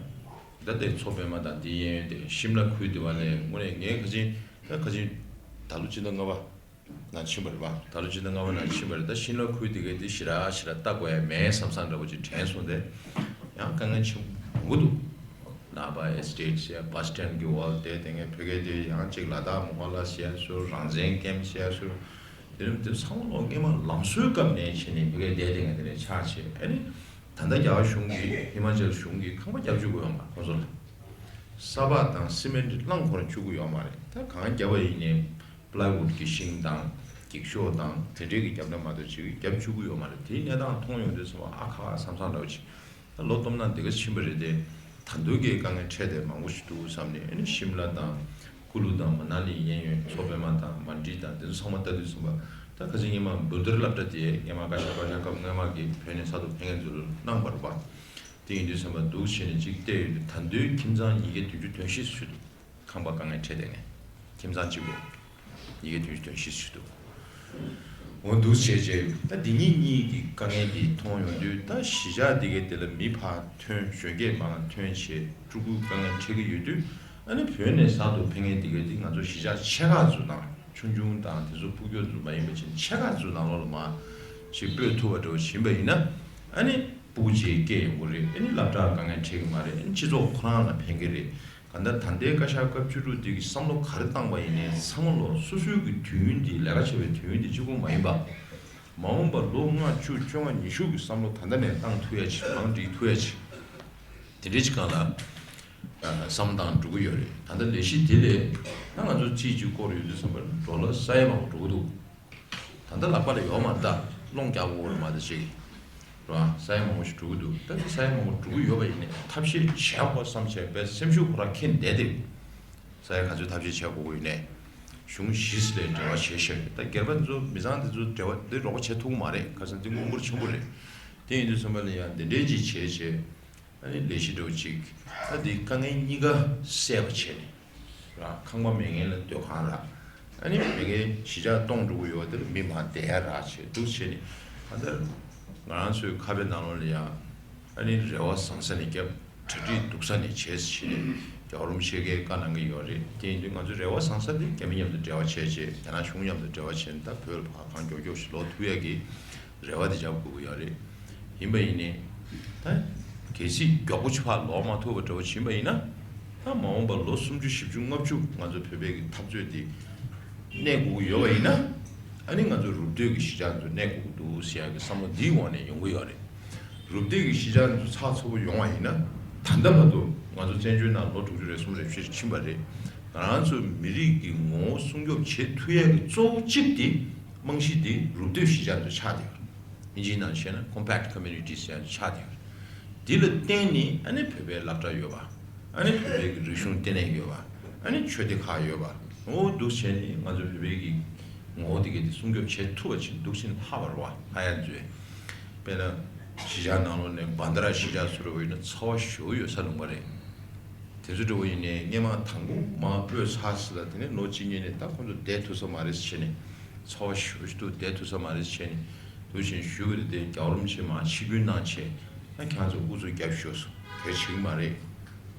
ད་ལྟའི་མཚོ་པདྨ་དང་དེའི་གཡས་གཡོན་དེ་ཤིམ་ལ་ཁུལ་དེ་བ་ལས་དངོས་གནས་ངས་ཁ་ཆེན་ད་ཁ་ཆེན་ད་ལོ་སྤྱི་ཟླ་ལྔ་པ་ནང་ཕྱིན་པ་རེད་པ། ད་ལོ་སྤྱི་ཟླ་ལྔ་པ་ནང་ཕྱིན་པ་རེད། ད་ཤིམ་ལ་ཁུལ་དེ་གའི་དེ་ཞེ་དྲག་ཞེ་དྲག་ལྟ་དགོས་ཡ་མེད་བསམ་བསམ་འདྲ་པོ་ཅིག་དྲན་སོང་སྟེ། ཡང་དཀའ་ངལ་ཆེན་པོ་མང་པོ་འདུག་ནག་པ་ཨེ་སི་ཊེཊ་ཟེར་ཡ་བྷ་སི་ཊེན་གྱི་འོག་ལ་བསྡད་དེ་ངས་ཕ་གིར་དེ་ཡང་གཅིག་ལ་དྭགས་མོ་ཧ་ལ་ཟེར་ཡ་ཚོ། རང་བཙན་ཀེམ་ཟེར་ཡ་ཚོ། དེ་རིང་དེ་ཚང་མ་ལོ་སྔས་མ་ལམ་བཟོའི་སྐབས་ནས་བྱས་ནས་ཕ་གིར་བསྡད་དེ་ངས་དེ་ནས་ཆགས་བྱས། ཨ་ནི་ད་ལྟ་རྒྱ་གར་གཞུང་གིས་ཧི་མ་ཅལ་གཞུང་གིས་ཁང་པ་བརྒྱབ་བཅུག་གི་ཡོད་མ་རེད་ཁོང་ཚོ་ལ། ས་ཕག་དང་སི་མེན་ཊི་རླངས་འཁོར་བཅུག་གི་ཡོད་མ་རེད། ད་གང་བརྒྱབ་པ་ཡིན་ནའི་པ་ལའི་ཝུཌ་གི་ཤིང་དང་འགྱིག་ཤོག་དང་དེ་འདྲས་ཀྱི་རྒྱབ་ན་མ་གཏོགས་ཅིག་བརྒྱབ་བཅུག་གི་ཡོད་མ་རེད། དེའི་གནས་སྟངས་མཐོང་ཡོང་དུས་ཙམ་པ་ཨ་ཁ་བསམ་བསམ་འདྲ་བོ་ཅིག་ད་ལོ་སྟོང་ཕྲག་འདི་ག་ཕྱིན་པ་རེད་དེ། ད་དུང་གི་དཀའ་ངལ་འཕྲད་བསྡད་མང་པོ་ཞིག་འདུག་བསམ་ནས། ཨ་ནི་ཤིམ་ལ་དང་ཀུ་ལུ་དང་མ་ན་ལི་གཡས་གཡོན་མཚོ་པདྨ་དང་མན་ཌི་དང་དེ་ཚོ་ཚང་མ་ལྟ་དུས་ཙམ་པ། ད་ཁ་སང་ཉི་མ་བུལ་དར་སློབ་གྲྭ་དེ་སྔས་མ་བཀའ་ཤག་བཀའ་ཤག་སྐབས་སྔོན་མ་གི་བོད་ནས་གསར་དུ་ཕེབས་མཁན་ཚོ་ལ་གནང་བ་རེད་པ། དེ་ཡིན་དུས་ཙམ་པ་འདུག་བྱས་ནས་ཅིག་བལྟས་ཡོད་དུས་ད་དུང་ཁྱིམ་ཚང་ཉིས་བརྒྱ་བདུན་ཅུ་དོན་བཞི་ཙམ་ཞིག་འདུག་ཁང་པ་དཀའ་ངལ་འཕྲད་བསྡད་མཁན། ཁྱིམ་ཚང་གཅིག་པོ་ཉིས་བརྒྱ་བདུན་ཅུ་དོན་བཞི་ཞིག་འདུག་འོ་འདུག་བྱས་རྗེས་ད་འདི་གཉིས་གཉིས་ཀྱི་དཀའ་ངལ་འདི་མཐོང་ཡོང་དུས། ད་གཞིས་ཆགས་འདི་གའི་དེ་ལ་མི་ཕར་ཐོན། གཞོན་སྐྱེས་མང་ཐོན་བྱས་ཕྲུ་གུ་དཀའ་ངལ་འཕྲད་ཀྱི་ཡོད་དུས། ཨ་ནི་བོད་ནས་གསར་དུ་ཕེབས་མཁན་འདི་གའི་འདི་ང་ཚོ་གཞིས་ཆགས་ཆེ་ཁག་ཚོ་ནང་། ཆུང་ཆུང་དང་དེ་ཚོ་སྤུ་གུ་ཚོ་མ་ཡིན་པ་ཅིག་ཆེ་ཁག་ཚོ་ནང་ལོགས་ལ་མར་ཅིག་སྤོས་ཐུབ་པ་འདྲ་བོ་ཡིན་པ་ཡིན་ན། ཨ་ནི་སྤུ་གུ་ཅིག་སྐྱེས་ཡོང་གི་རེད། ཨ་ནི་སློབ་གྲྭ་དཀའ་ངལ་འཕྲད་ཀྱི་མ་རེད། ཨ་ནི་སྤྱི་ཚོགས་ཁོ་རང་ལ་ཕན་གྱི་རེད། གང་ལྟར་ད་ལྟའི་བཀའ་ཤག་སྐབས་བཅུ་དྲུག་འདི་གིས་བསམ་བློ་ག་རེ་བཏང་བ་ཡིན་ནའི་ཚང་མ་ལོ་སོ་སོའི་གི་དུས་ཡུན་འདི། ལས་ཀ་བྱེད་པའི་དུས་ཡུན་འདི་གཅིག་པོ་མ་ཡིན་པ། མ་འོངས་པ་ལོ་ལྔ་བཅུ་བཅོ་ལྔ་ཉི་ཤུ་གི་བསམ་བློ་ད་ལྟ་ནས་བཏང་ཐུབ་ཡ་ཅིག་མང་སྒྲིག་ཐུབ་ཡ་ཅིག་དེ་འདྲའི་ཅིག་སྒང་ལ་བསམ་བློ་བཏང་འགྲོ་གི་ཡོད་རེད། ད་ལྟ་ལས་གཞི་དེ་ལས་ད་ང་ཚོ་རྩིས་ཅིག་བསྐོར་ཡོད་དུས་ཙམ་པ་ཌོ་ལར་ས་ཡ་མང་པོ་འགྲོ་གི་འདུག་ད་ལྟ་ལག་པ་ལ་ཡོད་མ་རེད། ད་སློང་རྒྱག་དགོས་རེད་མ་གཏོགས་ཅིག་རེད་བ། ས་ཡ་མང་པོ་ཞིག་འགྲོ་གི་འདུག་ད་ས་ཡ་མང་པོ་འགྲོ་གི་ཡོད་པ་ཡིན་ནའི་ཐབས་ཤེས་བྱེད་དགོས་བསམ་བྱས་པའི་སེམས་ཤུགས་ཁོ་རང་འཁྱེར་བསྡད་དེ། ས་ཡ་ག་ཚོད་ཐབས་ཤེས་བྱེད་དགོས་ཀྱི་ཡོད་ནའི། གཞུང་བཞི་ལ་འབྲེལ་བ་བྱེད་ཤེས། ད་སྒེར་པ་ཚོ་མི་ཚང་དེ་ཚོ་འབྲེལ་བ་འདི་རོགས་པ་བྱེད་ཐུབ་ཀྱི་མ་རེད། ཁ་སང་འདི་དངུལ་འབོར་ཆེན་པོ་རེད། དེ་ཡིན་དུས་ཙམ་པ་ལ་ཡང་འདི་འདྲའི་ཅིག་བྱས་བྱས། ཨ་ནི་ལས་གཞི་འདྲ་བོ་ཅིག་ད་འདི་དཀའ་ངལ་གཉིས་ཀ་སེལ་བ་བྱས་ནས། ར་ཁང་པ་མེད་མཁན་ལ་སྡོད་ཁང་རག་ཨ་ནི་མེད་མཁན་གཞིས་ཆགས་སྟོང་འགྲོ་གི་ཡོད་པ་དེ་ལ་མི་མར་བསྡད་ཡ་རག་བྱས་འདུག་བྱས་ནས། ད་ལྟ་ང་རང་ཚོའི་ཁ་པའི་ནང་ལོགས་ལ་ཡང་ཨ་ནི་རེ་བ་བཟང་ས་ནས་བརྒྱབ། གྲ་སྒྲིག་སྡུག་ས་ནས་བྱས་ཟེར་བྱས་ནས་རྒྱལ་བ་རིན་པོ་ཆེ་གིས་བཀའ་གནང་གི་ཡོད་རེད། དེ་ཡིན་དུས་ང་ཚོ་རེ་བ་བཟང་ས་དེ་རྒྱ་མི་མཉམ་དུ་འབྲེལ་བ་བྱས་བྱས། རྒྱ་ནག་གཞུང་མཉམ་དུ་འབྲེལ་བ་བྱས་ནས་ད་བོད་ལ་ཕར་གང་མགྱོགས་མགྱོགས་ཤིག་ལོག་ཐུབ་ཡ་གི་རེ་བ་དེ་རྒྱབ་དགོས་ཀྱི་ཡོད་རེད། ཡིན་པ་ཡིན་ནའི་ད་གལ་སྲིད་མགྱོགས་པོ་ཕར་ལོག་མ་ཐུབ་པ་འདྲ་བོ་ཕྱིན་པ་ཡིན་ན། ད་མ་འོངས་པ་ལོ་སུམ་ཅུ་བཞི་བཅུ་ལྔ་བཅུ་ང་ཚོ་བོད་པའི་གི་འཐབ་རྩོད་འདི་གནས་དགོས་ཀྱི་ཡོད་པ་ཡིན་ན། ཨ་ནི་ང་ཚོ་རུབ་སྡོད་ཀྱི་གཞིས་ཆགས་ཚོ་གནས་དགོས་ཀྱི་འདུག་ཟེར་ཡ་གི་བསམ་བློ་འདིའི་འོག་ནས་ཡོང་གི་ཡོད་རེད། རུབ་སྡོད་ཀྱི་གཞིས་ཆགས་ཚོ་ཚགས་ཚུད་པོ་ཡོང་བ་ཡིན་ན། ད་ལྟ་བར་དུ་ང་ཚོ་བཙན་བྱོལ་ནང་ལོ་དྲུག་ཅུ་རེ་གསུམ་རེ་བཞི་ཕྱིན་པ་རེད། ང་རང་ཚོའི་མི་རིགས་ཀྱི་ངོ་བོ་སྲུང་སྐྱོབ་བྱེད་ཐུབ་ཡ་གི་གཙོ་བོ་གཅིག་དེ། རྨང་གཞི་དེ་རུབ་སྡོད་གཞིས་ཆགས་ཚོ་ཆགས་བསྡད་ཡོད་རེད། ཨིན་ཇིའི་ནང་བཤད་ན་compact communities ཟེར་ཡ་ཆགས་བསྡད་ཡོད་རེད། འདི་ལ་བརྟེན་ནས་ཨ་ནི་བོད་པའི་སློབ་གྲྭ་ཡོད་པ། ཨ་ནི་བོད་པའི་གི་རིག་གཞུང་ལྟེ་གནས་ཡོད་པ། ཨ་ནི་ཆོས་སྡེ་ཁག་ཡོད་པ། འོ་འདུག་བྱས་ནས་ང་ཚོ་བོད་པའི་གི་ངོ་བོ་དེ་གའི་དེ་སྲུང་སྐྱོབ་བྱེད་ཐུབ་པ་ཅིག་འདུག་ཟིན་ལྷག་པ་རེད་བ། ལྷག་ཡ་མཛོད། དཔེར་ན་གཞིས་ཆགས་ནང་ལོགས་ནས་བྷན་དྷ་ར་གཞིས་ཆགས་ཚུར་འོས་ན་ཚ་བ་ཞེ་པོ་ཡོད་ས་ལུང་པ་རེད། དེ་ཚོ་འདྲ་བོ་ཡིན་ནའི་སྔས་མ་དང་པོ་མར་སྤོས་ཚར་ཟིན་ལ། དེ་ནས་ལོ་གཅིག་གཉིས་ནས་ད་ཁོང་ཚོ་བསྡད་ཐུབ་ས་མ་རེད་ཟེར་བྱས་ནས། ཚ་བ་ཞེ་པོ་ཞིག་འདུག་བསྡད་ཐུབ་ས་མ་རེད་ཟེར་བྱས་ནས། འདུག་བྱས་ནས་ཞུ་གི་རེད་དེ། རྒྱལ་བ་རིན་པོ་ཆེ་མར་ཆིབས་བསྒྱུར་གནང་བྱས། ད་ཁྱེད་ཚོ་ཨུ་ཚུགས་རྒྱབ་ཤོག་ཟེར། གལ་ཆེ་གི་མ་རེད།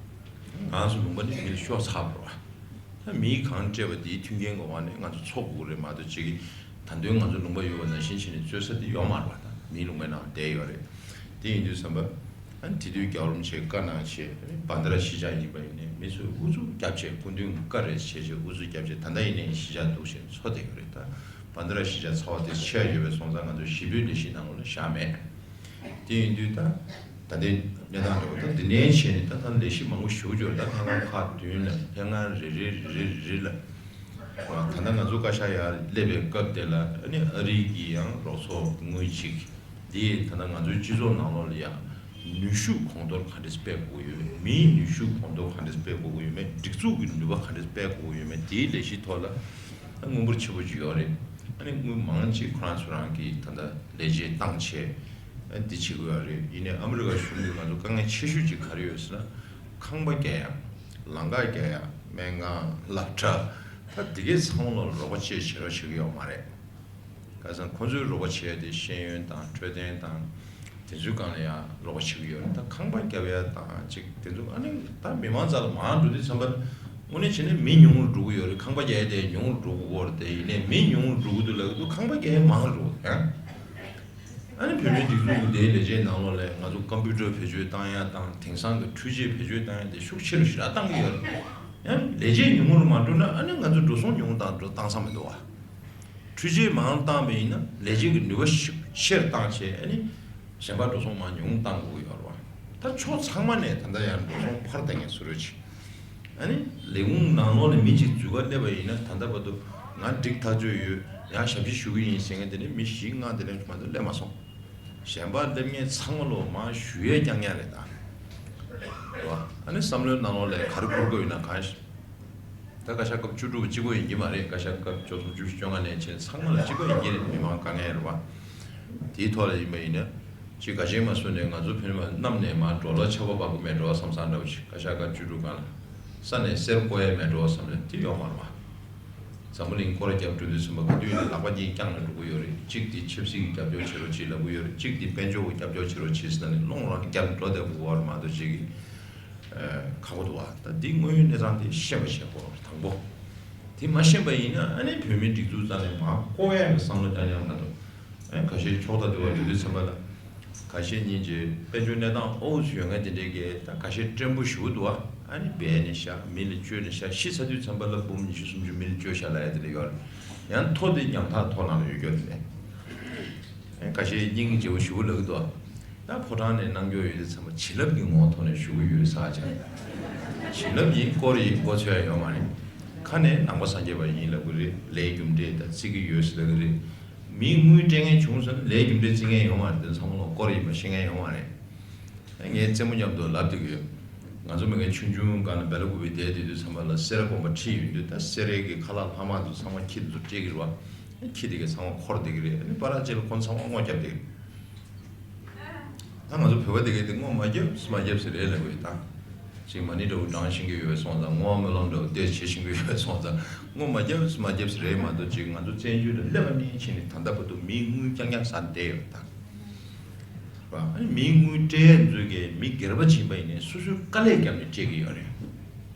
ང་ཚོ་ལུང་པ་ནི་མི་ལ་ཤོར་ཚར་བ་རེད་བ། ད་མིས་གང་སྤྲད་པ་དེའི་མཐུན་རྐྱེན་གྱི་འོག་ནས་ང་ཚོ་འཚོ་དགོས་ཀྱི་རེད་མ་གཏོགས་ཅིག་གིས་ད་དུང་ང་ཚོ་ལུང་པ་ཡོད་པ་ནང་བཞིན་བྱས་ནས་རྩོད་ས་དེ་ཡོད་མ་རེད་བ། ད་མིའི་ལུང་པའི་ནང་བསྡད་ཡོད་རེད། དེ་ཡིན་དུས་ཙམ་པ། ཨ་ནི་དེ་དུས་རྒྱལ་བ་རིན་པོ་ཆེས་བཀའ་གནང་བྱས། ཨ་ནི་བྷན་དྷ་ར་གཞིས་ཆགས་ཡིན་པ་ཡིན་ནའི་མི་ཚོས་ཨུ་ཚུགས་བརྒྱབ་བྱས། སྐུ་མདུན་བཀའ་རེ་བྱས་བྱས་ཨུ་ཚུགས་བརྒྱབ་བྱས། ད་ལྟ་ཡིན་ནའི་གཞིས་ཆགས་འདུག་བྱས་འཚོ་བསྡད་ཡོད་རེད། ད་བྷན་དྷ་ར་གཞིས་ཆགས་ཚ་བ་དེ་ཆེ་ཡོད་པའི་སོང་ཙང་ང་ཚོ་གཞིས་སྤོའི་ལས་གཞི་ནང་ལོགས་ལ་བཞག་མེད། དེ་ཡིན་དུས་ད་ད་ལྟའི་གནས་སྟངས་འདྲ་བོ། ད་འདི་ནས་བྱས་ནས་ད་ད་ལས་གཞི་མང་པོ་ཞུ་རྒྱུ་རེད། ད་ལྷན་ཁང་ཁག་བདུན་ལ་ལྷན་ཁང་རེ་རེ་རེ་རེ་རེ་རེ་ལ། ད་ལྟ་ང་ཚོ་བཀའ་ཤག་ཡར་སླེབས་པའི་སྐབས་དེ་ལ་ཨ་ནི་ཨ་རི་གི་ཡང་རོགས་ཚོགས་དངུལ་ཅིག་འདི་ད་ལྟ་ང་ཚོའི་སྤྱི་ཚོགས་ནང་ལོགས་ལ་ཡང་ནུས་ཤུགས་གོང་མཐོར་ག་འདྲས་སྤེལ་དགོས་ཡོད་མེད། མིའི་ནུས་ཤུགས་གོང་མཐོར་ག་འདྲས་སྤེལ་དགོས་ཀྱི་ཡོད་མེད། སྒྲིག་འཛུགས་ཀྱི་ནུས་པ་ག་འདྲས་སྤེལ་དགོས་ཀྱི་ཡོད་མེད། དེའི་ལས་གཞིའི་ཐོག་ལ་ད་དངུལ་འབོར་ཆེ་པོ་ཅིག་ཡོད་རེད། ཨ་ནི་དངུལ་མང་ཅིག་ཁོ་རང་ཚོ་རང་གིས་ད་ལྟ་ལས་བྱེད་བཏང་བྱས་ཨ་འདི་བྱེད་དགོས་ཡོད་རེད། ཡིན་ནའི་ཨ་མི་རི་ཀ་གཞུང་གིས་ང་ཚོ་དཀའ་ངལ་ཆེ་ཤོས་ཅིག་ག་རེ་ཡོད་ཟེར་ན། ཁང་པ་རྒྱག་ཡ། ལམ་ཁ་རྒྱག་ཡ། སྨན་ཁང་། སློབ་གྲྭ། ད་འདི་གའི་ཚང་མ་ལ་རོགས་པ་བཅས་བྱེད་རོགས་བྱེད་ཀྱི་ཡོད་མ་རེད། ག་ས་ཁོ་ཚོའི་རོགས་པ་བྱས་ཏེ་ཤེས་ཡོན་དང་འཕྲོད་བསྟེན་དང་དེ་ཚོའི་སྒང་ལ་ཡང་རོགས་པ་བྱེད་ཀྱི་ཡོད་རེད། ད་ཁང་པ་རྒྱབ་ཡ་དང་ཅིག་དེ་ཚོ་ཨ་ནི་ད་མི་མང་རྩ་ལ་མང་འགྲོ་དུས་ཙམ་པ་དངོས་གནས་བྱས་ན་མི་ཉུང་རུ་འགྲོ་གི་ཡོད་རེད། ཁང་པ་རྒྱག་ཡ་དེ་ཉུང་རུ་འགྲོ་གི་ཡོད་རེད། དེ་ཡིན་ནའི་མི་ཉུང་རུ་འགྲོ་གི་འདུག་ལབ་ཀྱི་འདུག་ཁང་པ་རྒྱག་ཡ་མང་རུ་འགྲོ་གི་ཡོད་རེད། ཨ་ནི་བོད་མིའི་སྒྲིག་འཛུགས་ཀྱི་དེའི་ལས་བྱེད་ནང་ལོགས་ལ་ང་ཚོ་ཀམ་པུ་ཊར་བེད་སྤྱོད་བཏང་ཡ་དང་དེང་སང་གི་འཕྲུལ་ཆས་བེད་སྤྱོད་བཏང་ཡ་དེ་ཤུགས་ཆེ་རུ་ཞེ་དྲག་བཏང་གི་ཡོད་རེད། ཡང་ལས་བྱེད་ཉུང་རུ་མ་འགྲོ་ན་ཨ་ནི་ང་ཚོ་འགྲོ་སོང་ཉུང་བཏང་འགྲོ་བཏང་ས་མི་འདུག་བ། འཕྲུལ་ཆས་མང་བཏང་བ་ཡིན་ན་ལས་བྱེད་ཀྱི་ནུས་པ་ཤུགས་ཆེར་བཏང་བྱས་ཨ་ནི་གཞན་པ་འགྲོ་སོང་མང་ཉུང་བཏང་དགོས་ཀྱི་ཡོད་རེད་བ། ད་ཕྱོགས་ཚང་མ་ནས་ད་ལྟ་ཡང་འགྲོ་སོང་འཕར་བཏང་མཁན་བཟོ་འདྲ་ཅིག་ཨ་ནི་ལས་ཁུངས་ནང་ལོགས་ནས་མི་གཅིག་འཛུལ་ག་སླེབས་པ་ཡིན་ན་ད་ལྟ་བར་དུ་ང་འགྲིག་ཐག་ཆོད་ཡོད། ཡང་ཞབས་ཕྱི་ཞུ་གི་ཡིན་ཟེར་མཁན་དེ་ནས་མི་བཞི་ལྔ་དེ་ནས་མ་གཏོགས་སླེབས་མ་སོང་། གཞན་པ་སླེབས་མཁན་ཚང་མ་ལོ་མང་ཞུ་ཡས་རྐྱང་རྐྱང་རེད་ད། རེད་བ། ཨ་ནི་བསམ་བློའི་ནང་ལོགས་ལ་ག་རེ་འཁོར་གི་ཡོད་ན་གང་ཞིག་ད་བཀའ་ཤག་སྐབས་བཅུ་དྲུག་གཅིག་པོ་ཡིན་གྱི་མ་རེད། བཀའ་ཤག་སྐབས་བཅུ་གསུམ་བཅུ་བཞི་བཅོ་ལྔ་ནས་བྱས་ཚང་མ་ལ་གཅིག་པ་ཡིན་གྱི་རེད། མི་མང་དཀའ་ངལ་རེད་བ། དེའི་ཐོག་ལ་ཡིན་པ་ཡིན་ན། ཅིག་ག་ཅན་མ་སུ་ནས་ང་ཚོ་བོད་མི་རྣམས་ནས་མར་འགྲོ་ལ་ཆར་པ་འབབ་ཀྱི་མེད་འགྲོ་བསམ་བསམ་འདྲ་བོ་ཞིག་བཀའ་ཤག་སྐབས་བཅུ་དྲུག་སྒང་ལ་ས་ནས་གསེར་བརྐོ་ཡས་མེད་འགྲོ་བསམ་ནས་དེ་ཡོད་མ་རེད་བ། འཛམ་བུ་གླིང་སྐོར་རྒྱབ་འགྲོ་དུས་ཙམ་པ་ག་དུས་ཡིན་ན་ལག་པ་གཉིས་བརྐྱངས་ནས་འགྲོ་གི་ཡོད་རེད། གཅིག་དེ་ཆབ་སྲིད་ཀྱི་རྒྱབ་སྐྱོར་བྱེད་རོགས་བྱེད་ལབ་གི་ཡོད་རེད། གཅིག་དེ་དཔལ་འབྱོར་གྱི་རྒྱབ་སྐྱོར་བྱེད་རོགས་བྱེད་ཟེར་ནས་སློང་རང་རྒྱབ་འགྲོ་བསྡད་དགོས་པ་རེད་མ་གཏོགས་ཅིག་གི་ཁག་པོ་འདུག་བ། ད་འདི་དངོས་ཡོད་གནས་སྟངས་དེ་ཤེས་པ་བྱེད་དགོས་རེད་དང་པོ། དེ་མ་ཤེས་པ་ཡིན་ན་ཨ་ནི་བོད་མིའི་སྒྲིག་འཛུགས་རྩ་ནས་མར་བཀོག་ཡག་གི་བསམ་བློ་རྐྱང་རྐྱང་མ་གཏོགས། ཨ་ནི་ཁ་ཤས་ཕྱོགས་མཐའ་བསྡུར་བ་འགྲོ་དུས་ཙམ་པ་ལ། ཁ་ཤས་སྙིང་རྗེ། དཔལ་འབྱོར་གནས་སྟངས་ཨོ་ཚོ་ཡོད་མཁན་དེ་འདྲས་ཀྱིས་ད་ཁ་ཤས་བཀྲེན་པོ་ཞེ་པོ་འདུག་ཨ། ཨ་ནི་སྦས་ནས་བཞག་མི་ལ་བཅོལ་ནས་བཞག་ཤི་ཚར་དུས་ཙམ་པ་ལ་འབུམ་ཉི་ཤུ་སུམ་ཅུ་མི་ལ་བཅོལ་བཞག་ལབ་ཡ་དེ་འདྲ་ཡོད་རེད། ཡང་མཐོ་དེ་ཉམ་ཐག་མཐོ་ནང་ལ་ཡོད་རྒྱུ་དེ་ནས། ཨ་ནི་ཁ་ཤས་སྙིང་རྗེ་པོ་ཞེ་པོ་ལབ་ཀྱི་འདུག་ཨ། ད་ཕོ་བྲང་ནས་གནང་རྒྱུ་ཡོད་དུས་ཙམ་པ་བྱིན་རླབས་ཀྱི་ངོ་བོ་ཐོག་ནས་ཞུ་གི་ཡོད་ས་ཆ། བྱིན་རླབས་ཡིན་སྐོར་ཡིན་མགོ་ཚོས་ཡ་ཡོད་མ་རེད། ཁ་ནས་ནང་པ་སངས་རྒྱས་པ་ཡིན་ལབ་གི་རེད། ལས་རྒྱུ་འབྲས་ད་བརྩི་གི་ཡོད་ཟེར་ལབ་གི་རེད། མིས་དངུལ་སྤྲད་མཁན་བྱུང་སོང་ན་ལས་རྒྱུ་འབྲས་བརྩི་མཁན་ཡོད་མ་རེད། དེ་ཚང་མ་ལ་སྐོར་ཡིན་པ་ཤེས་མཁན་ཡོད་མ་རེད། ངས་རྩེད་མོ་མཉམ་དུ་ལབ་བསྡད་ཀྱི་ཡོད། ང་ཚོ་མི་ངན་ཆུང་ཆུང་སྒང་ལ་སྦེ་ལ་ཀུ་པའི་བསྡད་བསྡད་དུས་ཙམ་པ་ལ་སེ་ར་དགོན་པ་ཁྲིད་ཡོང་དུས་ད་སེ་རའི་གི་ཁ་ལག་ལྷག་མ་དུ་ཚང་མ་ཁྱི་དེ་ཚོ་སྤྲད་ཀྱི་རེད་བ། ཁྱི་དེ་གས་ཚང་མ་འཁོར་བསྡད་ཀྱི་རེད། ཨ་ནི་པ་ར་ཅིག་ལ་ཁོ་ཚང་མ་སྔོ་རྒྱབ་བསྡད་ཀྱི་རེད། ད་ང་ཚོ་བོད་པ་དེ་གས་དེ་སྔོ་མ་རྒྱབ་མ་རྒྱབ་ཟེར་རེད་ལབ་ཀྱི་ཡོད་ད། ཅིག་མ་ཎི་འདྲ་བོ་བགྲང་ཤེས་ཀྱི་ཡོད་སོང་ཙང་བསྔོ་བ་སྨོན་ལམ་འདྲ་བོ་དེ་བྱེད་ཤེས་ཀྱི་ཡོད་སོང་ཙང་སྔོ་མ་རྒྱབ་མ་རྒྱབ་ཟེར་རེད་མ་གཏོགས་ཅིག་ང་ཚོ་བཙན་བྱོལ་ལ་སླེབས་པ་ནས་ཕྱིན་ནས་ད་ལྟ་བར་དུ་མིའི་དངུལ་རྐྱང་རྐྱང་ཟ་བསྡད་ཡོད་ད། ར། ཨ་ནི་མིའི་དངུལ་སྤྲད་མཛོད་ཀྱི་མི་སྒེར་པ་ཕྱིན་པ་ཡིན་ནའི་སོ་སོའི་དཀའ་ལས་བརྒྱབ་ནས་སྤྲད་ཀྱི་ཡོད་རེད།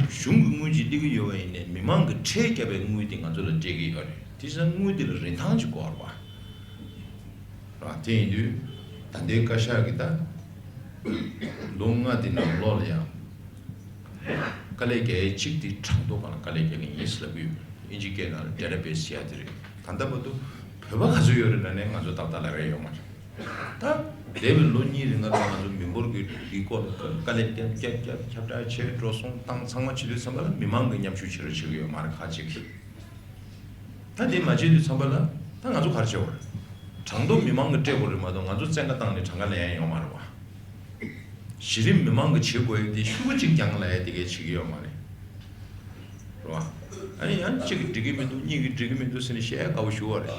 གཞུང་གི་དངུལ་ཅིག་སླེབས་ཀྱི་ཡོད་པ་ཡིན་ནའི་མི་མང་གི་ཁྲལ་བརྒྱབ་པའི་དངུལ་དེ་ང་ཚོ་ལ་སྤྲད་ཀྱི་ཡོད་རེད། དེ་ཚོ་དངུལ་དེ་ལ་རིན་ཐང་ཅིག་དགོས་རེད་པ། ར། དེ་ཡིན་དུས་ད་ལྟའི་བཀའ་ཤག་གི་ད་ལོ་ལྔ་དེ་ནང་ལོགས་ལ་ཡང་དཀའ་ལས་བརྒྱབ་ཡས་གཅིག་དེ་གྲངས་ཐོ་སྒང་ལ་དཀའ་ལས་བརྒྱབ་ཀྱི་ཡིན་ཟེར་ལབ་ཀྱི་ཡོད། ཨིན་ཇི་སྐད་ནང་ལ་database་ཟེར་ཡ་དེ་རེད། ད་ལྟ་བར་དུ་བོད་པ་ག་ཚོད་ཡོད་རེད་ལབ་ནས་ང་ཚོ་ཏག་ཏག་ལབ་ཡ་ཡོད་མ་རེད། ད་འདས་པའི་ལོ་གཉིས་རིང་ལ་ང་ཚོ་མི་འབོར་གྱི་འདིའི་སྐོར་ལ་དཀའ་ལས་བརྒྱབ་བརྒྱབ་བརྒྱབ་ཁྱབ་བསྒྲགས་བྱས་འགྲོ་སོང་བཏང་ཚང་མ་བྱེད་དུས་ཙམ་པ་ལ་མི་མང་གིས་མཉམ་ཞུགས་བྱེད་རོགས་བྱེད་ཀྱི་ཡོད་མ་རེད་ཁ་ཅིག་གིས། ད་དེ་མ་བྱེད་དུས་ཙམ་པ་ལ་ད་ང་ཚོ་ག་རེ་བྱེད་དགོས་རེད། གྲངས་ཐོ་མི་མང་གིས་སྤྲད་དགོས་རེད་མ་གཏོགས་ང་ཚོ་བཙན་བཀའ་བཏང་ནས་གྲངས་ཀ་ལེན་ཡ་ཡོད་མ་རེད་བ། གཞི་རིམ་མི་མང་གིས་བྱེད་དགོས་ཡ་དེ་ཤུགས་གཅིག་རྐྱང་ལབ་ཡ་དེ་གས་བྱེད་ཀྱི་ཡོད་མ་རེད། རེད་བ། ཨ་ནི་ཡང་གཅིག་གིས་འགྲིག་གི་མི་འདུག་གཉིས་ཀྱིས་འགྲིག་གི་མི་འདུག་ཟེར་ནས་བཤད་ཡ་དགའ་པོ་ཞུ་བ་རེད།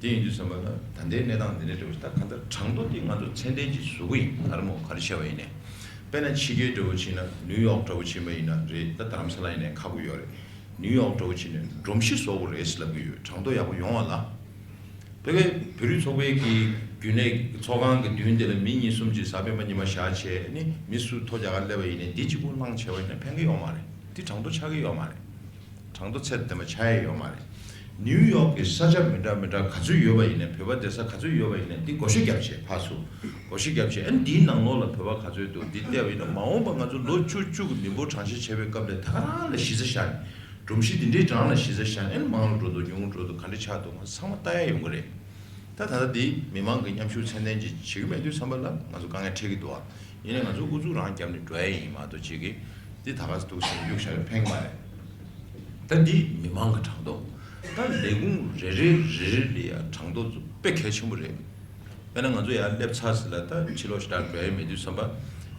དེ་ཡིན་དུས་ཙམ་པ་ལ་ད་ལྟའི་གནས་སྟངས་འདི་འདྲ་འདྲ་བོ་ཞིག་ད་གང་ལྟར་གྲངས་ཐོ་འདི་ང་ཚོ་ཚད་ལྡན་ཅིག་བཟོ་གི་ཡིན། ག་རེ་མོ་ག་རེ་བྱས་པ་ཡིན་ནའི། དཔེར་ན་ཕྱི་རྒྱལ་འདྲ་བོ་ཕྱིན་ན་ནིའུ་ཡོག་འདྲ་བོ་ཕྱིན་པ་ཡིན་ན་རེད། ད་རྡ་རམ་ས་ལ་ཡིན་ནའི་ཁག་པོ་ཡོད་རེད། ནིའུ་ཡོག་འདྲ་བོ་ཕྱིན་ནས་སྒྲོམ་གཞི་བཟོ་དགོས་རེད་ཟེར་ལབ་ཀྱི་ཡོད། གྲངས་ཐོ་ཡག་པོ་ཡོང་བ་ལ། བོད་པའི་བོད་རིགས་ཚོགས་པའི་གི་རྒྱུན་ལས་ཚོགས་ཁང་གི་མདུན་དེ་ལ་མི་གཉིས་གསུམ་ཅིག་གཟའ་སྤེན་པ་ཉི་མ་བཞག་བྱས་ནི་མི་སུ་ཐོ་རྒྱག་ག་སླེབས་པ་ཡིན་ནའི་འདི་གཅིག་པུ་བླངས་བྱས་པ་ཡིན་ན་ཕན་གི་ཡོད་མ་རེད། འདི་གྲངས་ཐོ་ཆགས་ཀྱི་ཡོད་མ་རེད། གྲངས་ཐོ་ཚད་ལྡན་པ་ཆགས་ཡ་ཡོད་མ་རེད། ནིའུ་ཡོག་གི་ས་ཆ་མི་འདྲ་མི་འདྲ་ག་ཚོད་ཡོད་པ་ཡིན་ནའི། བོད་པ་སྡོད་ས་ག་ཚོད་ཡོད་པ་ཡིན་ནའི། འདི་བགོ་བཤའ་བརྒྱབ་བྱས། ཕར་ཚུར་བགོ་བཤའ་བརྒྱབ་བྱས། ཨ་ནི་འདིའི་ནང་ལོགས་ལ་བོད་པ་ག་ཚོད་འདུག་འདི་བལྟས་པ་ཡིན་ན། མ་འོངས་པ་ང་ཚོ་ལོ་བཅུ་བཅུ་གི་མི་འབོར་གྲངས་བཤེར་བྱས་པའི་སྐབས་ལ་ད་ག་རང་ལ་གཞི་རྩ་བཞག་ནས། སྒྲོམ་གཞི་འདི་འདྲའི་གྲངས་ལ་གཞི་རྩ་བཞག་ནས། ཨ་ནི་མང་རུ་འགྲོ་འདུག་ཉུང་རུ་འགྲོ་འདུག་ག་འདྲ་ཆགས་འདུག་ང་ཚོ་ཚང་མ་ལྟ་ཡ་ཡོང་གི་རེད། ད་ད་ལྟ་འདི་མི་མང་གི་མཉམ་ཞུགས་ཚད་ལྡན་ཅིག་བྱེད་ཀྱི་མེད་དུས་ཙམ་པ་ལ་ང་ཚོ་དཀའ་ངལ་འཕྲད་ཀྱི་འདུག་ཨ། ཡིན་ནའི་ང་ཚོ་ཨུ་ཚུགས་རང་བརྒྱབ་ནས་འགྲོ་ཡ་ཡིན་མ་གཏོགས། ཅིག་གིས་འདི་ད་ག་སེ་འདུག་ཟེར་གཡུག་བཞག་ཡ་ཕན་གྱི་མ་རེད། ད་འདི་མི་མང་གི་གྲངས་ཐོ། ད་ལས་ཁུངས་རེ་རེ་རེ་རེ་ལ་ཡ་གྲངས་ཐོ་དཔེ་གལ་ཆེན་པོ་རེད། དཔེར་ན་ང་ཚོ་ཡར་སླེབས་ཚར་ཟིན་ལ་ད་ཕྱི་ལོགས་ཞེ་དྲག་འགྲོ་ཡ་མེད་དུས་ཙམ་པ།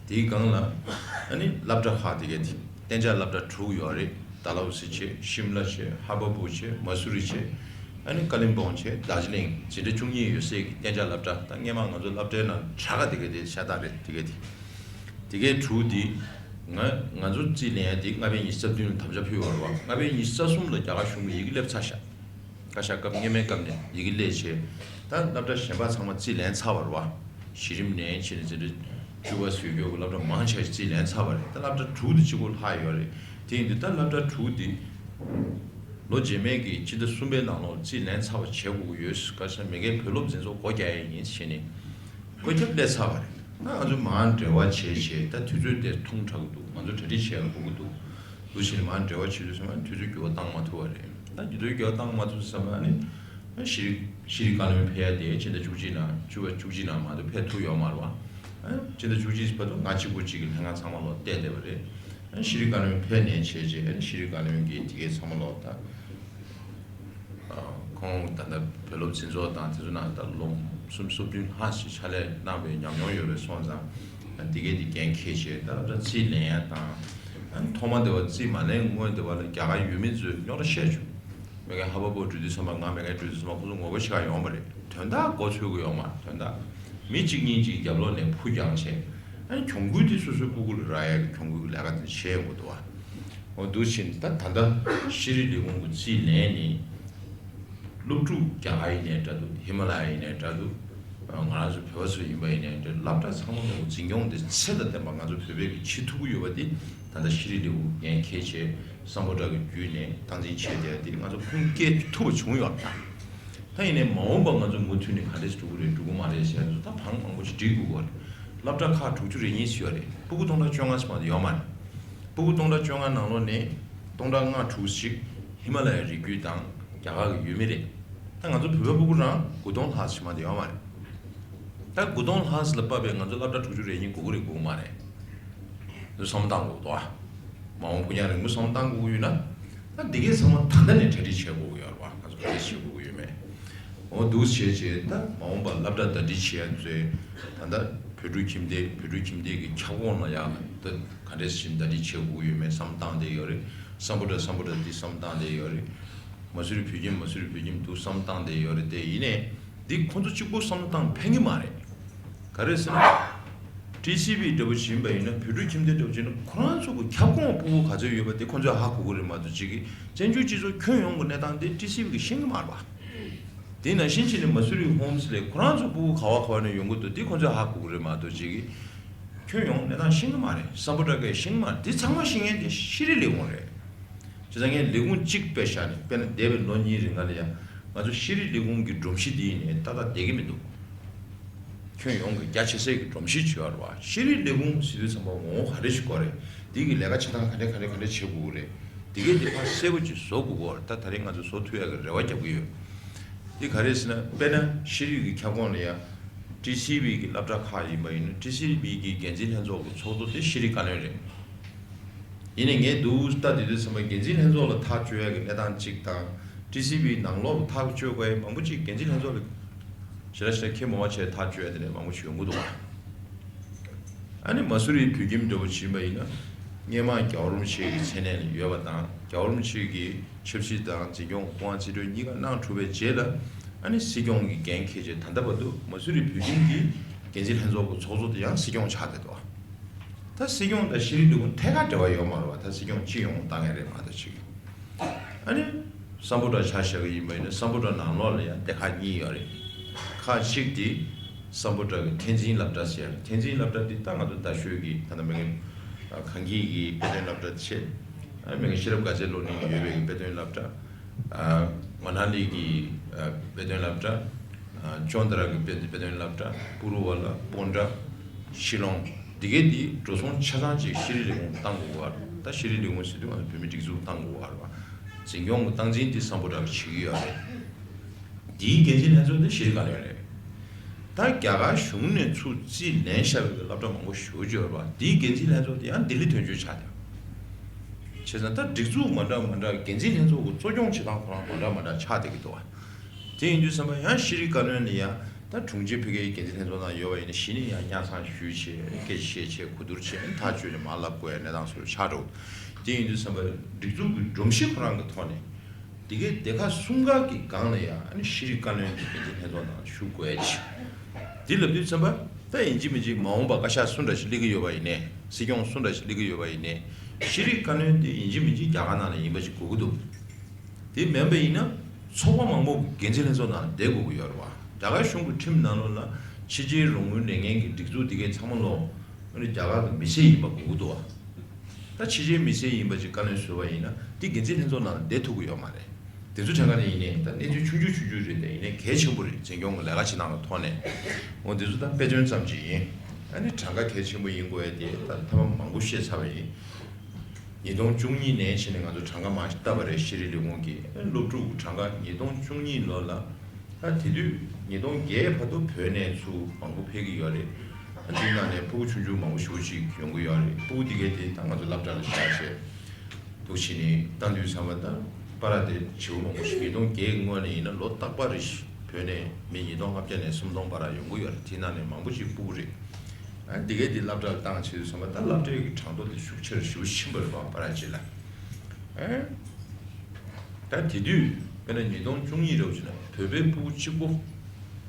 དེའི་སྒང་ལ་ཨ་ནི་སློབ་གྲྭ་ཁག་དེ་ག་དེ་གཏན་འཇགས་སློབ་གྲྭ་དྲུག་ཡོད་རེད། ཌལ་ཧོ་སི་བྱས། ཤིམ་ལ་བྱས། ཧ་བ་པུར་བྱས། མ་སུ་རི་བྱས། ཨ་ནི་ཀ་ལིམ་པོང་བྱས། དར་ཇི་ལིང་། འཛིན་གྲྭ་བཅུ་གཉིས་ཡོད་སའི་གི་གཏན་འཇགས་སློབ་གྲྭ། ད་སྔས་མ་ང་ཚོ་སློབ་གྲྭའི་ནང་དྲག་ག་དེ་ག་དེ་ཤ་སྟག་རེད། དེ་ག་དེ་དེ་གའི་དྲུག་དེ། ང་ང་ཚོ་རྩིས་ལེན་ཡ་དེ་ལྔ་པའི་ཉི་ཤུ་རྩ་བདུན་ལ་དམ་བཅའ་ཕུལ་བ་རེད་བ། ལྔ་པའི་ཉི་ཤུ་རྩ་གསུམ་ལ་རྒྱ་གར་གཞུང་གི་ཡི་གེ་སླེབས་ཚར་ཤག་བཀའ་ཤག་སྐབས་སྔས་མའི་སྐབས་ནས་ཡི་གེ་སླེབས་བྱས། ད་སློབ་གྲྭ་གཞན་པ་ཚང་མ་རྩིས་ལེན་ཚར་བ་རེད་བ། གཞི་རིམ་ནས་ཕྱིན་ནས་འཛིན་གྲྭ་བཅུ་པ་ཟེར་རྒྱུ་གི་སློབ་གྲྭ་མང་ཆེ་ཞིག་རྩིས་ལེན་ཚར་བ་རེད། ད་སློབ་གྲྭ་དྲུག་དེ་གཅིག་པོ་ལྷག་ཡོད་རེད། དེ་ཡིན་དུས་ད་སློབ་གྲྭ་དྲུག་དེ་ལོ་རྗེས་མའི་གི་སྤྱི་ཟླ་གསུམ་པའི་ནང་ལོགས་རྩིས་ལེན་ཚར་བ་བྱེད་དགོས་ཀྱི་ཡོད། ག་རེ་ཟེར་ན་མ་གིའི་བོད་སློབ་འཛིན་ཚོགས་སྒོ་རྒྱག་ཡས་ཡིན་ཟེར་ནས་བཀོད་ཁྱབ་སླེབས་ཚར་བ་རེད། ད་ང་ཚོ་མར་འབྲེལ་བ་བྱས་བྱས། ད་དུས་ཚོད་དེ་ཐུང་དྲགས་ཀྱི་འདུག་ང་ཚོ་གྲ་སྒྲིག་བྱེད་ཡག་དགོས་ཀྱི་འདུག་འདུག་བྱས་ནས་མར་འབྲེལ་བ་བྱེད་དུས་ཙམ་པ་དུས་ཚོད་འགྱུར་བ་བཏང་མ་ཐུབ་པ་རེད། ད་དུས་ཚོད་འགྱུར་བ་བཏང་མ་ཐུབ་ཙམ་པ། ཨ་ནི་ཤེས་རིག་ཤེས་རིག་བཀའ་བློན་ཕེབས་ཡ་དེ་སྤྱི་ཟླ་བཅུ་གཅིག་ནང་། བཅུ་པ་བཅུ་གཅིག་ནང་མ་གཏོགས་ཕེབས་ཐུབ་ཡོད་མ་རེད་བ། ཨ་ནི་སྤྱི་ཟླ་བཅུ་གཅིག་བར་དུ་ང་གཅིག་པོ་གཅིག་གིས་ལྷན་ཁང་ཚང་མ་ལོག་བལྟས་བསྡད་པ་རེད། ཨ་ནི་ཤེས་རིག་བཀའ་བློན་ཕེབས་ནས་བྱས་རྗེས། ཨ་ནི་ཤེས་རིག་བཀའ་བློན་གྱིས་དེ་གའི་ཚང་མ་ལོག་ད། ཨ་ཁོང་ད་ལྟ་བོད་སློབ་འཛིན་ཚོགས་དང་དེ་ཚོ་ནང་ད་ལོ་གསུམ་སོ་བདུན་ལྷག་ཅིག་ཕྱག་ལས་གནང་བའི་ཉམས་མྱོང་ཡོད་པའི་སོང་ཙང་། ཨ་འདི་གས་འདི་འགན་འཁྱེར་བྱས། ད་ལྟ་རྩིས་ལེན་ཡ་དང་། ཨ་ཐོག་མ་དེ་བ་རྩིས་མ་ལེན་སྔོན་དེ་བ་ལ་རྒྱ་གར་ཡུལ་མི་ཚོས་རྙོག་དྲ་བཤད་བྱུང་། མ་གིའི་ཧ་བ་པོ་འགྲོ་དུས་ཙམ་པ། ང་མ་གིའི་འགྲོ་དུས་ཙམ་པ། ཁོ་ཚོ་ངོ་རྒོལ་བྱེད་ག་ཡོང་བ་རེད། དོན་དག་མགོ་ཚོད་ཀྱི་ཡོད་མ་རེད། དོན་དག་མི་གཅིག་གཉིས་གཅིག་རྒྱབ་ལོགས་ནས་འཕུར་རྒྱང་བྱས། ཨ་གྱོང་གུད་དེ་སོ་སོའི་སྤུ་གུ་ལ་རག་ཡ་གི་གྱོང་གུད་ཀྱི་ལས་ཀ་དེ་བྱས་ཡོང་གི་འདུག་བ། འོ་འདུག་བྱས་ནས་ད་ད་ལྟ་ཤེས་རིག་ལས་ཁུངས་ཀྱི་རྩིས་ལེན་ནི། སློབ་ཕྲུག་རྒྱ་གར་ཡིན་ནའི་འདྲ་འདུག་ཧི་མ་ལ་ཡ་ཡིན་ནའི་འདྲ་འདུག་ང་རང་ཚོ་བོད་པ་ཚོ་ཡིན་པ་ཡིན་ནའི་འདྲ། སློབ་གྲྭ་ཚང་མ་ལོག་འཛིན་སྐྱོང་དེ་ཚད་དང་ལྡན་པ་ང་ཚོ་བོད་པས་ཀྱི་བྱེད་ཐུབ་ཀྱི་ཡོད་པ་དེ། ད་ལྟ་ཤེས་རིག་ལས་ཁུངས་འགན་འཁྱེར་བྱས། སམ་བྷོ་ཊ་གི་བརྒྱུད་ནས་སྟངས་འཛིན་བྱས་བསྡད་དེ། ང་ཚོ་ཁུངས་སྐྱེལ་ཐུབ་པ་བྱུང་ཡོད་ད། ད་ཡིན་ནའི་མ་འོངས་པ་ང་ཚོ་མུ་མཐུད་ནས་ག་འདྲས་འགྲོ་གི་རེད། འགྲོ་གི་མ་རེད་ཟེར་ཡ་ཚོ་ད་བང་མང་པོ་ཞིག་སྒྲིག་དགོས་ཀྱི་རེད། སློབ་གྲྭ་ཁག་དྲུག་ཅུ་རེ་གཉིས་ཡོད་རེད། སྤུ་གུ་སྟོང་ཕྲག་བཅོ་ལྔ་ཙམ་མ་གཏོགས་ཡོད་མ་རེད། སྤུ་གུ་སྟོང་ཕྲག་བཅོ་ལྔ་ནང་ལོགས་ནས་སྟོང་ཕྲག་ལྔ་དྲུག་ཅིག་ཧི་མ་ལ་ཡའི་རི་རྒྱུད་དང་རྒྱ་གར་གྱི་ཡུལ་མི་རེད། ད་ང་ཚོ་བོད་པའི་སྤུ་གུ་རང་དགུ་སྟོང་ལྷག་ཅིག་མ་གཏོགས་ཡོད་མ་རེད། ད་དགུ་སྟོང་ལྷག་ཙམ་ལ་དཔག་པའི་ང་ཚོ་སློབ་གྲྭ་དྲུག་ཅུ་རེ་གཉིས་དགོས་ཀྱི་རེད་དགོས་ཀྱི་མ་རེད། ཚོ་བསམ་བློ་བཏང་དགོས་འདུག་ཨ། མ་འོངས་ཕུགས་རྒྱང་རིང་པོ་བསམ་བློ་བཏང་དགོས་ཀྱི་ཡོད་ན། ད་འདི་གས་ཚང་མ་ད་ལྟ་ནས་གྲ་སྒྲིག་བྱེད་དགོས་ཀྱི་ཡོད་རེད་བ། ང་ཚོ་ག་རེ་བྱེད་དགོས་ཀྱི་ཡོད་མེད། འོ་འདུག་བྱས་བྱས་ད་མ་འོངས་པ་སློབ་གྲྭ་ཟླ་སྒྲིལ་བྱེད་ཡ་ཚོས་ད་ལྟ་བོད་ཕྲུག་ཁྱིམ་སྡེ། བོད་ཕྲུག་ཁྱིམ་སྡེ་གི་ཁྱབ་ཁོངས་ལ་ཡང་ད་ག་འདྲས་ཞིག་ཟླ་སྒྲིལ་བྱེད་དགོས་ཀྱི་ཡོད་མེད་བསམ་བློ་བཏང་བསྡད་ཡོད་རེད། སམ་བྷོ་ཊ་སམ་བྷོ་ཊ་འདི་བསམ་བློ་བཏང་བསྡད་ཡོད་རེད། མ་སུ་རི་བོད་ཁྱིམ། མ་སུ་རི་བོད་ཁྱིམ་འདུག་བསམ་བློ་བཏང་བསྡད་ཡོད་རེད། དེ་ཡིན་ནའི་འདི་ཁོང་ཚོ་གཅིག་པོ་བསམ་བློ་བཏང་ཕན་གྱི་མ་རེད། ག་རེ་ཟེར་ན། ཊི་སི་བི་འདྲ་པོ་ཅིག་ཡིན་པ་ཡིན་ན། བོད་ཕྲུག་ཁྱིམ་སྡེ་འདྲ་པོ་ཅིག་ཡིན་ན། ཁོ་རང་ཚོ་གི་ཁྱབ་ཁོངས་སྤུ་གུ་ག་ཚོད་ཡོད་པ་དེ་ཁོ་ཚོས་ཧ་གོ་གི་རེད་མ་གཏོགས། ཅིག་གི་བཙན་བྱོལ་སྤྱི་ཚོགས་ཁྱོན་ཡོངས་ཀྱི་གནས་སྟངས་དེ་ཊི་སི་བི་གིས་ཤེས་ཀྱི་མ་རེད་པ། དེ་ནང་བཞིན་བྱས་ནས་མ་སུ་རི་ཧོམ་སི་ལས་ཁོ་རང་ཚོ་སྤུ་གུ་ག་བ་ག་བ་ནས་ཡོང་གི་འདུག་དེ་ཁོ་ཚོས་ཧ་གོ་གི་རེད་མ་གཏོགས། ཅིག་གི་ཁྱོན་ཡོངས་གནས་སྟངས་ཤེས་ཀྱི་མ་རེད། སམ་བྷོ་ཊ་གིས་ཤེས་ཀྱི་མ་རེད། དེ་ཚང་མ་ཤེས་མཁན་དེ་ཤེས་རིག་ལས་ཁུངས་རེད། བྱས་ཙང་ངས་ལས་ཁུངས་གཅིག་དཔེ་བཞག་ནས། དཔེར་ན་འདས་པའི་ལོ་གཉིས་རིང་ལ་ཡང་ང་ཚོ་ཤེས་རིག་ལས་ཁུངས་ཀྱི་སྒྲོམ་གཞི་འདི་ཡིན་ནའི་ཏག་ཏག་བསྡད་ཀྱི་མི་འདུག་ཁྱོན་ཡོངས་ཀྱི་རྒྱ་ཆེ་སའི་གི་སྒྲོམ་གཞི་ཅིག་ཡོད་རེད་བ། ཤེས་རིག་ལས་ཁུངས་ཟེར་དུས་ཙམ་པ་ངོ་བོ་ག་རེ་ཞིག་དགོས་རེད། འདི་གི་ལས་ཀ་བྱེད་སྟངས་ག་འདྲ་ག་འདྲ་ག་འདྲ་བྱེད་དགོས་ཀྱི་རེད། འདི་གའི་འདི་ཕར་གསལ་པོ་ཅིག་བཟོ་དགོས་ཀྱི་ཡོད་རེད། ད་ད་རེས་ང་ཚོ་བཟོ་ཐུབ་ཡག་གི་རེ་བ་རྒྱབ་ཀྱི་ཡོད། འདི་ག་རེ་ཟེར་ན། དཔེར་ན་ཤེས་རིག་གི་ཁྱབ་ཁོངས་ལ་ཡང་ཊི་སི་བི་གི་སློབ་གྲྭ་ཁག་ཡིན་པ་ཡིན་ན། ཊི་སི་བི་གི་འགན་འཛིན་ལྷན་ཚོགས་ཀྱི་ཚོགས་གཙོ་དེ་ཤེས་རིག་བཀའ་བློན་རེད། ཡིན་ནའི་ངས་འདུག་ལྟ་བསྡད་དུས་ཙམ་པ་འགན་འཛིན་ལྷན་ཚོགས་ལ་ཐག་གཅོད་ཡག་གི་གནས་སྟངས་གཅིག་དང་། ཊི་སི་བི་ནང་ལོགས་ལ་ཐག་གཅོད་དགོས་ཡག་མང་པོ་ཅིག་འགན་འཛིན་ལྷན་ཚོགས་ལ་ཞེ་དྲག་ཞེ་དྲག་ཁྱེད་མ་བ་བྱས་ཐག་གཅོད་ཡག་དེ་འདྲ་མང་པོ་ཞིག་ཡོང་གི་འདུག་བ། ཨ་ནི་མ་སུ་རིའི་བོད་ཁྱིམ་འདྲ་པོ་ཞིག་ཡིན་པ་ཡིན་ན། སྔོན་མ་རྒྱལ་བ་རིན་པོ་ཆེ་གི་མཚན་གནས་ལ་ཡོད་པ་དང་། རྒྱལ་བ་རིན་པོ་ཆེ་གི་ཆབ་སྲིད་དང་འཛིན་སྐྱོང་དབང་ཆེ་གྲོས་གཉིས་ཀ་གནང་གྲུབ་པའི་རྗེས་ལ། ཨ་ནི་སྲིད་སྐྱོང་གི་འགན་འཁྱེར་བྱས། ད་ལྟ་བར་དུ་མ་སུ་རི་བོད་ཁྱིམ་གྱི་འགན་འཛིན་ལྷན་ཚོགས་ཀྱི་ཚོགས་གཙོ་དེ་ཡང་སྲིད་སྐྱོང་ཆགས་བསྡད་འདུག་ད་སྲིད་སྐྱོང་དང་ཤེས་རིག་ལས་ཁུངས་ཐད་ཀར་འབྲེལ་བ་ཡོད་མ་རེད་བ། ད་སྲིད་སྐྱོང་སྤྱི་ཡོངས་བཏང་ཡ་རེད་མ་གཏོགས་ཅིག་ཨ་ནི་སམ་བྷོ་ཊ་ཆ་བཞག་གི་ཡིན་པ་ཡིན་ན། སམ་བྷོ་ཊ་ནང་ལོགས་ལ་ཡང་སྡེ་ཁག་གཉིས་ཡོད་རེད། ཁག་གཅིག་དེ་སམ་བྷོ་ཊ་གི་ཁྲེན་ཙིན་སློབ་གྲྭ་ཟེར། ཁྲེན་ཙིན་སློབ་གྲྭ་འདི་ད་ང་ཚོ་རྡ་ཤོད་ཀྱི་ད་ལྟ་མ་གི་གངས་སྐྱིད་ཀྱི་དཔེ་སྟོན་སློབ་གྲྭ་བྱས། ཨ་མ་གི་ཤེས་རབ་དགའ་ཚལ་གློ་ནི་ཡོད་པའི་དཔེ་སྟོན་སློབ་གྲྭ། ཨ་ མ་ན་ལི་གི་ཨ་དཔེ་སྟོན་སློབ་གྲྭ། ཨ་ཅོན་ཏ་ར་གི་དཔེ་དཔེ་སྟོན་སློབ་གྲྭ། པུ་རུ་ཝ་ལ། པོན་ཏྲ། ཤི་ལོང་། འདི་གའི་འདི་འགྲོ་སོང་ཆ་ཚང་ཅིག་ཤེས་རིག་ལས་ཁུངས་བཏང་དགོས་པ་རེད། ད་ཤེས་རིག་ལས་ཁུངས་ཟེར་དུས་ང་ཚོ་བོད་མིའི་སྒྲིག་འཛུགས་བཏང་དགོས་པ་རེད་པ། འཛིན་སྐྱོང་གི་སྟངས་འཛིན་འདི་སམ་བྷོ་ཊ་གིས་བྱེད་ཀྱི་ཡོད་རེད། འདིའི་འགན་འཛིན་ལྷན་ཚོགས་འདི་ཤེས་རིག་བཀའ་བློན་རེད། ད་རྒྱ་གར་གཞུང་ནས་ཚུར་རྩིས་ལེན་བཞག་པའི་སློབ་གྲྭ་མང་པོ་ཞེ་པོ་ཅིག་ཡོད་རེད་པ། འདིའི་འགན་འཛིན་ལྷན་ཚོགས་དེ་ཡང་ལྡི་ལི་དོན་གཅོད་ཆགས་བསྡད། བྱས་ཙང་ད་སྒྲིག་འཛུགས་མ་འདྲ་མ་འདྲ། འགན་འཛིན་ལྷན་ཚོགས་ཀྱི་གཙོ་སྐྱོང་བྱེད་སྟངས་ཁོ་རང་མ་འདྲ་མ་འདྲ་ཆགས་བསྡད་ཀྱི་འདུག་པ། དེ་ཡིན་དུས་ཙམ་པ་ཡང་ཤེས་རིག་བཀའ་བློན་ནས་ཡང་ད་དྲུང་ཆེ་ཕ་གིའི་འགན་འཛིན་ལྷན་ཚོགས་ནང་ཡོད་པ་ཡིན་ན་གཞི་ནས་ཡང་སྙན་སེང་ཞུས་བྱས། སྐད་ཆ་བཤད་བྱས། གོ་བསྡུར་བྱས། མཐའ་མཇུག་ནས་མར་ལབ་དགོས་ཡ་གནས་སྟངས་སུ་ཆགས་འགྲོ། དེ་ཡིན་དུས་ཙམ་པ་སྒྲིག་འཛུགས་ཀྱི་སྒྲོམ་གཞི་ཁོ་རང་གི་ཐོག་ནས། དེ་གའི་སྡེ་ཁག་གསུམ་ཀ་གི་སྒང་ལ་ཡང་ཨ་ནི་ཤེས་རིག་བཀའ་བློན་གྱི་འགན་འཛིན་ལྷན་ཚོགས་ནང་ཞུགས་དགོས་ཡ་ཅིག། དེ་ལབ་དུས་ཙམ་པ་ད་ཡིན་གཅིག་མིན་གཅིག་མ་འོངས་པ་བཀའ་ཤག་སུ་འདྲ་ཞིག་སླེབས་ཀྱི་ཡོད་པ་ཡིན་ནའི། སྲིད་སྐྱོང་སུ་འདྲ་ཞིག་སླེབས་ཀྱི་ཡོད་པ་ཡིན་ནའི། ཤེས་རིག་བཀའ་བློན་དེ་ཡིན་གཅིག་མིན་གཅིག་རྒྱ་གར་ནང་ལ་ཡིན་པ་ཞིག་དགོས་ཀྱི་འདུག། དེ་མིན་པ་ཡིན་ན་ཚོགས་པ་མང་པོ་འགན་འཛིན་ལྷན་ཚོགས་ནང་བསྡད་དགོས་ཀྱི་ཡོད་རེད་པ། རྒྱ་གར་གཞུང་གི་ཁྲིམས་ནང་ལོགས་ལ་ཕྱི་རྒྱལ་རོགས་དངུལ་ལེན་མཁན་གྱི་སྒྲིག་འཛུགས་དེ་གའི་ཚང་མ་ལོག་ཨ་ནི་རྒྱ་གར་གྱི་མི་སེར་ཡིན་པ་དགོས་ཀྱི་འདུག་པ། ད་ཕྱི་རྒྱལ་མི་སེར་ཡིན་པ་ཅིག་བཀའ་བློན་བཟོས་པ་ཡིན་ན་དེ་འགན་འཛིན་ལྷན་ཚོགས་ནང་ལ་བསྡད་ཐུབ་ཀྱི་ཡོད་མ་རེད། དེ་ཚོ་གྲངས་ཀ་ནས་ཡིན་ནའི་ད་གནས་ཚུལ་ཆུང་ཆུང་ཆུང་ཆུང་རེད་དེ། ཡིན་ནའི་གལ་ཆེན་པོ་རེད། འཛིན་སྐྱོང་གི་ལས་ཀ་བྱེད་སྟངས་ཀྱི་ཐོག་ནས། འོ་དེ་ཚོ་ད་དཔེ་མཚོན་ཙམ་ཅིག་ཡིན། ཨ་ནི་གྲངས་ཀ་གལ་ཆེན་པོ་ཡིན་དགོས་ཡ་དེ་ད་ཐ་མ་མང་པོ་བཤད་ཚར་བ་ཡིན། ཉིས་སྟོང་བཅུ་གཉིས་ནས་བྱས་ནས་ང་ཚོ་གྲངས་ཀ་མང་ཞིག་བཏབ་པ་རེད། ཤེས་རིག་ལས་ཁུངས་ཀྱིས་སློབ་ཕྲུག་གྲངས་ཀ་ཉིས་སྟོང་བཅུ་གཉིས་ལོ་ལ། ད་དེ་དུས་ཉིས་སྟོང་བརྒྱད་བར་དུ་བོད་ནས་ཚུར་མང་པོ་ཕེབས་ཀྱི་ཡོད་རེད། ཨ་འདིའི་ནང་ནས་ཕྲུ་གུ་ཆུང་ཆུང་མང་པོ་ཞེ་པོ་ཅིག་ཡོང་གི་ཡོད་རེད། ཕྲུ་གུ་དེ་གས་དེ་ད་ང་ཚོ་སློབ་གྲྭ་ལ་བཞག་བྱས་འདུག་བྱས་ནས་བཏང་དུས་ཙམ་པ་ད་པ་ར་དེ་བྱེའུ་མང་པོ་ཞིག་ཉིས་སྟོང་བརྒྱད་སྔོན་ནས་ཡིན་ན་ལོ་རྟག་པར་རེ་བཞིན་བོད་ནས་མི་ཉིས་སྟོང་ལྔ་བརྒྱ་ནས་སུམ་སྟོང་བར་ཡོང་གི་ཡོད་རེད། དེའི་ནང་ནས་མང་པོ་ཞིག་ཕྲུ་གུ་རེད། ཨ་འདི་གས་དེ་སློབ་གྲྭ་ལ་བཏང་བྱས་དུས་ཙམ་པ་ད་སློབ་གྲྭའི་གི་གྲངས་ཐོ་དེ་ཤུགས་ཆེར་ཞེ་པོ་ཕྱིན་པ་རེད་པ། པ་ར་ཅིག་ལ། ཨ། ད་དེ་དུས་དཔེར་ན་ཉིས་སྟོང་བཅུ་གཉིས་རེད་བ་བྱས་ན་བོད་པའི་ཕྲུ་གུ་གཅིག་པོ།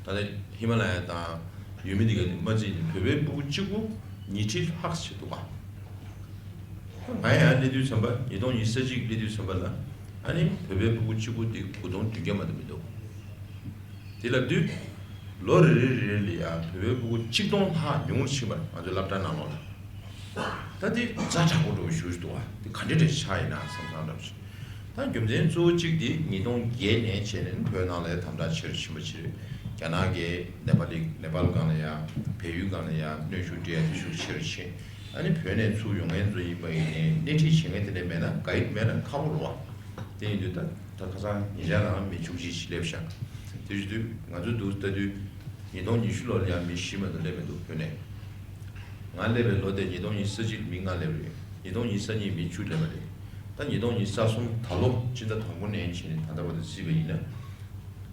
ད་ལྟ་ཧི་མ་ལ་ཡ་དང་ཡུལ་མི་འདི་ག་དེ་མ་བརྩིས་ནས་བོད་པའི་ཕྲུ་གུ་གཅིག་པོ་ཉིས་ཁྲི་ལྷག་ཙམ་འདུག་ག། ང་ཡང་སླེབས་དུས་ཙམ་པ་ཉིས་སྟོང་ཉི་ཤུ་རྩ་གཅིག་སླེབས་དུས་ཙམ་པ་ལ་ཨ་ནི་བོད་པའི་ཕྲུ་གུ་གཅིག་པོ་དེ་དགུ་སྟོང་བདུན་བརྒྱ་མ་གཏོགས་མི་འདུག། དེ་ལབ་དུས་ལོ་རེ་རེ་རེ་རེ་ལ་ཡང་བོད་པའི་ཕྲུ་གུ་གཅིག་སྟོང་ལྷག་ཉུང་རུ་ཕྱིན་པ་ང་ཚོའི་སློབ་གྲྭ་ནང་ལོགས་ལ། ད་དེ་ཛ་དྲག་པོ་འདྲ་བོ་ཞེ་པོ་ཅིག་འདུག་ག། དེ་ག་འདྲ་འདྲ་ཞིག་ཆགས་ཡིན་ན་བསམ་བསམ་འདྲ་བོ་ཞིག། ད་རྒྱུ་མཚན་གཙོ་བོ་གཅིག་དེ་ཉིས་སྟོང་བརྒྱད་ནས་བྱས་ནས་བོད་ནང་ལ་དམ་དྲག་ཆེ་རུ་ཕྱིན་པ་ཅིག་རེད། རྒྱ་ནག་གིས་ནེ་པ་ལི་ནེ་པཱལ་སྒང་ལ་ཡ་བལ་ཡུལ་སྒང་ལ་ཡ་གནོན་ཤུགས་སྤྲད་ཡ་དེ་ཤུགས་ཆེ་རུ་ཕྱིན། ཨ་ནི་བོད་ནས་ཚུར་ཡོང་མཁན་ཚོ་ཡིན་པ་ཡིན་ནའི་སྣེ་ཁྲིད་བྱེད་མཁན་དེ་འདྲ་མེད་ན་ག་ཡིག་མེད་ན་ཁག་པོ་རེད་པ། དེ་ཡིན་དུས་ད་ད་ཁ་སང་ཉེ་ཆར་ནང་མི་བཅུ་གཅིག་ཞིག་སླེབས་ཤག། དེ་བྱེད་དུས་ང་ཚོ་འདུག་ལྟ་དུས་ཉིས་སྟོང་ཉི་ཤུ་ལོ་ལ་ཡང་མི་བཞི་མ་གཏོགས་སླེབས་མི་འདུག་བོད་ནས། ང་སླེབས་པའི་ལོ་དེ་ཉིས་སྟོང་ཉི་ཤུ་རྩ་གཅིག་མི་ལྔ་སླེབས་རེད། ཉིས་སྟོང་ཉི་ཤུ་རྩ་གཉིས་མི་བཅུ་སླེབས་པ་རེད། ད་ཉིས་སྟོང་ཉི་ཤུ་རྩ་གསུམ་ད་ལོ་སྤྱི་ཟླ་དང་པོ་ནས་བྱས་ནས་ད་ལྟ་བར་དུ་བརྩིས་པ་ཡིན་ན།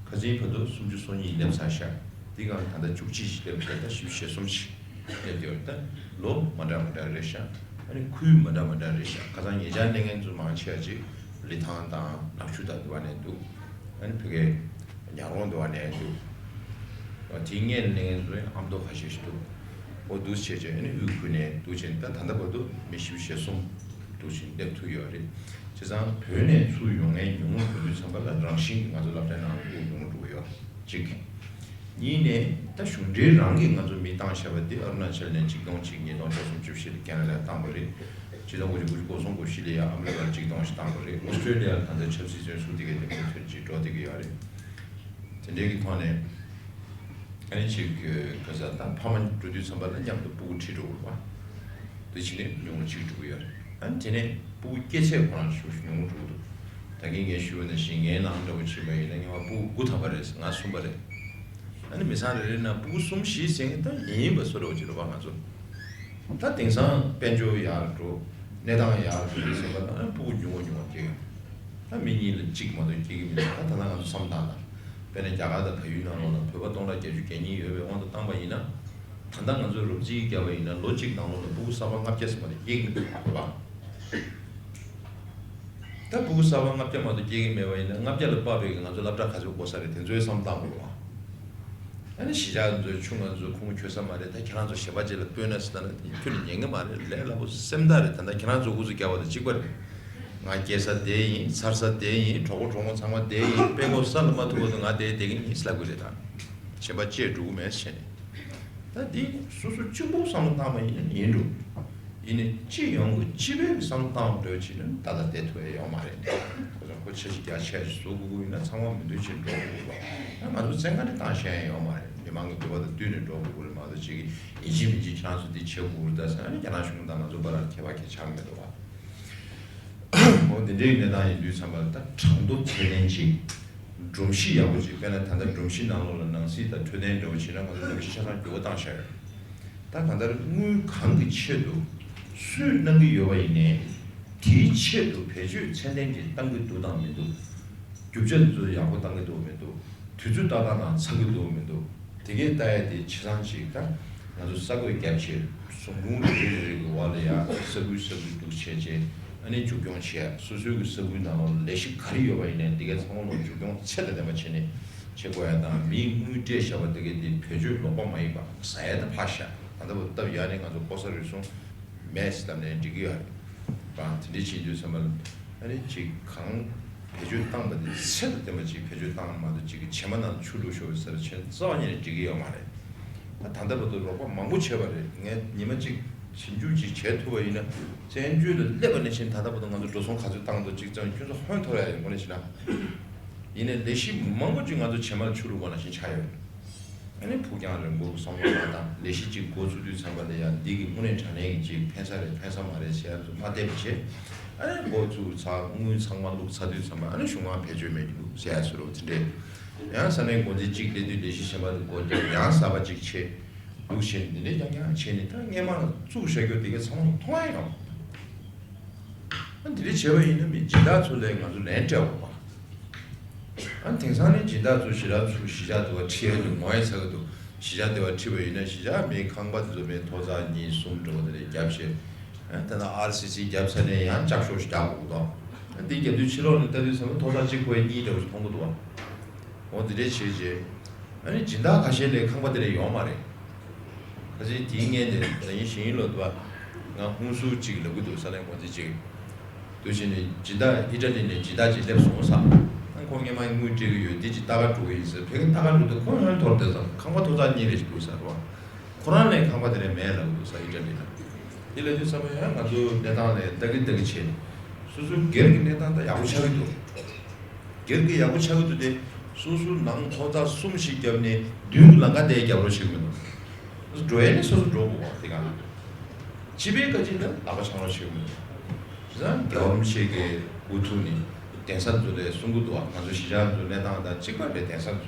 ཁ་སང་བར་དུ་སུམ་ཅུ་སོ་གཉིས་སླེབས་ཚར་ཤག། འདི་སྒང་ད་ལྟ་བཅུ་གཅིག་ཞིག་སླེབས་ཤག། ད་བཞི་བཅུ་ཞེ་གསུམ་ཞིག་སླེབས་ཡོད་རེད། ད་ལོ་མ་འདྲ་མ་འདྲ་རེད་ཤག། ཨ་ནི་ཁུལ་མ་འདྲ་མ་འདྲ་རེད་ཤག། ཁ་སང་ཉེ་ཆར་སླེབས་མཁན་ཚོ་མང་ཆེ་བ་ཅིག་ལི་ཐང་དང་ནག་ཆུ་དང་དེ་བ་ནས་འདུག། ཨ་ནི་ཕ་གིའི་ཉག་རོང་དེ་བ་ནས་འདུག། དེའི་སྔོན་སླེབས་མཁན་ཚོ་ཡང་ཨ་མདོ་ཁ་ཤས་ཤིག་འདུག། འོ་འདུག་བྱས་བྱས་ཨ་ནི་དབུས་ཁུལ་ནས་འདུག་བྱས་ད་ད་ལྟ་བར་དུ་མི་བཞི་བཅུ་ཞེ་གསུམ་འདུག་བྱས་སླེབས་ཐུབ་ཡོད་རེད། བྱས་ཙང་བོད་ནས་ཚུར་ཡོང་མཁན་ཉུང་ཉུང་འགྲོ་དུས་ཙམ་པ་ལ་རང་བཞིན་གྱིས་ང་ཚོ་སློབ་གྲྭའི་ནང་ལ་དབུགས་ཉུང་རུ་འགྲོ་གི་ཡོད་རེད། གཅིག། གཉིས་ནས་ད་གཞུང་འབྲེལ་རང་གིས་ང་ཚོ་མི་བཏང་བཞག་པ་དེ་ཨ་རུ་ན་ཅལ་ནས་གཅིག་སྟོང་གཅིག་ཉིས་སྟོང་བཅུ་གསུམ་བཅུ་བཞི་ལ་ཁེ་ན་ཌ་བཏང་པ་རེད། གཅིག་སྟོང་དགུ་བརྒྱ་དགུ་བཅུ་གོ་གསུམ་གོ་བཞི་ལ་ཡང་ཨ་མི་རི་ཀར་གཅིག་སྟོང་ཞིག་བཏང་པ་རེད། ཨོ་སི་ཀྲོ་ལི་ཡ་ལ་ད་ལྟ་ཆབ་སྲིད་བཙོན་ཟུར་དེ་གའི་དེ་འདྲ་ཐོན་ཅིག་འགྲོ་བསྡད་ཀྱི་ཡོད་རེད། དེ་འདྲའི་གི་ཐོག་ནས་ཨ་ནི་ཅིག་ག་ས་ད་ཕ་མ་འགྲོ་དུས་ཙམ་པ་ལ་མཉམ་དུ་སྤུ་གུ་ཁྲིད་འགྲོ་དགོས་པ། དེ་བྱས་ནས་ཉུང་ངུ་གཅིག་འགྲོ་གི་ཡོད་རེད། ཨ་ནི་དེ་ནས་སྤུ་གུ་སྐྱེས་ཚད་ཁོ་རང་ཞེ་པོ་ཞིག་ཉུང་ངུ་འགྲོ་གི་འདུག། ད་གིན་ངས་ཞུས་པ་ནང་བཞིན་ངའི་ནང་འདྲ་བོ་བྱས་པ་ཡིན་ན་སྔོན་མ་སྤུ་གུ་དགུ་ཐམ་པ་རེད། ང་གསུམ་པ་རེད། ཨ་ནི་མི་ཚང་རེ་རེ་ནང་སྤུ་གུ་གསུམ་བཞི་ཟེར་མཁན་ད་ཡིན་ཡིན་པ་བཟོ་འདྲ་བོ་ཅིག་རེད་པ། ང་ཚོ་ད་དེང་སང་དཔལ་འབྱོར་ཡར་འགྲོ། གནས་སྟངས་ཡར་འགྲོ་ཟེར་བ་ན་ཨ་ནི་སྤུ་གུ་ཉུང་བ་ཉུང་བ་སྐྱེ་གི། ད་མི་གཉིས་ལ་གཅིག་མ་གཏོགས་སྐྱེ་གི་མི་འདུག། ད་ད་ལྟ་ང་ཚོ་བསམ་བློ་བཏང་ན་དཔེར་ན་རྒྱ་གར་དང་བལ་ཡུལ་ནང་ལོགས་ལ་བོད་པ་སྟོང་ཕྲག་བརྒྱད་ཅུ་གྱ་གཉིས་ཡོད་པའི་དབང་དུ་བཏང་པ་ཡིན་ན། ད་ལྟ་ང་ཚོས་རོབ་རྩིས་བརྒྱབ་པ་ཡིན་ན་ལོ་གཅིག་ནང་ལོགས་ལ་སྤུ་གུ་གསར་པ་ལྔ་བརྒྱ་ཙམ་མ་གཏོགས་སྐྱེ་གི་མི་འདུག་བ། ད་སྤུ་གུ་གསར་པ་ལྔ་བརྒྱ་མ་གཏོགས་སྐྱེ་གི་མེད་པ་ཡིན་ན་ལྔ་བརྒྱ་ལ་དཔག་པའི་ང་ཚོ་སློབ་གྲྭ་ག་ཚོད་དགོས་ས་རེད། དེ་ཚོའི་བསམ་བློ་བཏང་དགོས་བ། ཨ་ནི་གཞིས་ཆགས་ཚོའི་ཆུང་ང་ཚོ་ཁུངས་འཁྱོལ་ས་མ་རེད། ད་ཁྱེད་རང་ཚོ་གཞན་པ་ཅིག་ལ་སྤོས་ན་ཟེར་ད་ན་ཁྱོན་ནས་ཉན་གི་མ་རེད། ལས་སླ་པོ་སེམས་ཐག་རེད། ད་ལྟ་ཁྱེད་རང་ཚོ་ཨུ་ཚུགས་རྒྱག་པ་དང་གཅིག་པ་རེད། ང་སྐྱེས་ས་དེ་ཡིན། འཚར་ས་དེ་ཡིན། གྲོགས་པོ་གྲོགས་མོ་ཚང་མ་དེ་ཡིན། དཔེ་ཁོ་ས་ལ་མ་ཐུག་པ་དུ་ང་དེ་བསྡད་ཀྱི་ཡིན་ཟེར་ལབ་གི་རེད། ད་གཞན་པ་བཅས་འགྲོ་གི་མེད་ཟེར་ནས། ད་འདི་སོ་སོ་གཅིག་པོ་བསམ་བློ་བཏང་བ་ཡིན་ན་ཡིན་འགྲོ། ཡིན་ནའི་སྤྱི་ཡོངས་ཀྱི་སྤྱི་པའི་བསམ་བློ་བཏང་འགྲོ་བྱས་ན་ད་ལྟ་བསྡད་ཐུབ་ཡ་ཡོད་མ་རེད། ཁོ་ཚོ་ཁོ་ཆ་ཤས་རྒྱ་ཆེ་ཞིག་བཟོ་དགོས་ཀྱི་ཡིན་ན་ཚང་མ་མི་འདོད་ཅིག་འགྲོ་དགོས་ཀྱི་རེད། ང་ཚོ་བཙན་བཀའ་དེ་བཏང་ཤེས་ཡ་ཡོད་མ་རེད། མི་མང་གི་འདོད་པ་དང་བསྟུན་ནས་འགྲོ་དགོས་ཀྱི་རེད་མ་གཏོགས་ཅིག་ཡིན་གཅིག་མིན་གཅིག་ཁྱེད་རང་ཚོ་འདི་བྱེད་དགོས་ཀྱི་རེད་ད་ཟེར་ན་རྒྱ་ནག་གཞུང་དང་ང་ཚོ་བར་ལ་ཁྱད་པར་གང་ཡང་ཆགས་མི་འདུག་བ། འོ་འདི་འདྲའི་གནས་སྟངས་ཡིན་དུས་ཙམ་པ་ལ་ད་གྲངས་ཐོ་ཚད་ལྡན་ཅིག་སྒྲོམ་གཞི་ཡག་པོ་ཅིག་དཔེར་ན་ད་ལྟ་སྒྲོམ་གཞི་ནང་ལོགས་ལ་ནང་སྲིད་དང་འཕྲོད་བསྟེན་འདྲ་བོ་བྱས་ན་ང་ཚོ་སྒྲོམ་གཞི་ཆ་ཚང་འགྱུར་བ་བཏང་བཞག་ཡོད། ད་གང་ལྟར་དངུལ་གང་གི་ཆེད་དུ་སུས་གནང་གི་ཡོད་པ་ཡིན་ནའི་དེའི་ཆེད་དུ་བེད་སྤྱོད་ཚད་ལྡན་ཅིག་བཏང་གི་འདུག་དང་མི་འདུག་རྒྱུ་ཆ་ཚོ་ཡག་པོ་བཏང་གི་འདུག་མི་འདུག་དུས་ཚོད་ཏག་ཏག་ནང་ཚར་གི་འདུག་མི་འདུག་དེ་གས་ལྟ་ཡ་དེ་བྱས་ཙང་ཅིག་ད་ང་ཚོ་ས་བགོས་རྒྱབ་བྱས་ཟུང་ཁུངས་རེ་རེ་རེ་རེ་གི་བར་ལ་ཡ་ས་ཁུལ་ས་ཁུལ་འདུག་བྱས་བྱས་ཨ་ནི་མཇུག་སྐྱོང་བྱས་སོ་སོའི་གི་ས་ཁུལ་ནང་ལ་ལས་གཞི་ག་རེ་ཡོད་པ་ཡིན་ནའི་དེ་གས་ཚང་མ་ལ་མཇུག་སྐྱོང་ཚད་དང་ལྡན་པ་བྱས་ནས་བྱེད་དགོས་ཡ་དང་མིའི་དངུལ་སྤྲད་བཞག་པ་དེ་གས་དེ་བེད་སྤྱོད་ལོག་པ་མ་ཡིན་པ་ཟ་ཡ་དེ་ཕར་བཞག་ད་ལྟ་བར་སྟབས་ཡག་ནས་ང་ཚོ་ལྐོག་ཟ་རུལ་སུངས་མེད་ཟེར་ལབ་ནས་འགྲིག་གི་ཡོད་རེད། དེ་འདྲ་བྱེད་དུས་ཙམ་པ་ལ་ཨ་ནི་ཅིག་གང་བེད་སྤྱོད་བཏང་པ་དེ་ཚད་དང་ལྡན་པ་ཅིག་བེད་སྤྱོད་བཏང་མ་གཏོགས་ཅིག་གི་བྱེ་མ་ནང་ཆུ་བླུགས་ཤོར་བའི་ཟེར་ཆེན་རྩ་བ་ཉིད་ནས་འགྲིག་གི་ཡོད་མ་རེད། ད་ད་ལྟ་བར་དུ་རོགས་པ་མང་པོ་བྱས་པ་རེད། ངས་ཉི་མ་གཅིག་ཞིབ་འཇུག་ཅིག་བྱས་ཐུབ་པ་ཡིན་ན་བཙན་བྱོལ་ལ་སླེབས་པ་ནས་བྱས་ད་ལྟ་བར་དུ་ང་ཚོ་འགྲོ་སོང་ག་ཚོད་བཏང་འདུག་ཅིག་ཙམ་ཁྱོད་ཚོ་ཧོན་འཐོར་ཡ་ཡོད་དགོས་ནས་བྱས་ན། ཡིན་ནའི་ལས་གཞི་མང་པོ་ཅིག་ང་ཚོ་བྱེ་མར་ཆུ་བླུགས་པ་ནང་བཞིན་ཆགས་ཡོད། ཨ་ནི་ཕུགས་རྒྱང་རིང་པོ་གི་བསམ་བློ་བཏང་དང་ལས་གཞི་གཅིག་འགོ་ཚུགས་དུས་ཙམ་པ་ལ་ཡང་འདི་གི་དངོས་གནས་དྲང་གནས་ཀྱི་ཅིག་ཕན་ས་རེད་ཕན་ས་མ་རེད་ཟེར་ཡ་ཚོ་མ་བལྟས་པ་བྱས། ཨ་ནི་འགོ་བཙུགས་ཚར་དངུལ་ཚང་མ་བླུགས་ཚར་དུས་ཙམ་པ་ཨ་ནི་གཞུང་མང་བེད་སྤྱོད་མེད་ཀྱི་འདུག་ཟེར་ཡ་ཚོ་རེད་དེ་འདྲས། ཡང་ས་གནས་འགོ་འཛིན་གཅིག་སླེབས་དུས་ལས་གཞི་གཞན་པ་དེ་སྒོ་རྒྱག་ཡང་གསར་པ་གཅིག་ཆེ་འདུག་བྱས་ནས་འདི་འདྲས་རྐྱང་རྐྱང་བྱས་ནས་ད་སྔས་མ་བཙུགས་བཞག་རྒྱུ་དེ་གས་ཚང་མ་མཐོང་ཡ་ཡོང་། ཨ་འདི་འདྲས་བྱས་པ་ཡིན་ན་མི་སྦྱིན་བདག་ཚོ་ལས་ང་ཚོ་ལན་སྤྲད་དགོས་པ། ཨ་དེང་སང་ནི་སྦྱིན་བདག་ཚོ་ཞེ་དྲག་ཚུར་གཞིས་ཆགས་དུ་བ་ཁྲིད་ཡ་དུ་ངོ་ཡ་ཚ་གི་འདུག་གཞིས་ཆགས་དུ་བ་ཁྲིད་པ་ཡིན་ན་གཞིས་ཆགས་མིའི་ཁང་པ་དེ་ཚོ་མིའི་ཐོག་ཚགས་གཉིས་གསུམ་འགྲོ་བ་དེ་རེད་རྒྱབ་བྱས། ཨ་ད་ལྟ་ཨར་སི་སི་རྒྱབ་ཚར་ནས་ཡང་ལྕགས་ཤོག་ཞིག་རྒྱག་དགོས་འདུག་ཨ་འདི་རྒྱབ་དུས་ཕྱི་ལོགས་ནས་ལྟ་དུས་ཚང་མ་ཐོག་ཚགས་གཅིག་པོ་ཡ་གཉིས་འདྲ་བོ་ཞིག་མཐོང་གི་འདུག་བ། འོ་འདི་འདྲས་བྱས་རྗེས། ཨ་ནི་སྦྱིན་བདག་ཁ་ཤས་ལས་ཁང་པ་དེ་འདྲས་ཡོད་མ་རེད། ཁ་ཅིག་དེའི་སྔོན་ནས་ད་ཡིན་ཞིང་ཡིན་ལོ་དུ་བ། ང་ཧུན་སུར་ཅིག་ལབ་གི་འདུག་ས་གནས་འགོ་འཛིན་ཅིག་འདུག་བྱས་ནས་སྦྱིན་བདག་ཨི་ཊ་ལི་ནས་སྦྱིན་བདག་ཅིག་སླེབས་སོང་ས། ཨ་ཁོང་སྔོན་མ་དངུལ་སྤྲད་གི་ཡོད་འདི་ཅིག་ལྟ་ག་འགྲོ་གི་ཡིན་ཟེར་ཕ་གི་ལྟ་ག་འགྲོ་དུས་ཁོང་ཧོན་འཐོར་བསྡད་ཙང་ཁང་པ་ཐོག་ཚགས་གཉིས་རེ་ཞིག་འདུག་ས་རེད་བ། ཁོ་རང་ལས་ཁང་པ་དེ་འདྲས་མེད་ལབ་གི་འདུག་ས་ཨི་ཊ་ལི་ལ། དེ་ལབ་དུས་ཙམ་པ་ཡང་ང་ཚོ་གནས་སྟངས་ལས་ལྟ་གི་ལྟ་གི་བྱས་ནས་སོ་སོའི་སྒེར་གྱི་གནས་སྟངས་ད་ཡག་པོ་ཆགས་ཀྱི་འདུག་སྒེར་གྱི་ཡག་པོ་ཆགས་ཀྱི་འདུག་སྟེ། སོ་སོའི་ནང་ཐོག་ཚགས་གསུམ་བཞི་བརྒྱབ་ནས་མདུན་གྱི་ལམ་ཁ་དེ་རྒྱབ་རོགས་བྱེད་ཀྱི་མི་འདུག་འགྲོ་ཡས་ནི་སོ་སོ་འགྲོ་དགོས་པ་དེ་ག་ལ། སྤྱི་པའི་བཀའ་སྤྱི་ལ་ལག་པ་འཆང་རོགས་བྱེད་ཀྱི་མི་འདུག་བྱས་ཙང་རྒྱལ་བ་རིན་པོ་ཆེ་གི་དབུ་ཐུག་ནས་གདན་ས་ཚོ་ལས་གསུང་གི་འདུག་ཨ་ང་ཚོ་གཞིས་ཆགས་ཚོ་གནས་སྟངས་དང་གཅིག་པ་རེད། གདན་ས་ཚོས་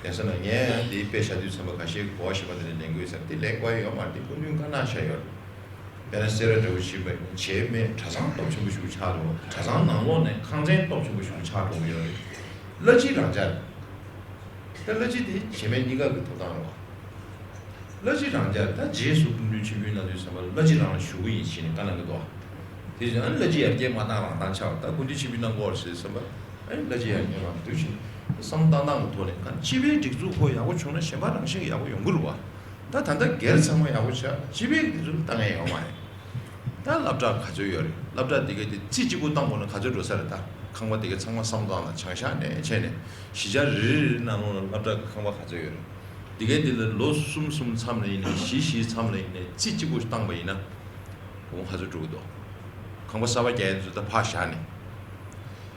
གདན་ས་ནང་ངས་འདི་དཔེ་བཞག་དུས་ཚང་མ་ཁ་ཤས་གོ་བ་ཞིག་པ་དེ་ནས་ལེན་དགོས་ས་དེ་ལེན་དགོས་ཡོད་མ་རེད། དེ་སྐུ་མདུན་བཀའ་གནང་བཞག་ཡོད་རེད། དཔེར་ན་སེ་ར་འདྲ་བོ་ཞིག་པ་བྱས་མེད་གྲྭ་ཚང་སྟོབས་ཆེན་པོ་ཞིག་ཆགས་འགྲོ། གྲྭ་ཚང་ནང་ལོགས་ནས་ཁང་ཚན་སྟོབས་ཆེན་པོ་ཞིག་ཆགས་འགྲོ་གི་ཡོད་རེད། གླ་སྤྱི་རང་འཇགས་རེད། ད་གླ་སྤྱི་དེ་བྱེད་མེད་གཉིས་ཀ་གི་ཐོབ་ཐང་རེད་བ། གླ་སྤྱི་རང་འཇགས་ད་རྗེས་སུ་སྐུ་མདུན་ཆིབས་བསྒྱུར་གནང་དུས་ཙམ་པ་གླ་སྤྱི་རང་ལ་ཞུ་གི་ཡིན་ཞེས་ནས་བཀའ་གནང་གི་འདུག་བ། དེ་བཞིན་ཨ་ནི་གླ་སྤྱི་ཡར་རྒྱས་མ་བཏང་རང་བཏང་ཆགས་ད་སྐུ་མདུན་ཆིབས་བསྒྱུར་གནང་དགོས་ཟེར་བསམ་པ་ཨ་ནི་གླ་སྤྱི་ཡར་རྒྱས་མ་དུས་ཕྱིན་བསམ་བཏང་སྟངས་ཀྱི་ཐོག་ནས་གང་སྤྱི་པའི་སྒྲིག་འཛུགས་ཁོ་ཡག་པོ་བྱུང་ན་གཞན་པ་རང་བཞིན་གྱི་ཡག་པོ་ཡོང་གི་རེད་བ། ད་ད་ལྟ་སྒེར་ཚང་མ་ཡག་པོ་ཆགས་སྤྱི་པའི་དེ་ཚོ་ལ་ལྟ་མཁན་ཡོད་མ་རེད། ད་སློབ་གྲྭ་ག་ཚོད་ཡོད་རེད། སློབ་གྲྭ་དེ་གའི་དེ་རྩིས་གཅིག་པུ་བཏང་དགོས་ན་ག་ཚོད་འགྲོ་ས་རེད། ད་ཁང་པ་དེ་གའི་ཚང་མ་བསམ་བཏང་ན་བྱང་ཤར་ནས་བྱས་ནས་གཞིས་ཆགས་རེ་རེ་རེ་ནང་ལོགས་ལ་སློབ་གྲྭ་གི་ཁང་པ་ག་ཚོད་ཡོད་རེད། དེ་གའི་དེ་ལ་ལོ་གསུམ་གསུམ་མཚམས་ལ་ཡིན་ནའི་བཞི་བཞི་མཚམས་ལ་ཡིན་ནའི་རྩིས་གཅིག་པུ་བཏང་པ་ཡིན་ན་བུ་མོ་ག་ཚོད་འགྲོ་གི་འདུག་ཁང་པ་གསར་པ་རྒྱག་ཡ་ཚོ་ད་ཕར་བཞག་ནས།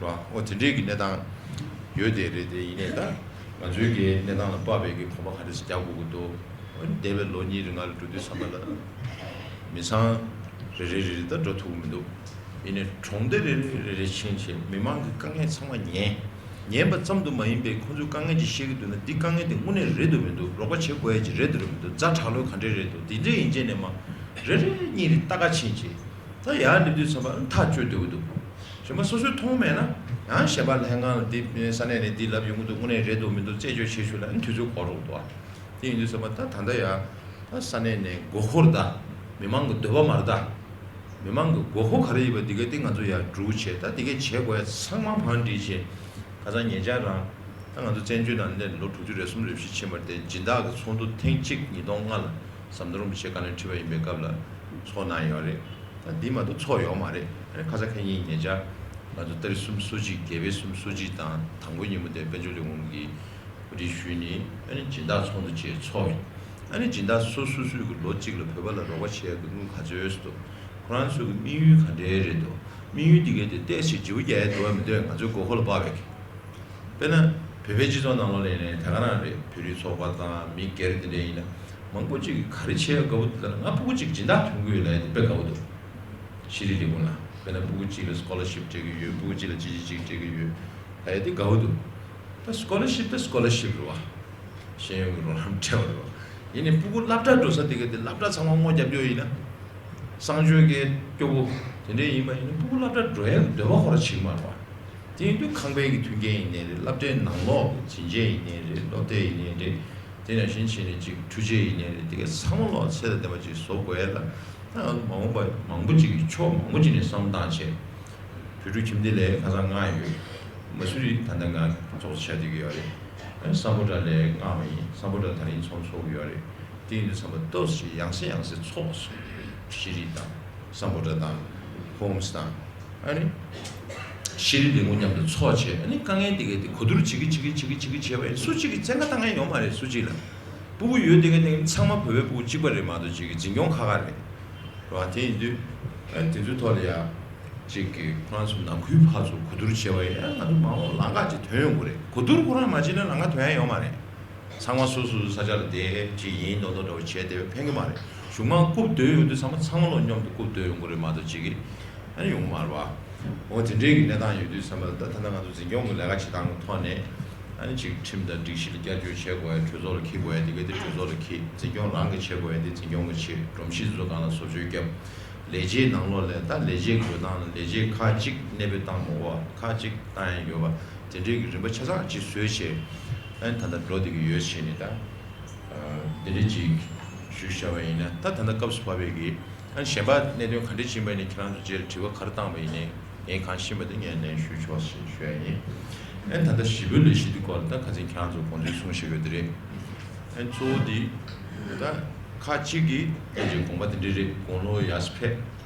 རེད་བ། འོ་དེ་འདྲའི་གི་གནས་སྟངས་ཡོད་དེ་རེད། དེ་ཡིན་ནའི་ད་ང་ཚོའི་གི་གནས་སྟངས་ལ་དཔག་པའི་གི་གོམ་པ་ག་འདྲ་ཞིག་རྒྱག་དགོས་ཀྱི་འདུག་འོ་འདས་པའི་ལོ་གཉིས་རིང་ལ་འགྲོ་དུས་ཙམ་པ་ལ་མི་ཚང་རེ་རེ་རེ་རེ་ད་འགྲོ་ཐུབ་ཀྱི་མི་འདུག་ཡིན་ནའི་གྲོང་སྡེ་རེ་རེ་རེ་རེ་ཕྱིན་བྱས་མི་མང་གི་དཀའ་ངལ་ཚང་མ་ཉན། ཉན་པ་ཙམ་དུ་མ་ཡིན་པའི་ཁོང་ཚོས་དཀའ་ངལ་ཅིག་བཤད་ཀྱི་འདུག་ན་འདི་དཀའ་ངལ་དེ་དངོས་གནས་རེད་འདུག་མི་འདུག་རོགས་པ་བྱེད་དགོས་ཡ་ཅིག་རེད་འདུག་མི་འདུག་ཛ་དྲག་ལོས་ག་འདྲས་རེད་འདུག་དེ་འདྲས་ཡིན་བྱས་ནས་མ་རེ་རེ་གཉིས་རེ་ལྟ་ག་ཕྱིན་བྱས། ད་ཡར་སླེབས་དུས་ཙམ་པ་ཐག་གཅོད་སྡོད་ཀྱི་འདུག་གཞན་པ་སོ་སོས་མཐོང་མེད་ན་ཡང་གཞན་པ་ལྷན་ཁང་ལ་འདི་ས་གནས་ནས་འདི་ལབ་ཡོང་གི་འདུག་དངོས་གནས་རེད་འདུག་མི་འདུག་རྩད་གཅོད་བྱེད་ཤུགས་ལ་དུས་ཚོད་འགོར་འགྲོ་གི་འདུག་དེ་ཡིན་དུས་ཙམ་པ་ད་ད་ལྟ་ཡང་ད་ས་གནས་ནས་མགོ་འཁོར་ད་མི་མང་གི་འདོད་པ་མ་རེད་ད། མི་མང་གི་མགོ་འཁོར་ག་རེ་ཡིན་པ་འདི་ག་འདི་ང་ཚོ་ཡར་སྒྲུག་བྱས་ད་འདི་ག་བྱེད་དགོས་ཡ་ཚང་མ་བང་སྒྲིག་བྱས། ཁ་སང་ཉེ་ཆར་རང་ད་ང་ཚོ་བཙན་བྱོལ་ནང་སླེབས་ལོ་དྲུག་ཅུ་རེ་གསུམ་རེ་བཞི་ཕྱིན་པ་དེ་སྦྱིན་བདག་གི་ཚོགས་འདུ་ཐེངས་གཅིག་ཉིས་སྟོང་ལྔ་ལ་ཟམ་གདོང་རིན་པོ་ཆེ་བཀའ་བློན་ཁྲི་པ་ཡིན་པའི་སྐབས་ལ་ཚོགས་གནང་ཡོད་རེད། ད་འདི་མ་གཏོགས་ཚོགས་ཡོད་མ་རེད། ཨ་ནི་ཁ་སང་ཁ་ཉིན་ཉེ་ཆར་ང་ཚོ་ཏ་རིག་སུམ་ཅུ་སོ་གཅིག་བརྒྱད་པའི་སུམ་ཅུ་སོ་གཅིག་དང་དང་པོ་ཉིན་མོ་དེ་དཔལ་འབྱོར་ལས་ཁུངས་ཀྱི་གོ་སྒྲིག་ཞུས་ནས་ཨ་ནི་སྦྱིན་བདག་ཚོགས་འདུ་བཅས་ཚོགས་ཡིན། ཨ་ནི་སྦྱིན་བདག་སོ་སོ་སོའི་གི་ལོ་གཅིག་ལ་བོད་པ་ལ་རོགས་པ་བྱེད་ཡག་གི་དངུལ་ག་ཚོད་ཡོད་འདུག་ཁོ་རང་ཚོ་གི་དམིགས་ཡུལ་ག་འདྲའི་རེད་འདུག་དམིགས་ཡུལ་འདི་གའི་དེ་ཏོག་ཙམ་བརྗེ་པོ་རྒྱག་ཡ་འདུག་བ་མི་འདུག་ང་ཚོའི་དགོས་མཁོ་ལ་དཔག་པའི་གི། དཔེར་ན། བོད་པའི་སྤྱི་ཚོགས་ནང་ལོགས་ལ་ཡིན་ནའི་དེ་ག་རང་རེད། བོད་རིགས་ཚོགས་པ་དང་མི་སྒེར་དེ་འདྲ་ཡིན་ན། མང་པོ་ཅིག་གིས་ག་རེ་བྱེད་ཡ་དགའ་པོ་འདུག་ལབ་ན། ང་སྤུ་གུ་ཅིག་སྦྱིན་བདག་ཐོན་གྱི་ཡོད་ལབ་ཡ་དེ་དཔེ་དགའ་པོ་འདུག་ཤེས་རིག་ལས་ཁུངས་ལ། དཔེར་ན་སྤུ་གུ་གཅིག་ལ་སི་ཀོ་ལར་ཤིབ་སྤྲད་ཀྱི་ཡོད། སྤུ་གུ་གཅིག་ལ་ཅི་ཅི་ཅིག་སྤྲད་ཀྱི་ཡོད་ལབ་ཡ་དེ་དགའ་པོ་འདུག་ད་སི་ཀོ་ལར་ཤིབ་ད་སི་ཀོ་ལར་ཤིབ་རེད་བ། ཤེས་ཡོན་གྱི་རོགས་རམ་སྤྲད་པ་རེད་བ། ཡིན་ནའི་སྤུ་གུ་སློབ་གྲྭ་འགྲོ་ས་དེ་ག་དེ་སློབ་གྲྭ་ཚང་མ་སྔོ་རྒྱབ་རྒྱུ་ཡིན་ན། གསང་སྤྱོད་ཀྱི་སྐྱོ་པོ་དེ་འདྲ་ཡིན་པ་ཡིན་ན། སྤུ་གུ་སློབ་གྲྭ་འགྲོ་ཡ་གི་འདོད་པ་ཁོ་རང་བྱེད་ཀྱི་མ་རེད་བ། དེ་ཡིན་དུས་ཁང་པའི་གི་མཐུན་རྐྱེན་ཡིན་ནའི་རེད། སློབ་གྲྭའི་ནང་ལོགས་ཀྱི་བྱིན་ཆས་ཡིན་ནའི་རེད། སློབ་དེབ་ཡིན་ནའི་རེད། དེ་ནང་བཞིན་བྱས་ནས་ཅིག་འཕྲུལ་ཆས་ཡིན་ནའི་རེད། དེ་གའི་ཚང་མ་ལོག་ཚད་དང་ལྡན་པ་ཅིག་བཟོ་དགོས་ཡ་ལ། ད་མ་འོངས་པ་མང་པོ་ཅིག་གིས་ཕྱོགས་མང་པོ་ཅིག་ནས་བསམ་བློ་བཏང་བྱས། བོད་ཕྲུག་ཁྱིམ་སྡེ་ལས་ཁ་སང་ལྔ་ཡོད། མ་སུ་རི་ད་ལྟ་ང་ཚོགས་གཙོ་བྱ་བསྡད་ཀྱི་ཡོད་རེད། ཨ་ནི་སམ་བྷོ་ཊ་ལས་ལྔ་བ་ཡིན། སམ་བྷོ་ཊ་ད་རིང་ཚོགས་འཚོགས་ཀྱི་ཡོད་རེད། དེ་ཡིན་དུས་ཚང་མ་ཏོག་ཙམ་ཡང་སེ་ཡང་སེ་ཚོགས་སོང་། ཤེས་རིག་དང་། སམ་བྷོ་ཊ་དང་། ཧོམ་སི་དང་། ཨ་ནི། ཤེས་རིག་ལས་ཁུངས་མཉམ་དུ་ཚོགས་བྱས། ཨ་ནི་དཀའ་ངལ་དེ་གའི་དེ་གོ་བསྡུར་བྱེད་ཀྱི་བྱེད་ཀྱི་བྱེད་ཀྱི་བྱེད་ཀྱི་བྱས་པ་ཡིན། སུ་གཅིག་གིས་བཙན་བཀའ་བཏང་མཁན་ཡོད་མ་རེད། སུ་གཅིག་ལ། སྤུ་གུ་ཡོད་དེ་གའི་དེ་ཚང་མ་བོད་པའི་སྤུ་གུ་གཅིག་པ་རེད་མ་གཏོགས་གཅིག་གི་འཛིན་སྐྱོང་ཁག་ཁག་རེད། རེད་བ། དེ་ཡིན་དུས། ཨ་ནི་དེ་ཚོའི་ཐོག་ལ་ཡ། གཅིག་གིས་ཁོ་རང་ཚོ་ནང་ཁུལ་ཕར་ཚུར་གོ་བསྡུར་བྱས་པ་ཡིན་ན། ང་ཚོ་མ་འོངས་ལམ་ཁ་ཅིག་ཐོན་ཡོང་གི་རེད། གོ་བསྡུར་ཁོ་རང་མ་བྱས་ན་ལམ་ཁ་ཐོན་ཡ་ཡོད་མ་རེད། ཚང་མ་སོ་སོའི་ས་ཆ་ལ་བསྡད་ཅིག་ཡིན་མདོག་མདོག་འདྲ་བོ་བྱས་བསྡད་པས་ཕན་གྱི་མ་རེད། གཞུང་མང་རྐུབ་བསྡོལ་ཡོང་དུས་ཚང་མ་ཚང་མ་ལོ་མཉམ་དུ་རྐུབ་བསྡོལ་ཡོང་གི་རེད་མ་གཏོགས་གཅིག་གིས་ཨ་ནི་ཡོང་གི་མ་རེད་བ། འོ་དེ་འདྲའི་གི་གནས་སྟངས་ཡོད་དུས་ཙམ་པ། ད་ད་ལྟ་ང་ཚོ་འཛིན་སྐྱོང་གི་ལས་ཀ་བྱེད་སྟངས་ཀྱི་ཐོག་ནས། ཨ་ནི་གཅིག་ཁྲིམས་དང་སྒྲིག་གཞི་ལ་བསྐྱར་བཅོས་བྱེད་དགོས་ཡ། གྲོས་ཚོགས་ལ་འཁྱེར་དགོས་ཡ་དེ་ག་དེ་གྲོས་ཚོགས་ལ་འཁྱེར། འཛིན་སྐྱོང་རང་གིས་བྱེད་དགོས་ཡ་དེ་འཛིན་སྐྱོང་གིས་བྱེད། སྒྲོམ་གཞི་དེ་ཚོ་སྒང་ལ་བཟོ་བཅོས་བརྒྱབ། ལས་བྱེད་ནང་ལོགས་ལ་ད་ལས་བྱེད་འགྲོ་སྟངས་ལ་ལས་བྱེད་ཁག་ཅིག་གནད་འབུད་བཏང་མ་དགོས་པ། ཁག་ཅིག་བཏང་ཡ་ཡོད་པ། དེ་འདྲའི་གི་རིམ་པ་ཆ་ཚང་ཅིག་བཟོས་བྱས། ཨ་ནི་ད་ལྟ་འགྲོ་བསྡད་ཀྱི་ཡོད་བྱས་ནས། ད་འདི་འདྲ་ཅིག་ཞུས་བཞག་པ་ཡིན་ན། ད་ད་ལྟ་སྐབས་སུ་བབས་པའི་གི། ཨ་ནི་གཞན་པ་གནད་དོན་ག་འདྲ་ཕྱིན་པ་ཡིན་ནའི་ཁྱེད་རང་ཚོ་རྗེས་ལ་དྲི་བ་ག་རེ་བཏང་པ་ཡིན་ནའི། ངས་གང་ཤེས་པ་དེ་ངས་ལན་ཞུ་ཆོག་ཞེས་ཞུ་ཡ་ཡིན། ཨ་ནི་ད་ལྟ་གཞིས་སྤོའི་ལས་གཞི་འདི་སྐོར་ལ་ད་ཁ་སང་ཁྱེད་རང་ཚོ་དགོངས་ཚུལ་གསུངས་བཞག་ཡོད་དེ་རེད། ཨ་ནི་གཙོ་བོ་འདི་ད་ཁག་གཅིག་གིས་ཕལ་ཆེར་དགོངས་པ་དེ་འདྲ་རེད། དགུང་ལོ་ཡར་སེ་ཕེབས།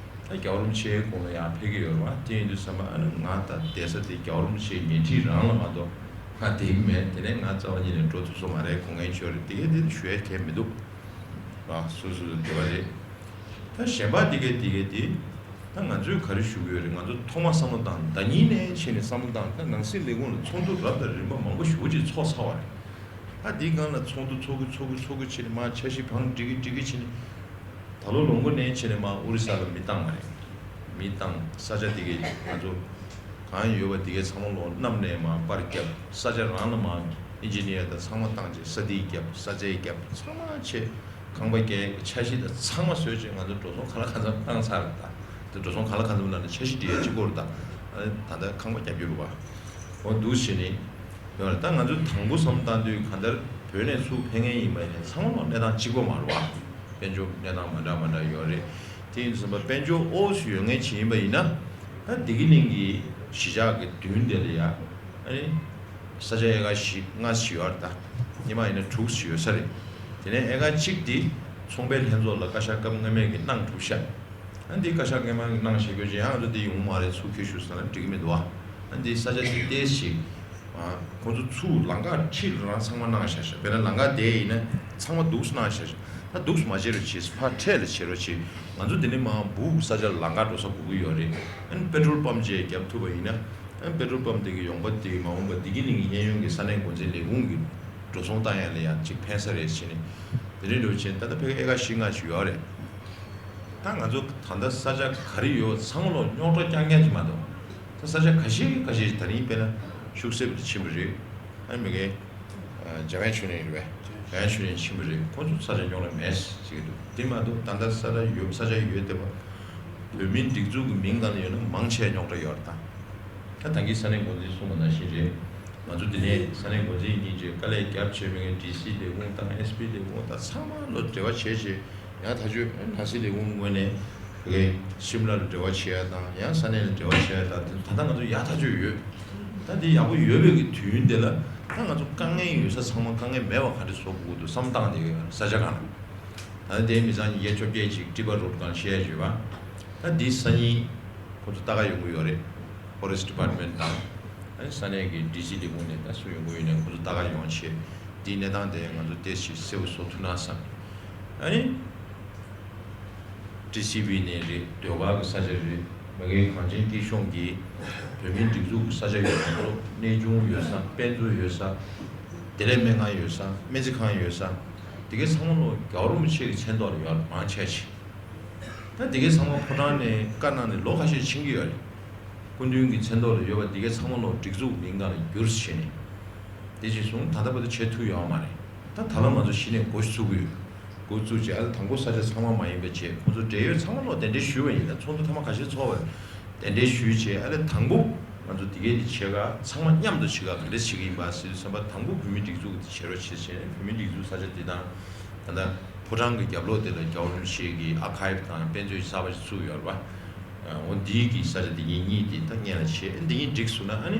ད་རྒྱལ་བ་རིན་པོ་ཆེ་དགུང་ལོ་ཡར་ཕེབས་ཀྱི་ཡོད་རེད་བ། དེ་ཡིན་དུས་ཙམ་པ། ཨ་ནི་ང་ད་བསྡད་ས་དེ་རྒྱལ་བ་རིན་པོ་ཆེའི་ཉེ་འཁྲིས་རང་ལ་མ་གཏོགས་ང་བསྡད་ཀྱི་མེད། དེ་ནས་ང་རྩ་བ་ཉིད་ནས་འགྲོ་ཐུབ་ས་མ་རེད། དགོངས་མཁན་ཆོས་རེད། དེ་གས་དེ་ཞུ་ཡ་གལ་མི་འདུག་ར། སོ་སོ་སོ་འདོད་པ་རེད། ད་གཞན་པ་དེ་གས་དེ་གས་དེ། ད་ང་ཚོས་ག་རེ་ཞུ་གི་ཡོད་རེད། ང་ཚོ་ཐོག་མ་བསམ་བློ་བཏང་། ཟླ་ཉིན་ནས་བྱས་ནས་བསམ་བློ་བཏང་། ད་ནང་སྲིད་ལས་ཁུངས་ལ་ཚོགས་འདུ་རབ་དང་རིམ་པ་མང་པོ་ཞེ་པོ་ཅིག་ཚོགས་ཚར་བ་རེད། ད་འདིའི་སྒང་ལ་ཚོགས་འདུ་ཚོགས་ཀྱི་ཚོགས་ཀྱི་ཚོགས་ཀྱི་བྱས་ནས། མར་འཆར་གཞི་བང་སྒྲིག་གི་སྒྲིག་གི་བྱས་ནས། ད་ལོ་ལོ་མགོ་ནས་བྱས་ནས་མར་ཨོ་རི་ས་ལ་མི་བཏང་བ་རེད། མི་བཏང་། ས་ཆ་དེ་གའི་ང་ཚོ་གང་ཡོད་པ་དེ་གའི་ཚང་མ་ལོག་གནམ་ནས་མར་པར་བརྒྱབ། ས་ཆ་རང་ལ་མར་ཨིན་ཇི་ནི་ཡར་དང་ཚང་མ་བཏང་བྱས། ས་འདི་བརྒྱབ། ས་རྩལ་བརྒྱབ། ཚང་མ་བྱས། ཁང་པ་བརྒྱབ། འཆར་གཞི་དང་ཚང་མ་བཟོས་བྱས། ང་ཚོ་འགྲོ་སོང་ག་ལ་གང་འཚམ་བཏང་ཚར་རེད། ད་དེ་འགྲོ་སོང་ག་ལ་གང་འཚམ་ལབ་ན། འཆར་གཞི་འབྲི་ཡ་གཅིག་པོ་རེད། ད་ད་ལྟ་ཁང་པ་བརྒྱབ་ཡོད་རེད་བ། འོ་འདུག་བྱས་ནས་ཡོད་རེད། ད་ང་ཚོ་དང་པོ་བསམ་བཏང་དུས། གང་ལྟར་བོད་ནས་ཚུར་ཕེབས་མཁན་ཡིན་པ་ཡིན་ནའི་ཚང་མ་གནས་སྟངས་གཅིག་པ་མ་རེད་བ། དཔལ་འབྱོར་གནས་སྟངས་མ་འདྲ་མ་འདྲ་ཡོད་རེད། དེ་ཡིན་དུས་ཙམ་པ་དཔལ་འབྱོར་ཨོ་སུ་ཡོད་མཁན་ཅིག་ཡིན་པ་ཡིན་ན། ད་བདེ་སྐྱིད་གླིང་གི་གཞིས་ཆགས་ཀྱི་མདུན་དེ་ལ་ཡ། ཨ་ནི་ས་ཆ་ཨེ་ཀར་བཞི་ལྔ་ཞིག་ཡོད་རེད། ད་སྔོན་མ་ཡིན་ན་དྲུག་ཞིག་ཡོད་ས་རེད། དེ་ནས་ཨེ་ཀར་གཅིག་དེ་ཚོང་པའི་ལྷན་ཚོགས་ལ་བཀའ་ཤག་སྐབས་སྔ་མའི་གི་གནང་གྲུབ་ཤག་ཨ་འདི་བཀའ་ཤག་སྔོན་མ་གནང་བཞག་ཡོད་ཅིང་། ཡང་ང་ཚོ་འདི་ཡོང་མ་རེད། ཚུར་ཁྱེར་ཤོག་ཟེར་ན་འགྲིག་གི་མི་འདུག་ཨ། ཨ་འདི་ས་ཆ་དེ་ཏོག་ཙམ་ཞིག་ཨ་ཁོང་ཚོ་ཚུར་ལམ་ཁ་འཁྲིས་ལ་རང་ཚང་མ་གནང་བཞག་ཤག་དཔེར་ན་ལམ་ཁ་དེ་ཡིན་ན་ཚང་མ་འདུག་སེ་གནང་བཞག་ཤག་ད་འདུག་སེ་མ་བྱེད་རོགས་བྱེད། ཕར་འཕྲལ་ལ་བྱེད་རོགས་བྱེད། ང་ཚོ་འདི་ནས་མར་སྦུག་ས་ཆ་ལམ་ཁ་འགྲོ་ས་དགོས་ཀྱི་ཡོད་རེད། ཨ་ནི་པེ་ཊྲོལ་པམ་ཅིག་བརྒྱབ་ཐུབ་པ་ཡིན་ན། ཨ་ནི་པེ་ཊྲོལ་པམ་དེ་གི་ཡོང་འབབ་དེ་མ་འོངས་པ་བདེ་སྐྱིད་གླིང་གི་གཡས་གཡོན་གྱི་ས་གནས་འགོ་འཛིན་ལས་ཁུངས་ཀྱི་འགྲོ་སོང་བཏང་ཡ་ལ་ཡང་ཅིག་ཕན་ས་རེད་བྱས་ནས། དེ་འདྲའི་འགྲོ་བྱས་ནས་ད་ལྟ་ཕ་གི་ཨེ་ཀར་བཞི་ལྔ་ཞིག་ཡོད་རེད། ད་ང་ཚོ་ད་ལྟ་ས་ཆ་ག་རེ་ཡོད་ཚང་མ་ལོག་རྙོག་དྲ་རྐྱང་རྐྱང་ཅིག་མ་གཏོགས། ད་ས་ཆ་ཁ་ཤས་ཁ་ཤས་ད་རིང་དཔེར་ན་ཤུག་གསེབ་ལ་ཕྱིན་པ་རེད། ཨ་ནི་མ་གི་འཇམ་དབྱངས་ཆོས་གླིང་རེད་པས། འཇམ་དབྱངས་ཆོས་གླིང་ཕྱིན་པ་རེད། ཁོང་ཚོ་ས་ཆ་རྙོག་དྲ་མེད་ཟེར་གྱི་འདུག་དེ་མ་གཏོགས་ད་ལྟ་ས་ཆ་ཡོད། ས་ཆ་ཡོད་བསྡད་པ་བོད་མིའི་སྒྲིག་འཛུགས་ཀྱི་མིང་སྒང་ལ་ཡོད་ན་མང་ཆེ་རྙོག་དྲ་ཡོད་རེད། ད་ད་ད་གིན་ས་གནས་འགོ་འཛིན་གསུངས་པ་ནང་བཞིན་རེད། ང་ཚོ་འདི་ནས་ས་གནས་འགོ་འཛིན་ཡིན་ཅེས་དཀའ་ལས་རྒྱབ་བྱས་པའི་ཌི་སི་ལས་ཁུངས་དང་ཨེས་པི་ལས་ཁུངས་དང་ཚང་མ་ལོ་འབྲེལ་བ་བྱས་བྱས། ཡང་ཐག་ཆོད་ནང་སྲིད་ལས་ཁུངས་ངོས་ནས་ཕ་གི་ཤིམ་ལ་ལ་འབྲེལ་བ་བྱེད་ཡ་དང་། ཡང་ས་གནས་ལ་འབྲེལ་བ་བྱེད་ཡ་དང་། དེ་ད་ལྟ་ང་ཚོ་ཡག་ཐག་ཆོད་ཡོད། ད་འདི་ཡག་པོ་ཡོད་པའི་གི་དུས་ཡུན་དེ་ལ་ད་ང་ཚོ་དཀའ་ངལ་ཡོད་ས་ཚང་མ་དཀའ་ངལ་མེད་པ་ག་འདྲ་བཟོ་དགོས་འདུག་བསམ་བཏང་བསྡད་ཡོད། ས་ཆ་གང་ལ། ད་ལྟ་དེའི་མི་ཚང་ཉིས་བརྒྱ་བཅོ་བརྒྱད་ཅིག་ཊི་པ་རོཌ་སྒང་བཤད་ཡ་བྱོས་པ། ད་འདི་སང་ཉིན་ཁོ་ཚོ་ལྟ་ག་ཡོང་གི་ཡོད་རེད། ཕོ་རེ་སི་ཊི་ཌི་པཱར་ཊི་མེན་ཊི་དང་། ཨ་ནི་ས་གནས་ཀྱི་ཌི་སི་ལས་ཁུངས་ནས་ད་སུ་ཡོང་གི་ཡོད་ནའི་ཁོ་ཚོ་ལྟ་ག་ཡོང་བྱས། འདིའི་གནས་སྟངས་དེ་ང་ཚོ་ཏོག་ཙམ་གསལ་པོ་བཟོ་ཐུབ་ན་བསམ། ཨ་ནི་ ཊི་སི་ཝི་ནས་རེད། ཟློས་གར་གྱི་ས་ཆ་རེད། མ་གི་གངས་ཅན་སྐྱིད་གཤོངས་ཀྱི་བོད་མིའི་སྒྲིག་འཛུགས་ཀྱི་ས་ཆ་ཡོད་མ་གཏོགས། གནས་ཆུང་ཡོད་ས། དཔེ་མཛོད་ཡོད་ས། བདེ་ལེགས་སྨན་ཁང་ཡོད་ས། སྨན་རྩིས་ཁང་ཡོད་ས། དེ་གའི་ཚང་མ་ལོ་རྒྱལ་བ་རིན་པོ་ཆེ་གི་མཚན་ཐོག་ལ་ཡོད་རེད། མང་ཆེ་ཆེ། ད་དེ་གའི་ཚང་མ་ཕོ་བྲང་ནས་བཀའ་གནང་ནས་ལོ་ཁ་ཤས་ཕྱིན་གྱི་ཡོད་རེད། སྐུ་མདུན་གྱི་མཚན་ཐོག་ལ་ཡོད་པ་དེ་གའི་ཚང་མ་ལོ་སྒྲིག་འཛུགས་མིང་སྒང་ལ་བསྒྱུར་བྱས་ནས། དེ་རྗེས་བཟུང་ད་ལྟ་བར་དུ་བྱེད་ཐུབ་ཡོད་མ་རེད། ད་ད་ལོ་ང་ཚོ་གཞི་ནས་འགོ་བཙུགས་ཀྱི་ཡོད། འགོ་བཙུགས་རྗེས་ཨ་ལས་དང་པོ་ས་ཆ་ཚང་མ་མ་ཡིན་པ་བྱས། ཁོང་ཚོ་འབྲེལ་ཡོད་ཚང་མ་ལོ་གདན་འདྲེན་ཞུས་པ་ཡིན། ད་ཚོགས་འདུ་ཐེངས་མ་ཁ་ཤས་ཚོགས་པ་རེད། གདན་འདྲེན་ཞུས་རྗེས་ཨ་ལས་དང་པོ་ང་ཚོ་དེ་གའི་དེ་བྱེད་ག་ཚང་མ་མཉམ་དུ་བྱེད་ག་ག་འདྲ་བྱེད་ཀྱི་ཡིན་པ་ཟེར་དུས་ཙམ་པ། དང་པོ་བོད་མིའི་སྒྲིག་འཛུགས་དེ་བྱེད་རོགས་བྱེད་བྱས་ནས། བོད་མིའི་སྒྲིག་འཛུགས་ས་ཆ་དེ་དང་། ད་ལྟ་ཕོ་བྲང་གི་རྒྱབ་ལོགས་དེ་ལ་རྒྱལ་བ་རིན་པོ་ཆེ་གི་ཨར་ཁའིབ་དང་དཔེ་མཛོད་གསར་པ་ཞིག་བཙུགས་ཡོད་རེད་པ། འོ་འདིའི་གི་ས་ཆ་དེ་གཉིས་གཉིས་དེ་ད་སྔོན་ལ་བྱས། འདི་གཉིས་འགྲིག་སོང་ན་ཨ་ནི།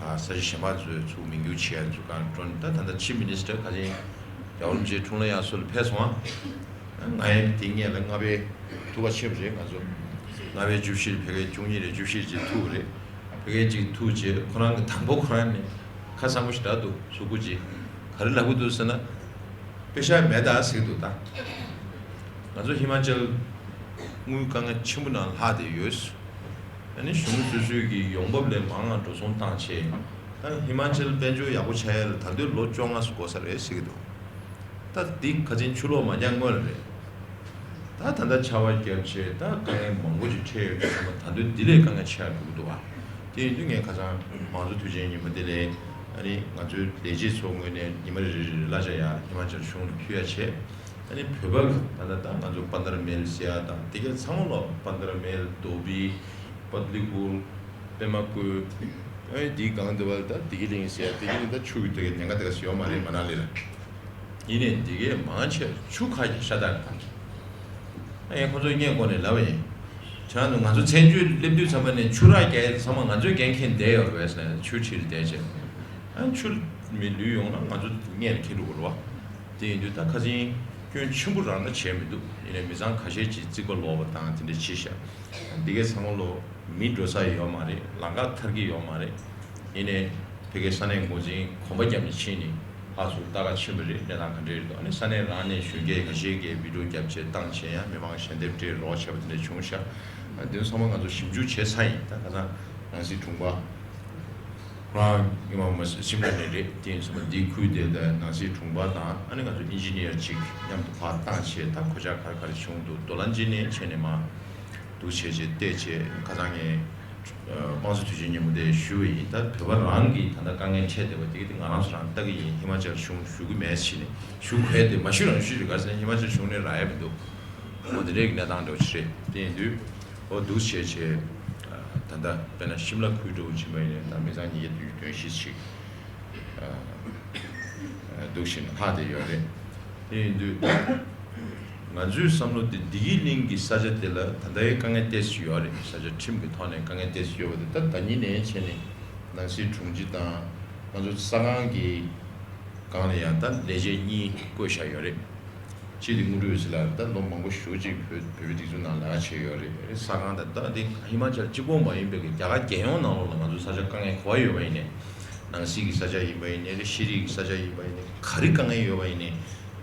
ཨ་ས་ཆ་གཞན་པ་ཚོའི་ཚུར་མིང་བསྒྱུར་བྱེད་ཡ་ཚུར་གང་འགྲོ་ནས། ད་ད་ལྟ་ཕྱི་མི་ནི་སི་ཊར་ཁ་ཆེན་རྒྱལ་བ་རིན་པོ་ཆེ་འཁྲུངས་ལྷ་དབྱར་གསོལ་ལ་ཕེབས་སོང་ཨ། ང་ཡང་དེ་སྔོན་ལ་ལྔ་པའི་ཐུག་པ་ཆེན་པོ་རེད། ང་ཚོ་ལྔ་པའི་བཅུ་བཞི་ཕ་གིའི་བཅུ་གཉིས་རེད། བཅུ་བཞི་ཅིག་ཐུག་རེད། ཕ་གིའི་ཅིག་ཐུག་རྗེས་ཁོ་རང་གི་དང་པོ་ཁོ་རང་ནས་ཁ་སང་པོ་ཞིག་འདྲ་འདུག་གཟུགས་པོ་ཅིག་ག་རེ་ལབ་ཀྱི་འདུག་ཟེར་ན། པེ་ཤ་མེད་ད་ཟེར་གྱི་འདུག་ད་ང་ཚོ་ཧི་མ་ཅལ་དངུལ་དཀའ་ངལ་ཆེན་པོ་ནང་ལྷག་བསྡད་ཡོད། ཨ་ནི་གཞུང་སོ་སོའི་གི་ཡོང་འབབ་ལས་མང་བ་འགྲོ་སོང་བཏང་བྱས། ད་ཧི་མ་ཅལ་དཔལ་འབྱོར་ཡག་པོ་ཆགས་ཡ་ལ་ད་དུང་ལོ་བཅོ་ལྔ་ཙམ་འགོར་ས་རེད་ཟེར་གྱི་འདུག་ད་འདི་ཁ་ཆེན་ཆུ་ལོག་མ་རྒྱག་སྔོན་ལ་རེད། ད་ད་ལྟ་ཆར་པ་བརྒྱབ་བྱས་ད་དཀའ་ངལ་མང་པོ་ཞིག་འཕྲད་ཡོད་དུས་ཙམ་པ། ད་དུང་འདི་ལས་དཀའ་ངལ་ཆེ་རུ་འགྲོ་གི་འདུག་བ། དེ་ཡིན་དུས་ངས་ཁ་སང་མང་གཙོ་དུས་ཆེན་ཉིན་མོ་འདི་ལ་ཨ་ནི་ང་ཚོའི་ལས་བྱེད་ཚོ་ངོས་ནས་ཉི་མ་རེ་རེ་རེ་གླ་ཆ་ཡར་ཧི་མ་ཅལ་གཞུང་ལ་ཕུལ་ཡ་བྱས། ཨ་ནི་བོད་པ་ད་ལྟ་ད་ང་ཚོ་པན་དར་མེལ་ཟེར་ཡ་དང་དེ་ག་ཚང་མ་ལོ། པན་དར་མེལ། དོ་བི། པཏ་ལི་ཁུལ། པད་མ་བཀོད། ཨ་ནི་དེའི་སྒང་དེ་བ་ད་བདེ་སྐྱིད་གླིང་ཟེར་ཡ། བདེ་སྐྱིད་གླིང་ད་ཆུ་གི་དེ་ག་ཉེན་ཁ་དེ་ག་ཡོད་མ་རེད། མ་ན་ལི་ལ། ཡིན་ནའི་འདི་གའི་མང་ཆེ་ཆུ་ཁ་གི་ཤ་སྟག་རེད། ཨ་ཡང་ཁོ་ཚོ་སྔོན་འགོ་ནས་ལབ་པ་ཡིན། བྱས་ན་ང་ཚོ་བཙན་བྱོལ་སླེབས་དུས་ཙམ་པ་ནས་ཆུ་རགས་རྒྱག་ཡ་ཚང་མ་ང་ཚོས་འགན་འཁྱེར་བསྡད་ཡོད་རེད་ཟེར་ནས། ཆུ་ཁྲིར་བསྡད་བྱས། ཨ་ཆུ་མི་ལུད་ཡོང་ན་ང་ཚོ་སྔོན་ནས་འཁྱེར་འགྲོ་དགོས་རེད་བ། དེ་ཡིན་དུས་ད་ཁ་སང་སྐྱོན་ཆེན་པོ་རང་ད་བྱས་མི་འདུག་ཡིན་ནའི་མི་ཚང་ཁ་ཤས་ཀྱིས་རྩིག་པ་སློག་པ་དང་དེ་འདྲ་བྱས་ཤག་འདི་གའི་ཚང་མ་ལོ་མི་འགྲོ་ས་ཡོད་མ་རེད། ལམ་ཁ་ཐར་གྱི་ཡོད་མ་རེད། ཡིན་ནའི་ཕ་གིའི་ས་གནས་འགོ་འཛིན་གོམ་པ་བརྒྱབ་ནས་ཕྱིན་ནས་ཕར་ཚུར་ལྟ་ག་ཕྱིན་པ་རེད། གནས་སྟངས་ག་འདྲ་རེད་འདུག་ཨ་ནི་ས་གནས་རང་ནས་གཞོན་སྐྱེས་ཁ་ཤས་ཀྱིས་བི་ཌིའོ་བརྒྱབ་བྱས་བཏང་བྱས་ཡང་མི་མང་ཞལ་འདེབས་སྤྲད་རོགས་བྱས་པ་དེ་འདྲ་བྱུང་ཤག་ཨ་དེ་ཚོ་ཚང་མ་ང་ཚོ་ཞིབ་འཇུག་བྱས་ཚར་ཡིན། ད་ཁ་སང་ནང་སྲིད་དྲུང་པ་ཁོ་རང་ཉི་མ་མ་ཤིམ་ལ་ནས་རེད། དེ་ཡིན་ཙང་འདིའི་ཁུལ་དེ་དང་ནང་སྲིད་དྲུང་པ་དང་ཨ་ནི་ང་ཚོ་ཨིན་ཇི་ནི་ཡར་གཅིག་མཉམ་དུ་ཕར་བཏང་བྱས། ད་གོད་ཆག་ག་རེ་ག་རེ་བྱུང་འདུག་དོ་ལན་ཇི་ནས་བྱས་ནས་མར་འདུག་བྱས་བྱས་བལྟས་བྱས། ཁ་སང་ངས་དམངས་གཙོ་དུས་ཆེན་ཉིན་མོ་དེ་ཞུས་པ་ཡིན། ད་བོད་པ་རང་གིས་ད་ལྟ་དཀའ་ངལ་འཕྲད་བསྡད་པ་དེ་གི་དེ་ང་རང་ཚོ་རང་ལྟ་གི་ཡིན། ཧི་མ་ཅལ་གཞུང་ཞུ་གི་མེད་ཟེར་ནས། ཞུ་དགོས་དེ་མ་ཞུ་རང་ཞུ་རེད། ག་རེ་ཟེར་ན་ཧི་མ་ཅལ་གཞུང་ནས་རག་ཡ་མི་འདུག་འོ་དེ་འདྲའི་གནས་སྟངས་འདྲ་བོ་ཞིག་རེད། དེ་ཡིན་དུས་འོ་འདུག་བྱས་བྱས། ད་ལྟ་དཔེར་ན་ཤིམ་ལ་ཁུལ་འདྲ་བོ་ཕྱིན་པ་ཡིན་ན་ད་མི་ཚང་ཉིས་བརྒྱ་བདུན་ཅུ་དོན་བཞི་ཞིག་འདུག་བྱས་ནས་ལྷག་བསྡད་ཡོད་རེད། དེ་ཡིན་དུས་ང་ཚོའི་བསམ་བློ་དེ་བདེ་སྐྱིད་གླིང་གི་ས་ཆ་དེ་ལ་ད་ལྟའི་དཀའ་ངལ་ཏོག་ཙམ་ཡོད་རེད། ས་ཆ་ཁྲིམས་ཀྱི་ཐོག་ནས་དཀའ་ངལ་ཏོག་ཙམ་ཡོད་པ་དེ་ད་ད་ཉིན་ནས་བྱས་ནས་ནང་སྲིད་དྲུང་ཆེ་དང་ང་ཚོ་ས་ཁང་གི་སྒང་ལ་ཡང་ད་ལས་བྱེད་གཉིས་བསྐོས་བཞག་ཡོད་རེད། གཅིག་དེ་དངོས་གྲུབ་ཟེར་ལ་ད་ལོ་མང་པོ་ཞེ་པོ་ཅིག་བོད་བོད་པའི་སྒྲིག་འཛུགས་ནང་ལས་ཀ་བྱས་ཡོད་རེད། ས་ཁང་དང་ད་འདི་ཧི་མ་ཅལ་གཅིག་པོ་མ་ཡིན་པའི་རྒྱ་གར་རྒྱལ་ཡོངས་ནང་ལོགས་ལ་ང་ཚོ་ས་ཆ་དཀའ་ངལ་ག་པར་ཡོད་པ་ཡིན་ནའི། ནང་སྲིད་ཀྱི་ས་ཆ་ཡིན་པ་ཡིན་ནའི་རེད། ཤེས་རིག་གི་ས་ཆ་ཡིན་པ་ཡིན་ནའི་ག་རེ་དཀའ་ངལ་ཡོད་པ་ཡིན་ནའི་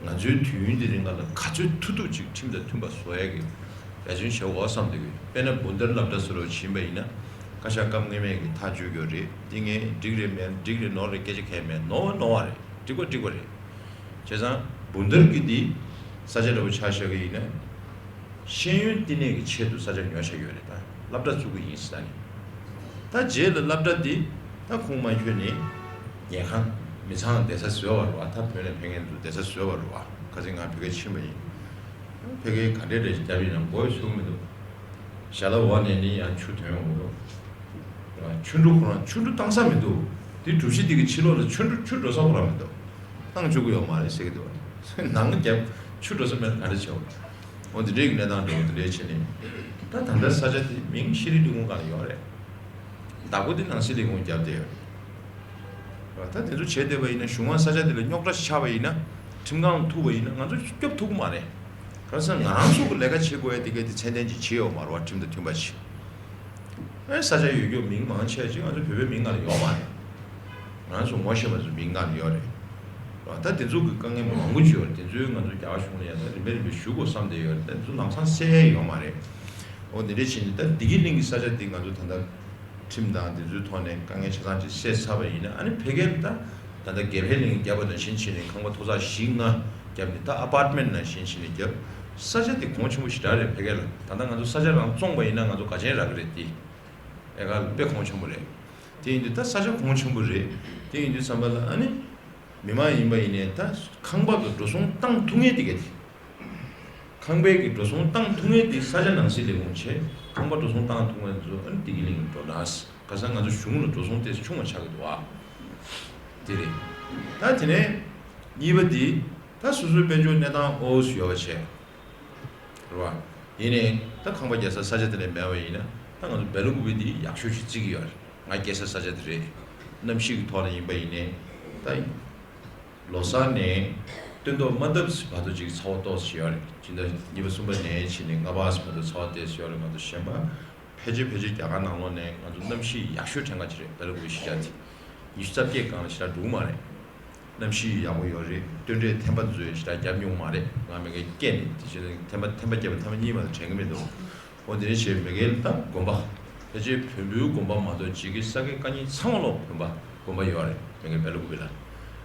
ང་ཚོའི་དུས་ཡུན་འདི་རིང་ལ་ག་ཚོད་ཐུབ་ཐུབ་ཅིག་ཁྲིམས་དང་མཐུན་པ་བཟོ་ཡ་གི་འབད་བརྩོན་བྱེད་དགོས་བསམ་འདུག་དཔེར་ན་འབུན་ཐར་སློབ་གྲྭ་ཟེར་བ་ཕྱིན་པ་ཡིན་ན། བཀའ་ཤག་སྐབས་སྔོན་མས་ཀྱི་ཐག་གཅོད་ཡོད་རེད། འདི་ངས་འགྲིག་རེད་མེད་འགྲིག་རེད་ནོར་རེད་སྐད་ཆ་གང་ཡང་མེད། ནོར་བ་ནོར་བ་རེད། འགྲིག་པ་འགྲིག་པ་རེད། བྱས་ཙང་འབུན་ཐར་གྱི་འདི་ས་ཆ་འདྲ་པོ་ཆ་བཞག་གི་ཡིན་ན། ཤེས་ཡོན་བསྟི་གནས་ཀྱི་ཆེད་དུ་ས་ཆ་ཉོ་བཞག་ཡོད་རེད། ད་སློབ་གྲྭ་བཙུགས་ཀྱི་ཡིན་ཟེར་ནས། ད་རྗེས་ལ་སློབ་གྲྭ་འདི་ད་ཁུངས་མ་འཁྱོལ་ནས་ཉལ་ཁང་མི་ཚང་བསྡད་ས་བཟོས་པ་རེད་བ། ད་བོད་ནས་ཕེབས་མཁན་ཚོ་བསྡད་ས་བཟོས་པ་རེད་བ། ཁ་སང་ང་ཕ་གིར་ཕྱིན་པ་ཡིན། ཕ་གིར་ག་འདྲའི་འདྲ་ཞིག་བརྒྱབ་ཡིན་ན་མགོ་ཡི་ཚོས་མི་འདུག་ཞལ་ལག་འོག་ནས་ནི་ཡང་ཆུ་ཐོན་ཡོང་གི་འདུག་ཆུ་འབྲུ་ཁོ་རང་ཆུ་འབྲུ་བཏང་ས་མི་འདུག་དེ་གྲུ་བཞི་དེ་གི་ཕྱི་ལོགས་ལ་ཆུ་འབྲུ་ཆུ་འགྲོ་ས་ཁོ་རང་མི་འདུག་བཏང་བཅུག་གི་ཡོད་མ་རེད་ཟེར་གི་འདུག་ནང་རྒྱབ་ཆུ་འགྲོ་ས་མེད་ན་ག་རེ་བྱེད། འོ་འདི་འདྲའི་གི་གནས་སྟངས་འདྲ་བོ་འདི་འདྲའི་བྱས་ནས། ད་ད་ལྟ་ས་ཆ་དེ་མིང་ཤེས་རིག་ལས་ཁུངས་སྒང་ལ་ཡོད་རེད། བདག་པོ་དེ་ནང་སྲིད་ལས་ཁུངས་བརྒྱབ་བསྡད་ཡོད་རེད། ད་དེ་ཚོ་བྱས་བསྡད་པ་ཡིན་ན་གཞུང་དབང་ས་ཆ་དེ་ལ་རྙོག་དྲ་ཆགས་པ་ཡིན་ན། ཁྲིམས་ཁང་ལ་ཐུག་པ་ཡིན་ན་ང་ཚོ་སྐྱོབ་ཐུབ་ཀྱི་མ་རེད། ག་རེ་ཟེར་ན་ང་རང་ཚོ་གི་ལས་ཀ་བྱེད་དགོས་ཡ་དེ་ག་དེ་ཚད་ལྡན་ཅིག་བྱེད་ཡོད་མ་རེད་བ། ཁྲིམས་དང་མཐུན་པ་ཅིག་ཨེ་ས་ཆ་ཡོད་རྒྱུ་མིང་མང་ཆེ་ཅིག་ང་ཚོ་བོད་པའི་མིང་སྒང་ལ་ཡོད་མ་རེད། ང་ཚོ་ངོ་ཤེས་པ་ཚོའི་མིང་སྒང་ལ་ཡོད་རེད། ད་དེ་ཚོ་གི་དཀའ་ངལ་མང་པོ་ཅིག་ཡོད་རེད། དེ་ཚོའི་ང་ཚོ་རྒྱ་གར་གཞུང་ལ་ཡང་ད་རིམ་པས་རིམ་པས་ཞུ་དགོས་བསམ་བསྡད་ཡོད་རེད། ད་དེ་ཚོ་ལམ་སང་སེལ་ཡ་ཡོད་མ་རེད། འོ་དེ་འདྲ་བྱས་ནས་ད་བདེ་སྐྱིད་གླིང་གི་ས་ཆ་དེ་ང་ཚོ་ད་ལྟ་ཁྲིམས་དང་དེ་ཚོའི་ཐོག་ནས་དཀའ་ངལ་ཆ་ཚང་ཅིག་སེལ་ཚར་བ་ཡིན་ན། ཨ་ནི་ཕ་གིར་ད་ད་ལྟ་དགེ་འཕེལ་གླིང་བརྒྱབ་པ་ནང་བཞིན་བྱས་ནས་ཁང་པ་ཐོག་ཚད་བཞི་ལྔ་བརྒྱབ་ནས། ད་ཨ་པར་ཊི་མེན་ཊི་ནང་བཞིན་བྱས་ནས་བརྒྱབ། ས་ཆ་དེ་གོང་ཆེན་པོ་ཞེ་དྲག་རེད་ཕ་གིར་ལ། ད་ལྟ་ང་ཚོ་ས་ཆ་རང་བཙོངས་པ་ཡིན་ན་ང་ཚོ་དགའ་ཆེན་རག་གི་རེད། དེ་ཨེ་ཀར་དཔེ་གོང་ཆེན་པོ་རེད། དེ་ཡིན་དུས་ད་ས་ཆ་གོང་ཆེན་པོ་རེད། དེ་ཡིན་དུས་ཙམ་པ་ལ་ཨ་ནི་མི་མང་ཡིན་པ་ཡིན་ནའི་ད་ཁང་པ་གི་འགྲོ་སོང་བཏང་ཐུབ་མཁན་དེ་ག་དེ། ཁང་པའི་གི་འགྲོ་སོང་བཏང་ཐུབ་མཁན་དེ་ས་ཆ་ནང་སྲིད་ལས་ཁུངས་བྱས། ཁང་པ་འགྲོ་སོང་བཏང་ཐུབ་མཁན་ཚོ་ཨ་ནི་བདེ་སྐྱིད་གླིང་གི་འགྲོ་ན། ཁ་སང་ང་ཚོ་གཞུང་ལ་འགྲོ་སོང་དེ་ཆུང་བ་ཆགས་ཀྱི་འདུག་ཨ། དེ་རེད། ད་དེ་ནས་གཉིས་པ་དེ་ད་སོ་སོའི་དཔལ་འབྱོར་གནས་སྟངས་ཨོ་ཙམ་ཡོད་པ་བྱས། རེད་བ། ཡིན་ནའི་ད་ཁང་པ་རྒྱག་ས་ས་ཆ་དེ་ལས་མེད་པ་ཡིན་ན། ད་ང་ཚོ་སྦེ་ལ་ཀུ་པེ་འདི་ཡག་ཤོས་ཤིག་བརྩི་གི་ཡོད་རེད། ང་སྐྱེས་ས་ས་ཆ་དེ་རེད། གནམ་གཤིས་ཀྱི་ཐོག་ལ་ཡིན་པ་ཡིན་ནའི་ད་ལོ་གསར་ནས་སྟོན་ཐོག་མ་བཏབ་བར་དུ་ཅིག་ཚ་བ་ཏོག་ཙམ་ཡོད་རེད། སྤྱི་ཟླ་གཉིས་པ་གསུམ་པ་ནས་བྱས་ནས་ལྔ་པ་བར་དུ་ཚ་བ་ཏོག་ཙམ་ཡོད་རེད། ང་ཚོ་གཞན་པ་ཕལ་ཆེར་ཕལ་ཆེར་རྒྱ་གར་ནང་ལོགས་ནས་ང་ཚོ་གནམ་གཤིས་ཡག་ཤོས་དྲན་ག་ཅིག་རེད། སྦེ་ལ་ཀུ་པེ་གཞིས་ཆགས་དེ། ཉི་ཤུ་རྩ་བརྒྱད་སྒང་ལ་ཞེ་དྲག་འགྲོ་གི་མ་རེད། གནམ་གཤིས་ཡག་པོ་ཡོད་རེད། སྟོན་འབྲས་ཐན་པ་འཛུལ་ཞེ་དྲག་བརྒྱབ་མྱོང་མ་རེད། ང་མ་གིར་སྐྱེས་ནས་དེ་བཞིན་ཐན་པ་ཐན་པ་བརྒྱབ་པ་ཐེངས་མ་གཉིས་མ་གཏོགས་དྲན་གྱི་མི་འདུག་འོ་དེ་འདྲ་བྱས་མ་གིར་ད་དགོན་པ་ཕལ་ཆེར་བོན་པོའི་དགོན་པ་མ་གཏོགས་ཅིག་གི་ས་དགེ་བཀའ་རྙིང་ཚང་མ་ལོག་བོན་པ་དགོན་པ་ཡོད་རེད། མ་གིར་སྦེ་ལ་ཀུ་པེ་ལ།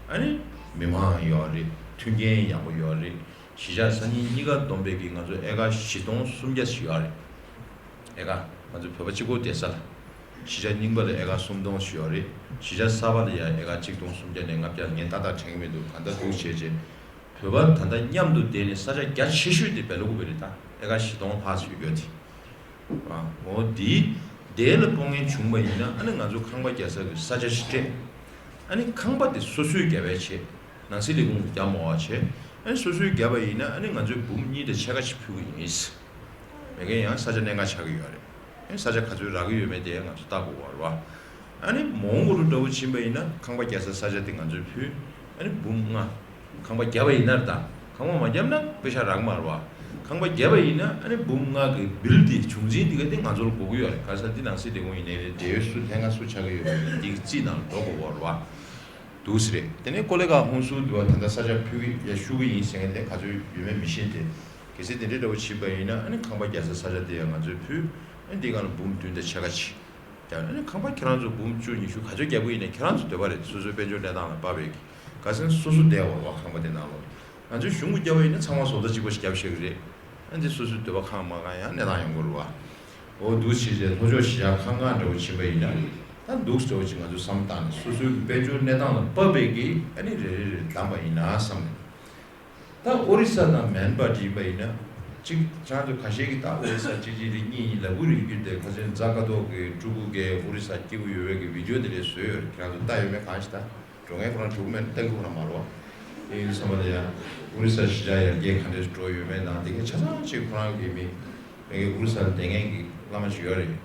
ཨ་ནི་མི་མང་ཡོད་རེད། མཐུན་རྐྱེན་ཡག་པོ་ཡོད་རེད། གཞིས་ཆགས་སང་ཉིན་གཉིས་ཀ་བསྡོམས་པས་ཀྱི་ང་ཚོ་ཨེ་ཀར་བཞི་སྟོང་སུམ་བརྒྱ་ཞིག་ཡོད་རེད། ཨེ་ཀར་ང་ཚོ་བོད་པ་གཅིག་པོ་བསྡད་ས་ལ། གཞིས་ཆགས་རྙིང་པ་ལ་ཨེ་ཀར་སུམ་སྟོང་ཞིག་ཡོད་རེད། གཞིས་ཆགས་གསར་པ་ལ་ཡང་ཨེ་ཀར་གཅིག་སྟོང་སུམ་བརྒྱ་ནས་ལྔ་བརྒྱ། ངས་ཏག་ཏག་དྲན་གྱི་མི་འདུག་གང་ལྟར་འདུག་བྱས་རྗེས་བོད་པ་ད་ལྟ་མཉམ་དུ་བསྡད་ནས་ས་ཆ་རྒྱ་ཆེ་ཤོས་དེ་སྦེ་ལ་ཀུ་པེ་རེད། ད་ཨེ་ཀར་བཞི་སྟོང་ལྷག་ཙམ་ཡོད་ཀྱི་ཡོད་དེ། ཨ། འོ་དེ་དེ་ལ་ཕོག་ངན་བྱུང་བ་ཡིན་ན། ཨ་ནི་ང་ཚོ་ཁང་པ་རྒྱག་ས་གི་ས་ཆ་ཞིག་སྤྲད། ཨ་ནི་ཁང་པ་དེ་སོ་སོས་བརྒྱབ་པའི་ཆེད། ནང་སྲིད་ལས་ཁུངས་ཀྱིས་བརྒྱབ་མ་བྱས། ཨ་ནི་སོ་སོས་བརྒྱབ་པ་ཡིན་ན། ཨ་ནི་ང་ཚོས་འབུམ་གཉིས་དང་ཕྱེད་ཀ་ཞིག་ཕུལ་གྱི་ཡིན། མ་གིར་ཡང་ས་ཆ་གནད་འགག་ཆགས་ཀྱི་ཡོད་རེད། ཨ་ནི་ས་ཆ་ག་ཚོད་རག་གི་ཡོད་མེད་དེ་ང་ཚོས་བལྟ་དགོས་པ་རེད་བ། ཨ་ནི་མ་འོངས་པ་ལ་འདྲ་བོ་ཕྱིན་པ་ཡིན་ན། ཁང་པ་རྒྱག་ས་ས་ཆ་དེ་ང་ཚོས་ཕུལ། ཨ་ནི་འབུམ་ལྔ། ཁང་པ་བརྒྱབ་པ་ཡིན་ན་རེད་ད། ཁང་པ་མ་བརྒྱབ་ན་པེ་ཤག་རག་གི་མ་རེད་བ། ཁང་པ་བརྒྱབ་པ་ཡིན་ན། ཨ་ནི་འབུམ་ལྔ་གི་བིལ་དེ་བྱུང་འཛིན་དེ་ག་དེ་ང་ཚོ་ལ་དགོས་ཀྱི་ཡོད་རེད། ག་ས་འདི་ནང་སྲིད་ལས་ཁུངས་ཡིན་ནའི་རེད། འབྲེལ་ཡོད་སུ་ལྷན་ཁང་སུ་ཆགས་ཀྱི་ཡོད་མེད་འདི་གི་རྩིས་ནང་ལ་འགྲོ་དགོས་པ་རེད་བ། འདུག་སེ་རེད། དེ་ནས་ཀོ་ལི་གྷལ་ཧུན་སུར་དུ་བ་ད་ལྟ་ས་ཆ་ཕུལ་གྱི་ཡ་ཞུ་གི་ཡིན་ཟེར་མཁན་དེ་ག་ཚོད་ཡོད་མེད་མི་ཤེས་ཏེ། གལ་སྲིད་དེ་འདྲའི་འདྲ་བོ་ཕྱིན་པ་ཡིན་ན། ཨ་ནི་ཁང་པ་རྒྱག་ས་ས་ཆ་དེ་ཡང་ང་ཚོས་ཕུལ། ཨ་ནི་འདི་སྒང་ལ་འབུམ་བདུན་དང་ཕྱེད་ཀ་ཅིག་ཀྱང་། ཨ་ནི་ཁང་པ་ཁྱེད་རང་ཚོ་འབུམ་བཅུ་ཉི་ཤུ་ག་ཚོད་རྒྱག་གི་ཡིན་ནའི་ཁྱེད་རང་ཚོ་འདོད་པ་རེད། སོ་སོའི་དཔལ་འབྱོར་གནས་སྟངས་ལ་དཔག་པའི་གི། ག་ཟེར་ན་སོ་སོ་བསྡད་ཡོད་རེད་བ། ཁང་པ་དེ་ནང་ལོགས། ང་ཚོས་གཞུང་གིས་བརྒྱབ་པ་ཡིན་ན་ཚང་མ་བཟོ་ལྟ་གཅིག་པ་ཞིག་བརྒྱབ་ཤེས་ཀྱི་རེད། ཨ་འདི་སོ་སོའི་འདོད་པ་ཁེངས་མ་ཁེངས་ཡང་གནས་སྟངས་ཡོང་གི་རེད་བ། འོ་འདུག་སེ་བྱས་ལྷོ་ཕྱོགས་གཞིས་ཆགས་ཁག་ལྔ་འདྲ་བོ་ཕྱིན་པ་ཡིན་ན། ད་འདུག་སེ་འདྲ་བོ་ཅིག་ང་ཚོས་བསམ་བློ་བཏང་ནས་སོ་སོའི་དཔལ་འབྱོར་གནས་སྟངས་ལ་དཔག་པའི་གི། ཨ་ནི་རེ་རེ་རེ་བདམས་པ་ཡིན་ན་བསམ་ནས། ད་ཨོ་རི་ས་དང་མན་པ་འདྲ་ཡིན་པ་ཡིན་ན། གཅིག་ཁྱེད་རང་ཚོ་ཁ་ཤས་ཀྱིས་ད་ཨོ་རི་ས་གཅིག་གཅིག་རེ་གཉིས་གཉིས་ལབ་ཀྱི་རེད། རྒྱུ་དེ་ཁ་སང་རྫ་དཀར་ཐོག་གི་སྤྲུལ་སྐུ་གིས་ཨོ་རི་ས་སྐྱེ་བོ་ཡོད་པའི་གི་བི་ཌི་ཡོ་དེ་འདྲ་བཟོས་ཡོད་རེད། ཁྱེད་རང་ཚོ་ལྟ་ཡོད་མེད་གང་ཤེས། ད་འགྲོ་མཁན་ཁོ་རང་འགྲོ་གི་མེད་ན་ལྟ་གི་ཁོ་རང་མ་རེད་བ། དེ་ཡིན་དུས་ཙམ་པ་ལ་ཡང་ཨོ་རི་ས་གཞིས་ཆགས་ཡར་རྒྱས་ག་འདྲས་འགྲོ་ཡོད་མེད་དང་། དེ་གའི་ཆ་ཚང་ཅིག་ཁོ་རང་གི་མི་མ་གི་ཨོ་རི་ས་ལ་བསྡད་མཁན་གྱི་བླ་མ་ཅིག་ཡོད་རེད།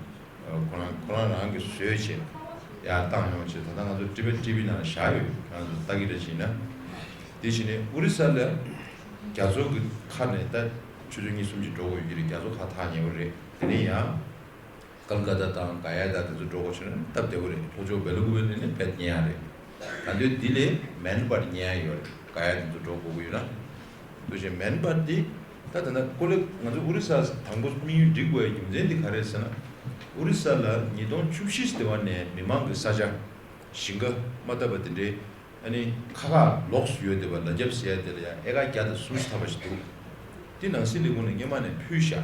ཁོ་རང་ཁོ་རང་རང་གིས་བཟོས་བྱས་ཡར་བཏང་ཡོང་བྱས། ད་ལྟ་ང་ཚོ་ཊི་བི་ཊི་བི་ནང་བཞག་ཡོད། ཁྱེད་རང་ཚོ་ལྟ་གི་རེད་བྱས་ན། དེ་བྱས་ནས་ཨོ་རི་ས་ལ་རྒྱ་མཚོ་གི་ཁ་ནས་ད་ཆུ་ཚོད་གཉིས་གསུམ་ཅིག་འགྲོ་དགོས་ཀྱི་རེད། རྒྱ་མཚོ་ཁ་ཐག་ཉེ་བོ་རེད། དེ་ནས་ཡང་ཀལ་ཀ་ཏ་དང་ག་ཡ་ད་དེ་ཚོ་འགྲོ་དགོས་བྱུང་ན་སྟབས་བདེ་བོ་རེད། ལྷོ་ཕྱོགས་སྦེ་ལ་ཀུ་པེ་ལ་ནི་དཔེ་ཉེ་ཡ་རེད། ག་དུས་འདི་ལས་མན་པར་ཉེ་ཡ་ཡོད་རེད། ག་ཡ་དེ་ཚོ་འགྲོ་དགོས་ཀྱི་ཡོད་ན། འདུག་བྱས་མན་པར་འདི་ད་ད་ལྟ་ཀོ་ལི་ང་ཚོ་ཨོ་རི་ས་དང་པོ་དམིགས་ཡུལ་སྒྲིག་དགོས་ཡ་རྒྱུ་མཚན་འདི་ག་རེ་རེད་ཟེར་ན། ཨོ་རི་ས་ལ་ཉིས་སྟོང་བཅུ་བཞི་ལྟེ་བ་ནས་མི་མང་གི་ས་ཆ་ཞིང་ཁ་མ་བཏབ་པ་དེ་འདྲའི། ཨ་ནི་ཁ་ཁ་ལོགས་སུ་ཡོད་བསྡད་པ་ལ་རྒྱབ་ཟེར་ཡ་དེ་ལ་ཡང་ཨེ་ཀར་བརྒྱ་དང་སུམ་ཅུ་ཐམ་པ་ཞིག་འདུག་དེ་ནང་སྲིད་ལས་ཁུངས་ནས་སྔོན་མ་ནས་ཕུལ་བཞག་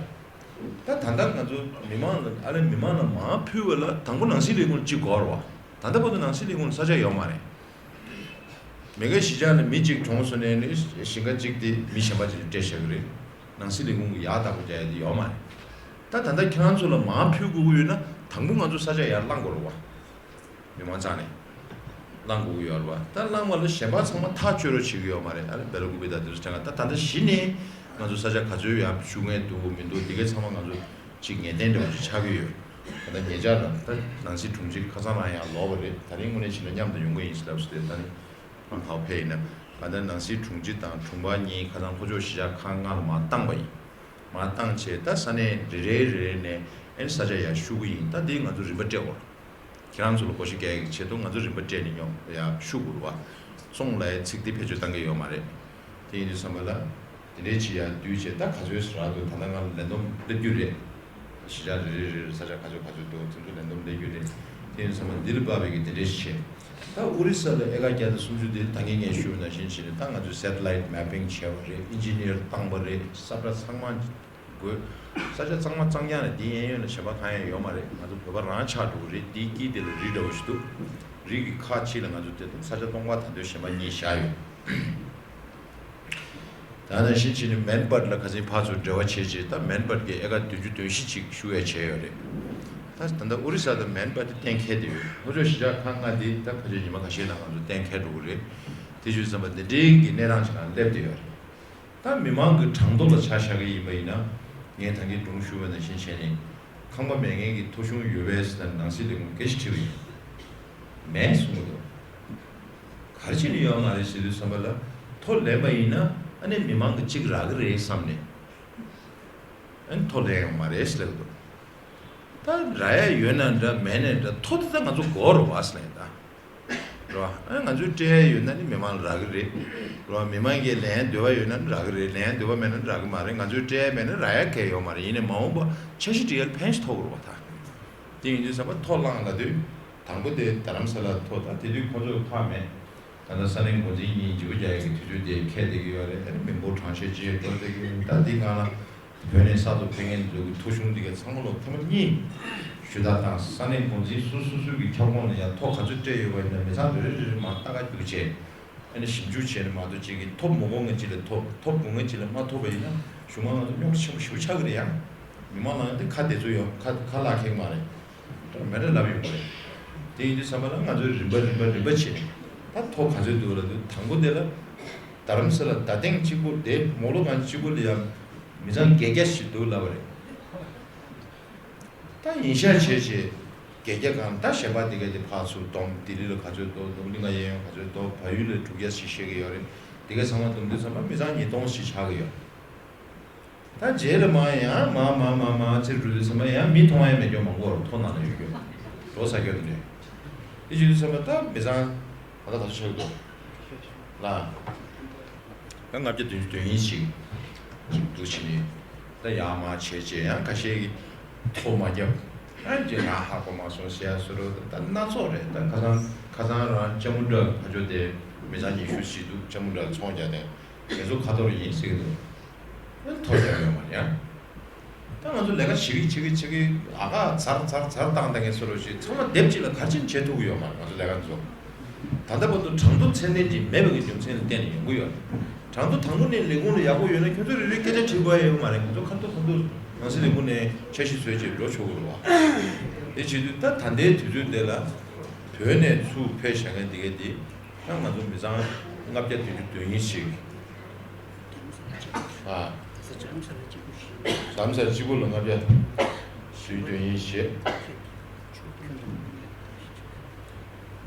ད་ད་ལྟ་ང་ཚོ་མི་མང་ལ། ཨ་ལེ་མི་མང་ལ་མར་ཕུལ་བ་ལ་དང་པོ་ནང་སྲིད་ལས་ཁུངས་གཅིག་དགོས་རེད་བ། ད་ལྟ་བར་དུ་ནང་སྲིད་ལས་ཁུངས་ལ་ས་ཆ་ཡོད་མ་རེད། མ་གི་གཞིས་ཆགས་ནས་མི་གཅིག་གྲོངས་སོང་ནས་ནི་ཞིང་ཁ་གཅིག་དེ་མི་གཞན་པ་ཅིག་ལ་སྤྲད་བཞག་གི་རེད། ནང་སྲིད་ལས་ཁུངས་ཀྱིས་ཡག་བདག་པོ་རྒྱག་ཡ་དེ་ཡོད་མ་རེད། ད་ད་ལྟ་ཁྱེད་རང་ཚོ་ལ་མར་ཕུལ་དགོས་ཀྱི་ཡོད་ན་དང་པོ་ང་ཚོ་ས་ཆ་ཡར་བླང་དགོས་རེད་བ། མི་མང་རྩ་ནས་བླང་དགོས་ཀྱི་ཡོད་རེད་བ། ད་བླངས་པ་ལ་གཞན་པ་ཚང་མ་ཐག་གཅོད་རོགས་བྱེད་ཀྱི་ཡོད་མ་རེད། ཨ་ལེ་སྦེ་ལ་ཀུ་པེ་ད་དེ་ཚོ་ཆ་ལ་ད་ད་ལྟ་གཞི་ནས་ང་ཚོ་ས་ཆ་ག་ཚོད་ཡར་ཞུ་མཁན་འདུག་མི་འདུག་འདི་གའི་ཚང་མ་ང་ཚོ་ཅིག་ངེས་གཏན་འདྲ་བོ་ཅིག་ཆགས་ཀྱི་ཡོད། ད་ལྟ་ཉེ་ཆར་ལ་ད་ནང་སྲིད་དྲུང་ཆེ་ཁ་སང་རང་ཡར་ལོག་པ་རེད། ད་རིང་དངོས་གནས་བྱས་ན་མཉམ་དུ་ཡོང་གི་ཡིན་ཟེར་ལབ་སོང་སྟེ། ད་རིང་ཧང་ཧའོ་ཕེ་ཡིན་ན། ད་ལྟ་ནང་སྲིད་དྲུང་ཆེ་དང་དྲུང་འཕར་གཉིས་ཁ་སང་ལྷོ་ཕྱོགས་གཞིས་ཆགས་ཁག་ལྔ་ལ་མར་བཏང་པ་ཡིན། མར་བཏང་བྱས་ད་ས་གནས་རེ་རེ་རེ་རེ་ནས་ཨེ་ས་ཆ་ཡར་ཞུ་གི་ཡིན། ད་དེ་ང་ཚོ་རིན་པ་སྤྲད་དགོས། ཁྱེད་རང་ཚོ་ལ་བགོ་བཤའ་རྒྱག་ཡག་གི་ཆེད་དུ་ང་ཚོ་རིན་པ་སྤྲད་ནས་ཉོ་ཡ་ཤུ་དགོས་རེད་བ། སོང་ལ་ཡ་ཚིག་འདི་བེད་སྤྱོད་བཏང་གི་ཡོད་མ་རེད། དེ་ཡིན་དུས་ཙམ་པ་ལ། དེ་འདྲའི་བྱེད་ཡ་དུས་བྱས་ད་ག་ཚོད་རག་འདུག་ད་ལྟ་ང་ལ་ལན་འདོམས་སླེབས་རྒྱུ་རེད། གཞིས་ཆགས་རེ་རེ་རེ་རེ་ས་ཆ་ག་ཚོད་ག་ཚོད་འདུག་དེ་ཚོ་ལན་འདོམས་སླེབས་རྒྱུ་རེད། དེ་ཡིན་དུས་ཙམ་པ་འདི་ལ་དཔག་པའི་གི་དེ་འདྲའི་བྱས། ད་ཨོ་རི་ས་ལ་ཨེ་ཀ་བརྒྱ་དང་སུམ་ཅུ་དེ་ད་ངས་ངས་ཞུས་པ་ནང་བཞིན་བྱས་ནས་ད་ང་ཚོས་སེ་ཊི་ལའིཊ་མེ་པིང་བྱས་པ་རེད། ཨིན་ཇི་ནིར་བཏང་པ་རེད། ས་ཁྲ་ཚང་མ། དགོས། ས་ཆ་གཙང་མ་གཙང་རྐྱང་ལ་འདི་གཡས་གཡོན་ལ་གཞན་པ་གང་ཡང་ཡོད་མ་རེད། ང་ཚོ་བོད་པ་རང་ཆགས་འགྲོ་གི་རེད། འདིའི་དཀྱིལ་དེ་ལ་རི་འདྲ་བོ་ཞིག་འདུག་རི་གི་ཁ་ཕྱི་ལ་ང་ཚོ་དེ་དང་ས་ཆ་སྟོང་པ་ད་དུང་གཞན་པ་གཉིས་བཞག་ཡོད། ད་ནང་བཞིན་བྱས་ནས་མན་སྦར་ལ་ཁ་སང་ཕར་ཚུར་འབྲེལ་བ་བྱས་རྗེས་ད་མན་སྦར་གྱི་ཨེ་ཀ་བདུན་ཅུ་དོན་བཞི་ཅིག་ཞུ་ཡ་བྱས་ཡོད་རེད། ད་ད་ལྟ་ཨོ་རི་ས་དང་མན་སྦར་དེ་གཏན་འཁེལ་བསྡད་ཡོད། ལྷོ་ཕྱོགས་གཞིས་ཆགས་ཁག་ལྔ་དེ་ད་ཕལ་ཆེར་ཉི་མ་ཁ་ཤས་ནང་ང་ཚོ་གཏན་འཁེལ་འགྲོ་གི་རེད། དེ་བྱས་ཙམ་པ་འདི་འདྲའི་གི་གནས་སྟངས་ཤིག་ནང་སླེབས་བསྡད་ཡོད་རེད། ད་མི་མང་གི་གྲངས་ཐོ་ལ་ཆ་བཞག་གི་ཡིན་པ་ཡིན་ན། ངས་ད་གིན་སྒྲུང་ཞུས་པ་ནང་བཞིན་བྱས་ནས། ཁང་པ་མེད་མཁན་གྱི་ཐོ་གཞུང་ཡོད་པས་ཟེར་ན་ནང་སྲིད་ལས་ཁུངས་སྐད་ཆ་དྲིས་པ་ཡིན། མེད་གསུངས་པ་འདུག་ག་རེ་བྱས་ནས་ཡོད་མ་རེད་ཟེར་དུས་ཙམ་པ་ལ། ཐོ་ལེན་པ་ཡིན་ན་ཨ་ནི་མི་མང་གི་གཅིག་རག་གི་རེད་བསམ་ནས། ཨ་ནི་ཐོ་ལེན་ཡོད་མ་རེད་ཟེར་གི་འདུག་ད་རག་ཡ་ཡོད་ན་འདྲ་མེད་ན་འདྲ་ཐོ་དེ་ད་ང་ཚོ་དགོས་རེད་བ་ཟེར་ལབ་ཡིན་ད། རེད་བ། ཨ་ང་ཚོས་སྤྲད་ཡ་ཡོད་ན་ནི་མི་མང་ལ་རག་གི་རེད། རེད་བ། མི་མང་གིས་ལེན་འདོད་པ་ཡོད་ན་ནི་རག་གི་རེད། ལེན་འདོད་པ་མེད་ན་ནི་རག་གི་མ་རེད། ང་ཚོས་སྤྲད་ཡ་མེད་ན་རག་ཡ་གང་ཡང་ཡོད་མ་རེད། ཡིན་ནའི་མ་འོངས་པ་འཆར་གཞི་སྒྲིག་ཡ་ལ་ཕན་ཞིག་ཐོགས་ཀྱི་རེད་བ་ད། དེ་ཡིན་དུས་ཙམ་པ་ཐོ་བླངས་ལབ་དུས། དང་པོ་དེ་རྡ་རམ་ས་ལ་ཐོ་ད་དེ་དུས་ཁོ་ཚོ་ཁག་མེད། ད་ལྟ་ས་གནས་འགོ་འཛིན་གཉིས་བརྗེ་པོ་རྒྱག་ཡ་གི་དུས་ཚོད་དེ་འཁེལ་བསྡད་ཀྱི་ཡོད་རེད། ད་ནི་མི་འབོར་གྲངས་བཤེར་ཅི་ཡང་འགྲོ་བསྡད་ཀྱི་ཡོད། ད་འདི་སྒང་ལ། བོད་ནས་གསར་དུ་ཕེབས་མཁན་ཚོ་གི་ཐོ་གཞུང་འདི་གའི་ཚང་མ་ལོ་ཐེངས་མ་གཉིས་ཞུ་དག་དང་ས་གནས་འགོ་འཛིན་སོ་སོ་སོ་གི་ཁྱབ་ཁོངས་ལ་ཡང་ཐོ་ག་ཚོད་སྤྲད་ཡོད་པ་ཡིན་ན་མི་ཚང་རེ་རེ་རེ་རེ་མར་ལྟ་ག་རྒྱུགས་བྱས། ཨ་ནི་ཞིབ་འཇུག་བྱས་ནས་མ་གཏོགས་གཅིག་གིས་ཐོབ་མ་དགོས་མཁན་གཅིག་ལ་ཐོབ། ཐོབ་དགོས་མཁན་གཅིག་ལ་མ་ཐོབ་པ་ཡིན་ན་གཞུང་མང་ང་ཚོ་རྙོག་དྲ་ཆེན་པོ་ཞེ་པོ་ཆགས་ཀྱི་རེད་ཡ། མི་མང་ནང་དེ་ཁ་བདེ་ཚོད་ཡོད། ཁ་ཁ་ལག་ཁེགས་མ་རེད། མེད་འདྲ་ལབ་ཡོང་གི་རེད། དེ་ཡིན་དུས་ཙམ་པ་ལ་ང་ཚོས་རིམ་པ་རིམ་པ་རིམ་པ་བྱས་ནས་ད་ཐོ་ག་ཚོད་འདུག་ལབ་དུས་དང་པོ་དེ་ལ། རྡ་རམ་ས་ལ་ཟླ་ཐེངས་གཅིག་པོ་དེ་མོ་ལོ་གང་གཅིག་པོ་ལ་ཡང་མི་ཚང་བརྒྱད་བརྒྱ་ཞིག་འདུག་ལབ་པ་རེད། ད་ཡིན་ཤག་བྱས་བྱས་བརྒྱད་བརྒྱ་གང་ད་གཞན་པ་དེ་ག་དེ་ཕར་ཚུར་བསྡོམས། ལྡི་ལི་ལ་ག་ཚོད་འདུག་འདུག་གླིང་ག་གཡས་གཡོན་ག་ཚོད་འདུག་བལ་ཡུལ་ལ་དྲུག་བརྒྱ་ཞིག་བཤད་ཀྱི་ཡོད་རེད། དེ་ག་ཚང་མ་བསྡོམས་དུས་ཙམ་པ་མི་ཚང་ཉིས་སྟོང་ཞིག་ཆགས་ཀྱི་ཡོད། ད་རྗེས་ལ་མར་ཡང་མར་མར་མར་མར་ཕྱིར་འགྲོ་དུས་ཙམ་པ་ཡང་མི་མཐོང་ཡ་མེད་རྒྱུ་མང་པོ་རུ་ཐོ་ནང་ལ་ཡོད་རྒྱུ། འགྲོ་ས་རྒྱུ་དེ་འདྲས། དེ་བྱེད་དུས་ཙམ་པ་ད་མི་ཚང་ད་ལྟ་ག་ཚོད་ཆགས་ཀྱི་འདུག་ལ། ད་ལྔ་བརྒྱ་བདུན་ཅུ་དོན་གཉིས་ཤིག་འདུག་བྱས་ནས་ད་ཡར་མར་བྱས་བྱས་ཡང་ཁ་ཤས་ཀྱིས་ཐོ་མ་བརྒྱབ། ཡང་རྗེས་ང་ཧ་གོ་མ་སོང་ཟེར་ཡ་བཟོ་འདྲ་ད་སྣ་ཚོགས་རེད། ད་ཁ་སང་ཁ་སང་རང་ལྕམ་མོ་འདྲ་ཕ་ཇོ་དེ་མི་ཚང་ཉི་ཤུ་ཞིག་འདུག་ལྕམ་མོ་འདྲ་ཚོང་རྒྱག་དེ་དེ་ཚོ་ཁ་ཐོར་ཡིན་ཟེར་གྱི་འདུག་ཐོ་རྒྱག་ཡོད་མ་རེད་ཡ། ད་ང་ཚོ་ལས་ཀ་བྱེད་ཀྱི་བྱེད་ཀྱི་བྱེད་ཀྱི་ཨ་ཁ་ཚར་ཚར་ཚར་བཏང་བཏང་གི་བཟོ་འདྲ་ཞིག་ཚང་མ་སྡེབ་གཅིག་ལ་ག་རེ་བྱས་ནས་བྱེད་ཐུབ་ཀྱི་ཡོད་མ་རེད། ང་ཚོ་ལས་ཀ་འདི་ཚོ་ད་ལྟ་བར་དུ་གྲངས་ཐོ་ཚད་ལྡན་ཅིག་མེད་པ་གི་རྒྱུ་མཚན་ལ་བརྟེན་ནས་ཡོང་གི་ཡོད་རེད། གྲངས་ཐོ་དང་པོ་ནས་ལས་ཁུངས་ལ་ཡག་པོ་ཡོད་ན་ཁྱོད་ཚོ་རེ་རེ་སྐད་ཆ་དྲིས་དགོས་ཡ་ཡོད་མ་རེད། ང་ཚོ་ཁ་ཐོ་ཁ་ཐོ་ནང་སྲིད་ལས་ཁུངས་ནས་འཆར་གཞི་བཟོས་བྱས་འགྲོ་ཆོག་གི་རེད་བ། དེ་བྱེད་དུས་ད་ད་ལྟའི་དུས་ཚོད་འདི་ལ་བོད་ནས་ཚུར་ཕེབས་བཞག་མཁན་འདི་ག་འདི་ད་ང་ཚོ་མི་ཚང་ལྔ་བརྒྱ་བདུན་ཅུ་དོན་གཉིས་ཤིག་ཨ། ཟམ་སར་གཅིག་པུ་ལ་ལྔ་བརྒྱ་བདུན་ཅུ་དོན་གཉིས་བྱས།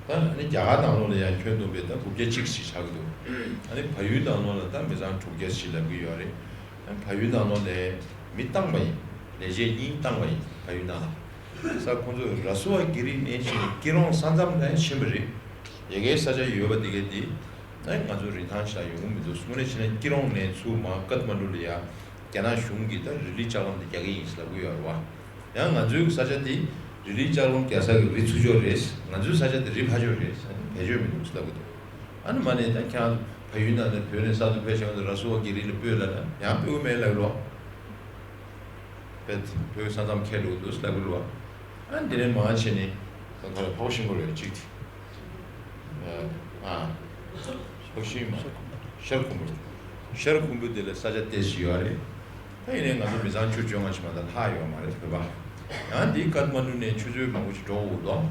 ད་ནི་རྒྱ་གར་ནང་ལོགས་ལ་ཡང་ཁྱོན་བསྡོམས་པས་ད་དགུ་བརྒྱ་གཅིག་ཞིག་ཆགས་ཀྱི་འདུག་ཨ་ནི་བལ་ཡུལ་ནང་ལོགས་ལ་ད་མི་ཚང་དྲུག་བརྒྱ་ཞིག་ལབ་ཀྱི་ཡོད་རེད། ཨ་ནི་བལ་ཡུལ་ནང་ལོགས་ལ་མི་བཏང་བ་ཡིན། ལས་བྱེད་གཉིས་བཏང་བ་ཡིན་བལ་ཡུལ་ནང་ལ། ས་ཁོང་ཚོས་ར་སུ་བ་གི་རི་ནས་ཕྱིན་ནས་སྐྱིད་རོང་ས་མཚམས་ལ་ཕྱིན་པ་རེད། ཡ་གིའི་ས་ཆ་ཡོད་པ་དེ་ག་དེ། ཨ་ནི་ང་ཚོ་རིན་ཐང་ཞིག་ལ་ཡོང་གི་མི་འདུག་དངོས་གནས་བྱས་ན་སྐྱིད་རོང་ནས་ཚུར་མར་ཀཏ་མན་ཌུ་ལ་ཡ། རྒྱ་ནག་གཞུང་གིས་ད་རི་ལི་ལྕགས་ལམ་དེ་རྒྱག་གི་ཡིན་ཟེར་ལབ་ཀྱི་ཡོད་རེད་བ། ཡང་ང་ཚོའི་ས་ཆ་དེ་རི་ལི་ལྕགས་ལམ་རྒྱག་ས་གི་རི་ཚུར་ཕྱོགས་རེད། ང་ཚོའི་ས་ཆ་དེ་རི་ཕར་ཕྱོགས་རེད། བེད་སྤྱོད་མི་འདུག་ཟེར་ལབ་ཀྱི་འདུག་ཨ་ནི་མ་ནས་ད་ཁྱེད་རང་བལ་ཡུལ་ནང་ནས་བོད་ནས་གསར་དུ་ཕེབས་བྱུང་ན་ར་སུ་བ་གི་རི་ལ་སྤོས་ལབ་ན་ཡང་སྤོས་མེད་ལབ་ཀྱི་རེད་བ། བོད་བོད་ས་མཚམས་ཁེལ་འགྲོ་གི་འདུག་ལབ་ཀྱི་རེད་བ། ཨ་ནི་དེ་ནས་མར་བྱས་ནས་ད་ཁོ་ལ་ཕོག་ཤིང་པོ་རེད་གཅིག་དེ། ཨ། ཕོག་ཤིང་མ་ཤར་ཁུམ་བུ། ཤར་ཁུམ་བུ་དེ་ལ་ས་ཆ་ཏོག་ཙམ་ཡོད་རེད། ད་ཡིན་ནའི་ང་ཚོ་མི་ཚང་བཅུ་བཅོ་ལྔ་ཞིག་མ་གཏོགས་ལྷག་ཡོད་མ་རེད་བོད་པ། ཡང་འདི་ཀཏ་མན་ཌུ་ནས་ཆུ་ཚོད་མང་པོ་ཞིག་འགྲོ་དགོས་འདུག་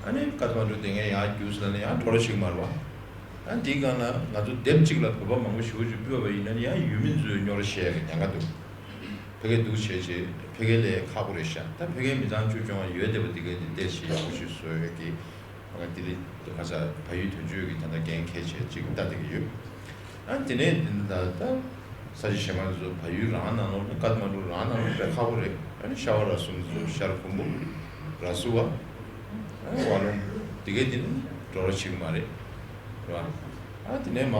ཨ་ནི་ཀཏ་མན་ཌུ་དེ་ངས་ཡར་རྒྱུགས་ལབ་ན་ཡང་འགྲོ་ར་ཞིག་མ་རེད་བ། ཨ་འདིའི་སྒང་ལ་ང་ཚོ་དེབ་གཅིག་ལ་བོད་པ་མང་པོ་ཞེ་པོ་ཅིག་སྤོས་པ་ཡིན་ན་ནི་ཡང་ཡུལ་མི་ཚོའི་རྙོག་དྲ་བཤད་ཡ་གི་ཉེན་ཁ་འདུག་ཕ་གིར་འདུག་བྱས་བྱས་ཕ་གི་ལས་ཁག་པོ་རེད་ཤག་ད་ཕ་གིའི་མི་ཚང་བཅུ་བཅོ་ལྔ་ཡོད་བསྡད་པ་འདི་གའི་འདི་ལྟས་ཤིག་ཡག་པོ་ཞིག་བཟོ་ཡོད་ཀྱི། ང་དེ་རིང་ཁ་ས་བལ་ཡུལ་དོན་གཅོད་ཀྱི་ད་ལྟ་འགན་འཁྱེར་བྱས་ཅིག་ལྟ་བསྡད་ཀྱི་ཡོད། ཨ་དེ་ནས་འདི་ད་ལྟ་ས་ཆ་གཞན་པ་ཚོ་བལ་ཡུལ་རང་ནང་ལོགས་ནས་ཀཏ་མན་ཌུ་རང་ནང་ལོགས་དཔེ་ཁག་པོ་རེད། ཨ་ནི་ཤ་བ་ར་སུམ་ཚོ་ཤར་ཁུམ་བུ་ར་སུ་བ། ཨ་ ཝ་ལུང་དེ་གའི་དེ་ནི་འགྲོ་རོགས་བྱེད་ཀྱི་མ་རེད། རེད་བ། ཨ་དེ་ནས་མ་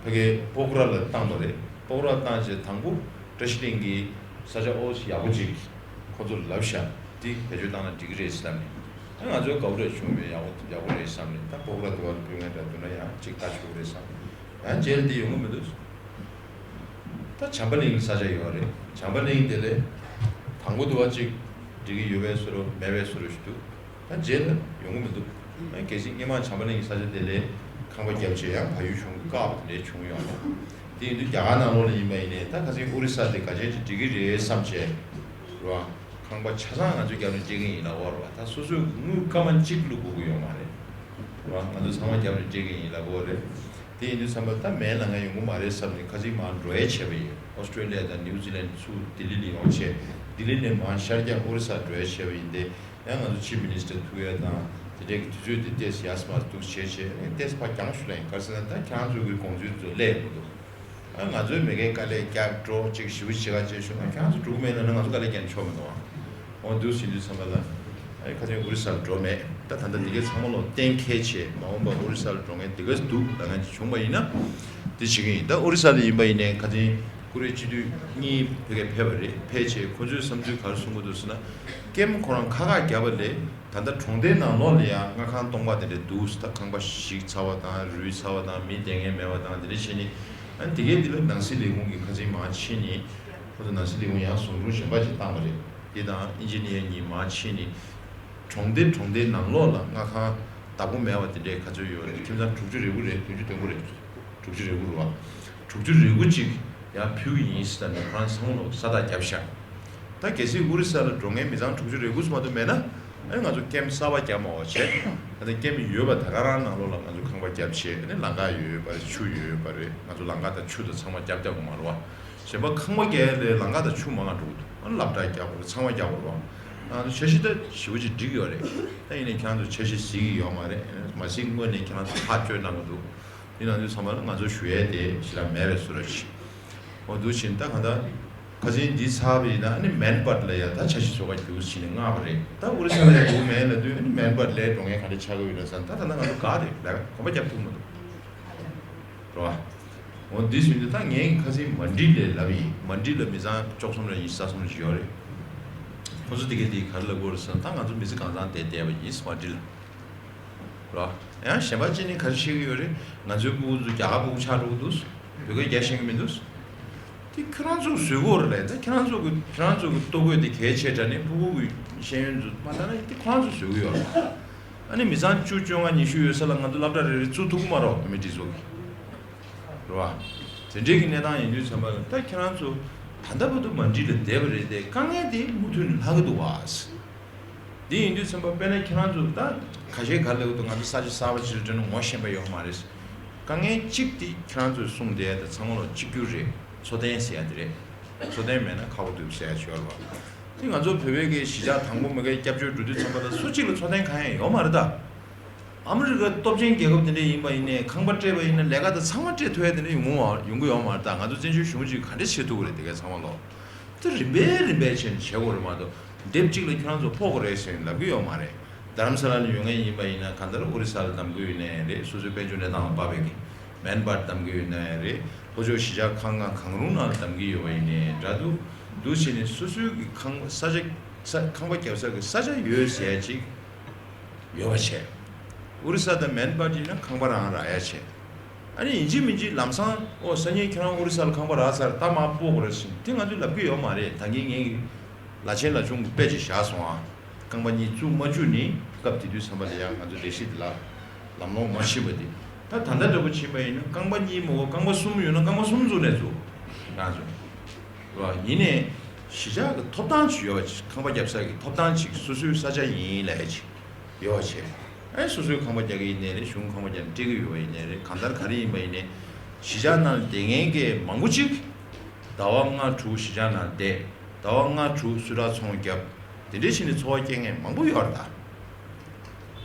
ཕ་གི་པོག་ར་ལ་བཏང་བ་རེད། པོག་ར་བཏང་རྗེས་དང་པོ་བཀྲ་ཤིས་གླིང་གི་ས་ཆ་ཨོ་ཡག་པོ་ཅིག་ཁོ་ཚོར་ལབ་ཤག་དེ་བེད་སྤྱོད་བཏང་ན་འགྲིག་གི་རེད་བསམ་ནས། ཨ་ང་ཚོའི་དགའ་པོ་རེད་བྱུང་བས་ཡག་པོ་ཡག་པོ་རེད་བསམ་ནས། ད་པོག་ར་དུ་བར་ཕུལ་མཁན་འདྲ་འདུག་ན་ཡང་ཅིག་ལྟ་ཆོག་གི་རེད་བསམ་ནས། ཡང་རྗེས་ལ་དེ་ཡོང་གི་མི་འདུག་ད་བྱམས་པ་གླིང་ས་ཆ་ཡོད་རེད། བྱམས་པ་གླིང་དེ་ལས་དང་པོ་དུ་བ་གཅིག་འགྲིག་གི་ཡོད་པའི་བཟོ་འདྲ་མེད་པའི་བཟོ་འདྲ་ཞིག་འདུག་ད་རྗེས་ལ་ཡོང་གི་མི་འདུག་ཨ་གལ་སྲིད་སྔོན་མ་བྱམས་པ་གླིང་ས་ཆ་དེ་ལས་ཁང་པ་བརྒྱབ་བྱས་ཡང་བལ་ཡུལ་གཞུང་གི་བཀག་པ་དེ་འདྲ་བྱུང་ཡོད་རེད། དེ་ཡིན་དུས་རྒྱ་གར་ནང་ལོགས་ལ་ཡིན་པ་ཡིན་ནའི་ད་ཁ་སང་ཨོ་རི་ས་དེ་ག་ཅན་ཅིག་འགྲིག་གི་རེད་བསམ་བྱས་རེད་བ། ཁང་པ་ཆ་ཚང་ང་ཚོས་རྒྱབ་ནས་སྤྲད་ཀྱི་ཡིན་ལབ་ཡོད་རེད་བ། ད་སོ་སོས་དངུལ་སྐར་མ་གཅིག་བླུག་དགོས་ཀྱི་ཡོད་མ་རེད་བ། ང་ཚོ་ཚང་མ་རྒྱབ་ནས་སྤྲད་ཀྱི་ཡིན་ལབ་ཡོད་རེད། དེ་ཡིན་དུས་ཙམ་པ་ད་མེད་ལ་ང་ཡོང་གི་མ་རེད་བསམ་ནས་ཁ་ཅིག་མར་འགྲོ་ཡས་བྱས་པ་ཡིན། ཨོ་སི་ཀྲོ་ལི་ཡ་དང་ནིའུ་ཛི་ལན་ཚུར་ལྡི་ལི་ལ་ཡོང་བྱས་ལྡི་ལི་ནས་མར་ཤར་རྒྱག་ཨོ་རི་ས་འགྲོ་ཡས་བྱས་པ་ཡིན་ཏེ། ཡང་ང་ཚོ་ཆིབ་མི་ནི་སི་ཊར་ཐུག་ཡས་དང་དེ་འདྲའི་གི་དུས་ཚོད་དེ་ཏོག་ཙམ་ཡར་མར་འདུག་བྱས་བྱས་ཏོག་ཙམ་ཕར་འགྱངས་ཤོག་ལབ་ཡིན། ག་རེ་ཟེར་ན་ད་ཁྱེད་རང་ཚོ་གི་དགོངས་ཚུལ་ཚོ་སླེབས་ཡོང་གི་འདུག་ཨ་ང་ཚོའི་མི་སྒེར་དཀའ་ལས་རྒྱག་འགྲོ་ཅིག་ཞེ་པོ་བྱེད་ག་བྱེད་ཞུ་ན་ཁྱེད་རང་ཚོ་འགྲོ་གི་མེད་ན་ན་ང་ཚོ་དཀའ་ལས་རྒྱག་ཆོག་མི་འདུག་ཨ། འོ་འདུག་ཟིན་དུས་ཙམ་པ་ལ་ཨ་ཁ་སང་ཨོ་རི་ས་ལ་འགྲོ་མེད། ད་ད་ལྟ་འདི་གའི་ཚང་མ་ལོ་གཏན་འཁེལ་བྱས་མ་འོངས་པ་ཨོ་རི་ས་ལ་འགྲོ་མཁན་འདི་ག་འདུག་ལབ་མཁན་ཅིག་བྱུང་པ་ཡིན་ན་འདི་བྱེད་ཀྱི་ཡིན། ད་ཨོ་རི་ས་ལ་ཡིན་པ་ཡིན་ནའི་ཁ་སང་ཀུ་རེ་སྤྱི་འཐུས་གཉིས་ཕ་གིར་ཕེབས་པ་རེད། ཕེབས་བྱས་ཁོ་ཚོས་བསམ་ཚུལ་ག་རེ་གསུང་གི་འདུག་ཟེར་ན། ཀེམ་ཁོ་རང་ཁག་ཁག་བརྒྱབ་པ་ལས། ད་ལྟ་གྲོང་སྡེའི་ནང་ལོགས་ལ་ཡང་མངའ་ཁང་སྟོང་པ་དེ་འདྲ་འདུག་ད་ཁང་པ་ཞིག་ཚར་བ་དང་རུལ་ཚར་བ་དང་མི་བསྡད་མཁན་མེད་པ་དང་དེ་འདྲ་བྱས་ནས། ཨ་ནི་དེ་གའི་དེ་ལ་ནང་སྲིད་ལས་ཁུངས་ཀྱི་ཁ་སང་མར་ཕྱིན་ནས་ཁོ་ཚོ་ནང་སྲིད་ལས་ཁུངས་ཡང་ཟུང་དྲུང་གཞན་པ་ཞིག་བཏང་བ་རེད། དེ་དང་ཨིན་ཇི་ནི་ཡར་གཉིས་མར་ཕྱིན་ནས་གྲོང་སྡེ་གྲོང་སྡེའི་ནང་ལོགས་ལ་མངའ་ཁང་བདག་པོ་མེད་པ་དེ་འདྲའི་ག་ཚོད་ཡོད་རེད། ཁྱིམ་ཚང་དྲུག་ཅུ་རེ་དགུ་རེད། བདུན་ཅུ་དོན་དགུ་རེད། དྲུག་ཅུ་རེ་དགུ་རེད་བ། དྲུག་ཅུ་རེ་དགུ་ཅིག་ཡར་ཕུལ་གྱི་ཡིན་ཟེར་ནས་ཁོ་རང་ཚང་མ་ལོག་ས་རྟགས་བརྒྱབ་ཤག་ད་གལ་སྲིད་ཨོ་རི་ས་ལ་འགྲོ་མཁན་མི་ཚང་དྲུག་ཅུ་རེ་དགུ་ཙམ་མ་གཏོགས་མེད་ན། ཨ་ནི་ང་ཚོ་ཀེམ་གསར་པ་བརྒྱབ་མ་བ་བྱས། ད་ལྟ་ཀེམ་ཡོད་པ་ད་ག་རང་ནང་ལོགས་ལ་ང་ཚོ་ཁང་པ་བརྒྱབ་བྱས། ཨ་ནི་ལམ་ཁ་ཡོད་པ་རེད། ཆུ་ཡོད་པ་རེད། ང་ཚོ་ལམ་ཁ་དང་ཆུ་དང་ཚང་མ་བརྒྱབ་བརྒྱབ་དགོས་མ་རེད་བ། གཞན་པ་ཁང་པ་བརྒྱབ་ཡ་ལས་ལམ་ཁ་དང་ཆུ་མང་ང་འགྲོ་གི་འདུག་ཨ་ནི་སློབ་གྲྭ་རྒྱག་དགོས་རེད། ཚང་མ་རྒྱག་དགོས་རེད་བ། ང་ཚོ་འཆར་གཞི་ད་ཞེ་པོ་ཅིག་འགྲིག་ཡོད་རེད། ད་ཡིན་ནའི་ཁྱེད་རང་ཚོ་འཆར་གཞི་གཟིགས་ཀྱི་ཡོད་མ་རེད། མ་གཟིགས་སྔོན་ནས་ཁྱེད་རང་ཚོ་ཐག་གཅོད་གནང་གི་འདུག་དེ་ནང་དུ་ཚང་མ་ལ་ང་ཚོ་ཞུ་ཡས་དེ་ཞེ་དྲག་མེད་པའི་བཟོ་འདྲ་ཞིག་འོ་འདུག་བྱས་ནས་ད་གང་ལྟར་ཁ་སང་འདི་ཚར་བ་ཡིན་ན་ཨ་ནི་མན་བྷཊ་ལ་ཡ་ད་འཆར་གཞི་བཟོ་ག་རྒྱུགས་བྱས་ནས་མངགས་པ་རེད། ད་ཨོ་རི་ས་ལ་ཡ་འདུག་མེད་ལབ་དུས་ཨ་ནི་མན་བྷཊ་ལ་འགྲོ་མཁན་ག་འདྲ་ཆགས་ཀྱི་ཡོད་ན་བསམ། ད་ད་ལྟ་ང་ཚོ་དགའ་རེད། ལས་ཀ་གོམ་པ་རྒྱབ་ཐུབ་མི་འདུག་རེད་བ། འོ་འདི་བྱས་ནས་ད་ངས་ཁ་སང་མན་ཌི་ལ་ལབ་ཡིན། མན་ཌི་ལ་མི་ཚང་བཅུ་གསུམ་རེ་ཉི་ཤུ་རྩ་གསུམ་རེ་ཡོད་རེད། ཁོ་ཚོ་དེ་གས་དེ་ག་རེ་ལབ་དགོས་རེད་ཟེར་ན། ད་ང་ཚོ་མི་ཚེ་གང་ཚང་བསྡད་བསྡད་པ་ཡིན་མན་ཌི་ལ། རོ། ཡང་གཞན་པ་གཅིག་ནི་ག་རེ་བཤད་ཀྱི་ཡོད་རེད། ང་ཚོའི་སྤུ་གུ་ཚོ་རྒྱ་གར་སྤུ་གུ་ཆགས་འགྲོ་གི་འདུག་བོད་སྐད་རྒྱག་ཤེས་ཀྱི་མི་འདུག་དེ་ཁྱོད་རང་ཚོས་བཟོས་ཀྱི་ཡོད་རེད་ལབ། ད་ཁྱོད་རང་ཚོ་གི་ཁྱོད་རང་ཚོ་གི་ལྟོ་གོས་དེ་གལ་ཆེ་དྲགས་ནས་སྤུ་གུ་གི་ཤེས་ཡོན་ཚོ་མ་ལྟ་ན་དེ་ཁོ་རང་ཚོས་བཟོས་ཀྱི་ཡོད་རེད། ཨ་ནི་མི་ཚང་བཅུ་བཅོ་ལྔ་ཉི་ཤུ་ཡོད་ས་ལ་ང་ཚོ་སློབ་གྲྭ་རེ་རེ་བཙུགས་ཐུབ་ཀྱི་མ་རེད། མི་ཁྲི་ཚོ་གི་རེད་བ། དེ་འདྲའི་གི་གནས་སྟངས་ཡིན་དུས་ཙམ་པ་ལ་ད་ཁྱོད་རང་ཚོ་ད་ལྟ་བར་དུ་མན་ཌི་ལ་བསྡད་པ་རེད་དེ་དཀའ་ངལ་དེ་མུ་མཐུད་ནས་ལྷག་གི་འདུག་བ། འདི་ཡིན་དུས་ཙམ་པ་དཔེར་ན་ཁྱེད་རང་ཚོ་ད་ཁ་ཤས་ག་ལེ་འདུག་ང་ཚོ་ས་ཆ་གསར་པ་ཅིག་ལ་འགྲོ་ན་ངོ་ཤེས་པ་ཡོད་མ་རེད། དཀའ་ངལ་གཅིག་དེ་ཁྱེད་རང་ཚོས་གསུངས་བསྡད་ཡ་དེ་ཚང་མ་ལ་གཅིག་གྱུར་རེད། འཚོ་རྟེན་ཟེར་ཡ་དེ་རེད། འཚོ་རྟེན་མེད་ན་ཁག་པོ་འདུག་ཟེར་ཡ་ཅིག་ཡོད་རེད་བ། དེ་ང་ཚོ་བོད་པའི་གི་གཞིས་ཆགས་དང་པོ་མ་གིར་སྐྱབས་བཅོལ་འགྲོ་དུས་ཙམ་པ་ལ་སུ་གཅིག་ལ་འཚོ་རྟེན་གང་ཡང་ཡོད་མ་རེད་ད། ཨ་མི་རི་ཀ་སྟོབས་ཆེན་རྒྱལ་ཁབ་དེ་འདྲ་ཡིན་པ་ཡིན་ནའི་ཁང་པ་སྤྲད་པ་ཡིན་ན་ལས་ཀ་དང་ཚང་མ་སྤྲད་ཐུབ་ཡ་དེ་འདྲ་ཡོང་གི་ཡོང་གི་ཡོད་མ་རེད་ད། ང་ཚོ་བཙན་བྱོལ་གཞུང་གཅིག་ག་འདྲ་བྱེད་ཐུབ་ཀྱི་རེད། དེ་གའི་ཚང་མ་ལོ། དེ་རིམ་པས་རིམ་པས་བྱས་ནས་བྱེད་དགོས་རེད་མ་གཏོགས་སྡེབ་གཅིག་ལ་ཁྱོད་རང་ཚོ་ཕོག་གི་རེད་ཟེར་ནས་ལབ་ཀྱི་ཡོད་མ་རེད། རྡ་རམ་ས་ལ་ནས་ཡོང་མཁན་ཡིན་པ་ཡིན་ན་གང་ལྟར་ཨོ་རི་ས་ལ་བདམས་ཀྱི་ཡོད་ནའི་རེད། སོ་སོའི་དཔལ་འབྱོར་གནས་སྟངས་ལ་དཔག་པའི་གི་མན་བྷཊ་བདམས་ཀྱི་ཡོད་ནའི་རེད། ལྷོ་ཕྱོགས་གཞིས་ཆགས་ཁག་ལྔ་གང་རུང་ནང་ལ་བདམས་ཀྱི་ཡོད་པ་ཡིན་ནའི་འདྲ་འདུག་འདུག་བྱས་ནས་སོ་སོའི་གི་ཁང་ས་ཆ་ས་ཁང་པ་རྒྱབ་ས་གི་ས་ཆ་ཡོད་ཟེར་ཡ་ཅིག་ཡོད་པ་བྱས། ཨོ་རི་ས་དང་མན་བྷཊ་ཡིན་ན་ཁང་པ་རང་རག་ཡ་བྱས། ཨ་ནི་ཡིན་གཅིག་མིན་གཅིག་ལམ་སང་ཨོ་སང་ཉིན་ཁྱེད་རང་ཨོ་རི་ས་ལ་ཁང་པ་རག་ཚར་ད་མར་སྤོ་དགོས་རེད་ཟེར་དེ་ང་ཚོས་ལབ་ཀྱི་ཡོད་མ་རེད། ད་གིན་ངས་ལ་ཆེན་ལ་ཆུང་གི་དཔེ་ཅིག་བཞག་སོང་ཨ། རྐང་པ་གཉིས་བཙུགས་མ་བཅུག་ནི་སྐབས་དེ་དུས་ཙམ་པ་ལ་ཡང་ང་ཚོ་ལས་གཞི་དེ་ལ་ལམ་ལྷོང་མ་ཕྱིན་པ་དེ། ད་ད་ལྟ་འདྲ་པོ་ཕྱིན་པ་ཡིན་ན་རྐང་པ་གཉིས་མ་གཏོགས་རྐང་པ་གསུམ་ཡོད་ན་རྐང་པ་གསུམ་བཙུགས་ནས་བཙུགས་རང་ཚོ། རེད་བ། ཡིན་ནའི་གཞིས་ཆགས་ཀྱི་ཐོབ་ཐང་ཅིག་ཡོད་པ་ཅིག་ཁང་པ་རྒྱབ་ས་ཀྱི་ཐོབ་ཐང་ཅིག་སོ་སོའི་ས་ཆ་ཡིན་ལབ་ཡ་ཅིག་ཡོད་པ་བྱས། ཨེ་སོ་སོའི་ཁང་པ་རྒྱག་གི་ཡིན་ནའི་རེད། གཞུང་ཁང་པ་རྒྱག་ནས་སྤྲད་ཀྱི་ཡོད་པ་ཡིན་ནའི་རེད། གང་ལྟར་ག་རེ་ཡིན་པ་ཡིན་ནའི་གཞིས་ཆགས་ནང་ལ་བསྡད་མཁན་གྱི་མང་པོ་ཅིག་ཟླ་བ་ལྔ་དྲུག་གཞིས་ཆགས་ནང་བསྡད། ཟླ་བ་ལྔ་དྲུག་སུད་ཊར་ཚོང་བརྒྱབ། དེ་འདྲའི་བྱས་ནས་འཚོ་བ་སྐྱེལ་མཁན་མང་པོ་ཡོད་རེད་ད།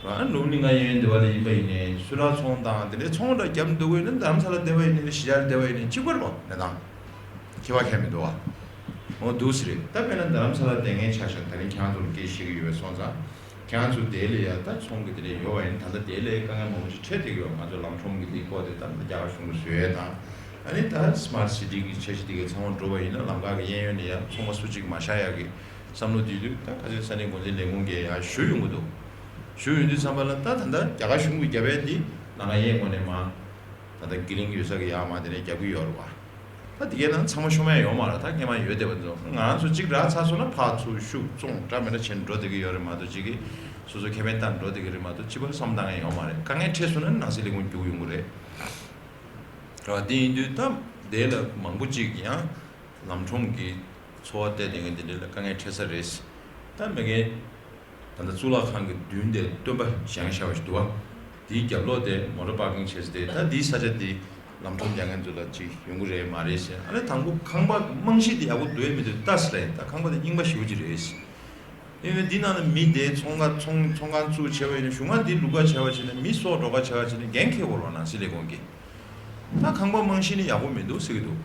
ཨ་ནུབ་ནི་ང་ཡོན་འདི་བ་ལ་ཡིན་པ་ཡིན་ནའི་སུད་ཊར་ཚོང་དང་དེ་འདྲའི་ཚོང་འདྲ་བརྒྱབ་འདུག་དགོས་ན་རྡ་རམ་ས་ལ་བསྡད་པ་ཡིན་ནའི་གཞིས་ཆགས་ལ་བསྡད་པ་ཡིན་ནའི་གཅིག་པ་རེད་པ། གནས་སྟངས་ཁྱད་པར་གང་ཡང་མི་འདུག་བ། འོ་འདུག་སེ་རེད། ད་དཔེར་ན་རྡ་རམ་ས་ལ་བསྡད་མཁན་ཆ་བཞག་ད་རིང་ཁྱེད་རང་ཚོ་ལ་སྐད་བཤད་ཀྱི་ཡོད་པ་སོང་ཙང་ ཁྱེད་རང་ཚོ་དེ་ལ་ཡ་ད་ཚོང་གི་དེ་ལས་ཡོད་པ་ཡིན། ད་ལྟ་དེ་ལས་དཀའ་ངལ་མང་པོ་ཞིག་འཕྲད་བསྡད་ཀྱི་ཡོད། ང་ཚོ་ལམ་ཁྲོམ་གྱི་དེའི་སྐོར་དེ་ད་ལྟ་རྒྱ་གར་གཞུང་གིས་བཟོས་ཡས་དང་། ཨ་ནི་ད་སི་མཱར་ཊི་སི་ཊི་གི་འཆར་གཞི་དེ་གའི་ཚང་མ་འགྲོ་བ་ཡིན་ན་ལམ་ཁ་གི་གཡས་གཡོན་ལ་ཡ་ཚོང་པ་སུ་གཅིག་མ་བཞག་ཡག་གི་བསམ་བློ་དེ་དུས་ད་ཁ་སང་ས་གནས་འགོ་འཛིན་ལས་ཁུངས་ཀྱིས་ཡ་ཞུ་ཡོང་གི་འདུག་ཞུ་ཡོང་དུས་ཙམ་པ་ལ་ད་ད་ལྟ་རྒྱ་གར་གཞུང་གིས་བརྒྱབ་ཡས་དེ་ལམ་ཁ་གཡས་ངོས་ནས་མར་ད་ལྟ་གི་ལིང་ཡོད་ས་གི་ཡར་མར་དེ་ནས་རྒྱབ་ཀྱི་ཡོད་རེད་བ། ད་དེ་གའི་ནང་ཚང་མ་ཤོར་མ་ཡོད་མ་རེད། ད་སྔོན་མ་ཡོད་བསྡད་པ་ཚོ་ང་རང་ཚོ་གཅིག་རག་ཚར་སོང་ན་ཕར་ཚུར་ཤུགས་བཙོང་འདྲ་མི་འདྲ་བྱས་ནས་འགྲོ་བསྡད་ཀྱི་ཡོད་རེད་མ་གཏོགས། གཅིག་གིས་སོ་སོ་ཁེ་ཕན་བཏང་འགྲོ་བསྡད་ཀྱི་རེད་མ་གཏོགས། སྤྱི་པར་བསམ་བཏང་མཁན་ཡོད་མ་རེད། དཀའ་ངལ་འཕྲད་སོང་ན་ནང་སྲིད་ལས་ཁུངས་རྒྱུགས་ཡོང་གི་རེད། རེད་བ། དེ་ཡིན་དུས་ད་དེ་ལ་མང་པོ་ཅིག་ཡང་ལམ་ཁྲོམ་གྱི་འཚོ་བ་བལྟས་བསྡད་མཁན་དེ་འདྲ་ལ་དཀའ་ངལ་འཕྲད་ས་རེད། ད་མེད་མཁན། ད་ལྟ་གཙུག་ལག་ཁང་གི་མདུན་དེ་སྟོན་པ་བཞེངས་བཞག་པ་ཞིག་འདུག་བ། དེའི་རྒྱབ་ལོགས་དེ་མོ་ཊ་པར་ཀིང་བྱས་ཚེ་དེ་ད་དེའི་ས་ཆ་དེ་ལམ་ཁྲོམ་རྒྱག་མཁན་ཚོ་ལ་ཅིག་ཡོང་གི་རེད་མ་རེད་ཟེར། ཨ་ནི་དང་པོ་ཁང་པ་རྨང་གཞི་དེ་ཡག་པོ་འདུག་ཡས་མི་འདུག་ལྟ་ཟེར་ལ། ད་ཁང་པ་དེ་རྙིང་པ་ཞེ་པོ་ཅིག་རེད། ཨེ་འདི་ནང་ལ་མི་དེ་ཚོང་ཁང་ཚོང་ཚོང་ཁང་བཙུགས་བྱས་པ་ཡིན་ན། གཞུང་ཁང་འདི་ལུག་ཁ་བྱས་པ་བྱས་ན། མི་སྲོག་འགྲོ་ཁ་བྱས་པ་བྱས་ན་འགན་འཁྱེར་དགོས་རེད་བ། ནང་སྲིད་ལས་ཁུངས་ཀྱིས། ད་ཁང་པ་རྨང་གཞི་ནི་ཡག་པོ་མི་འདུག་ཟེར་གྱི་འདུག་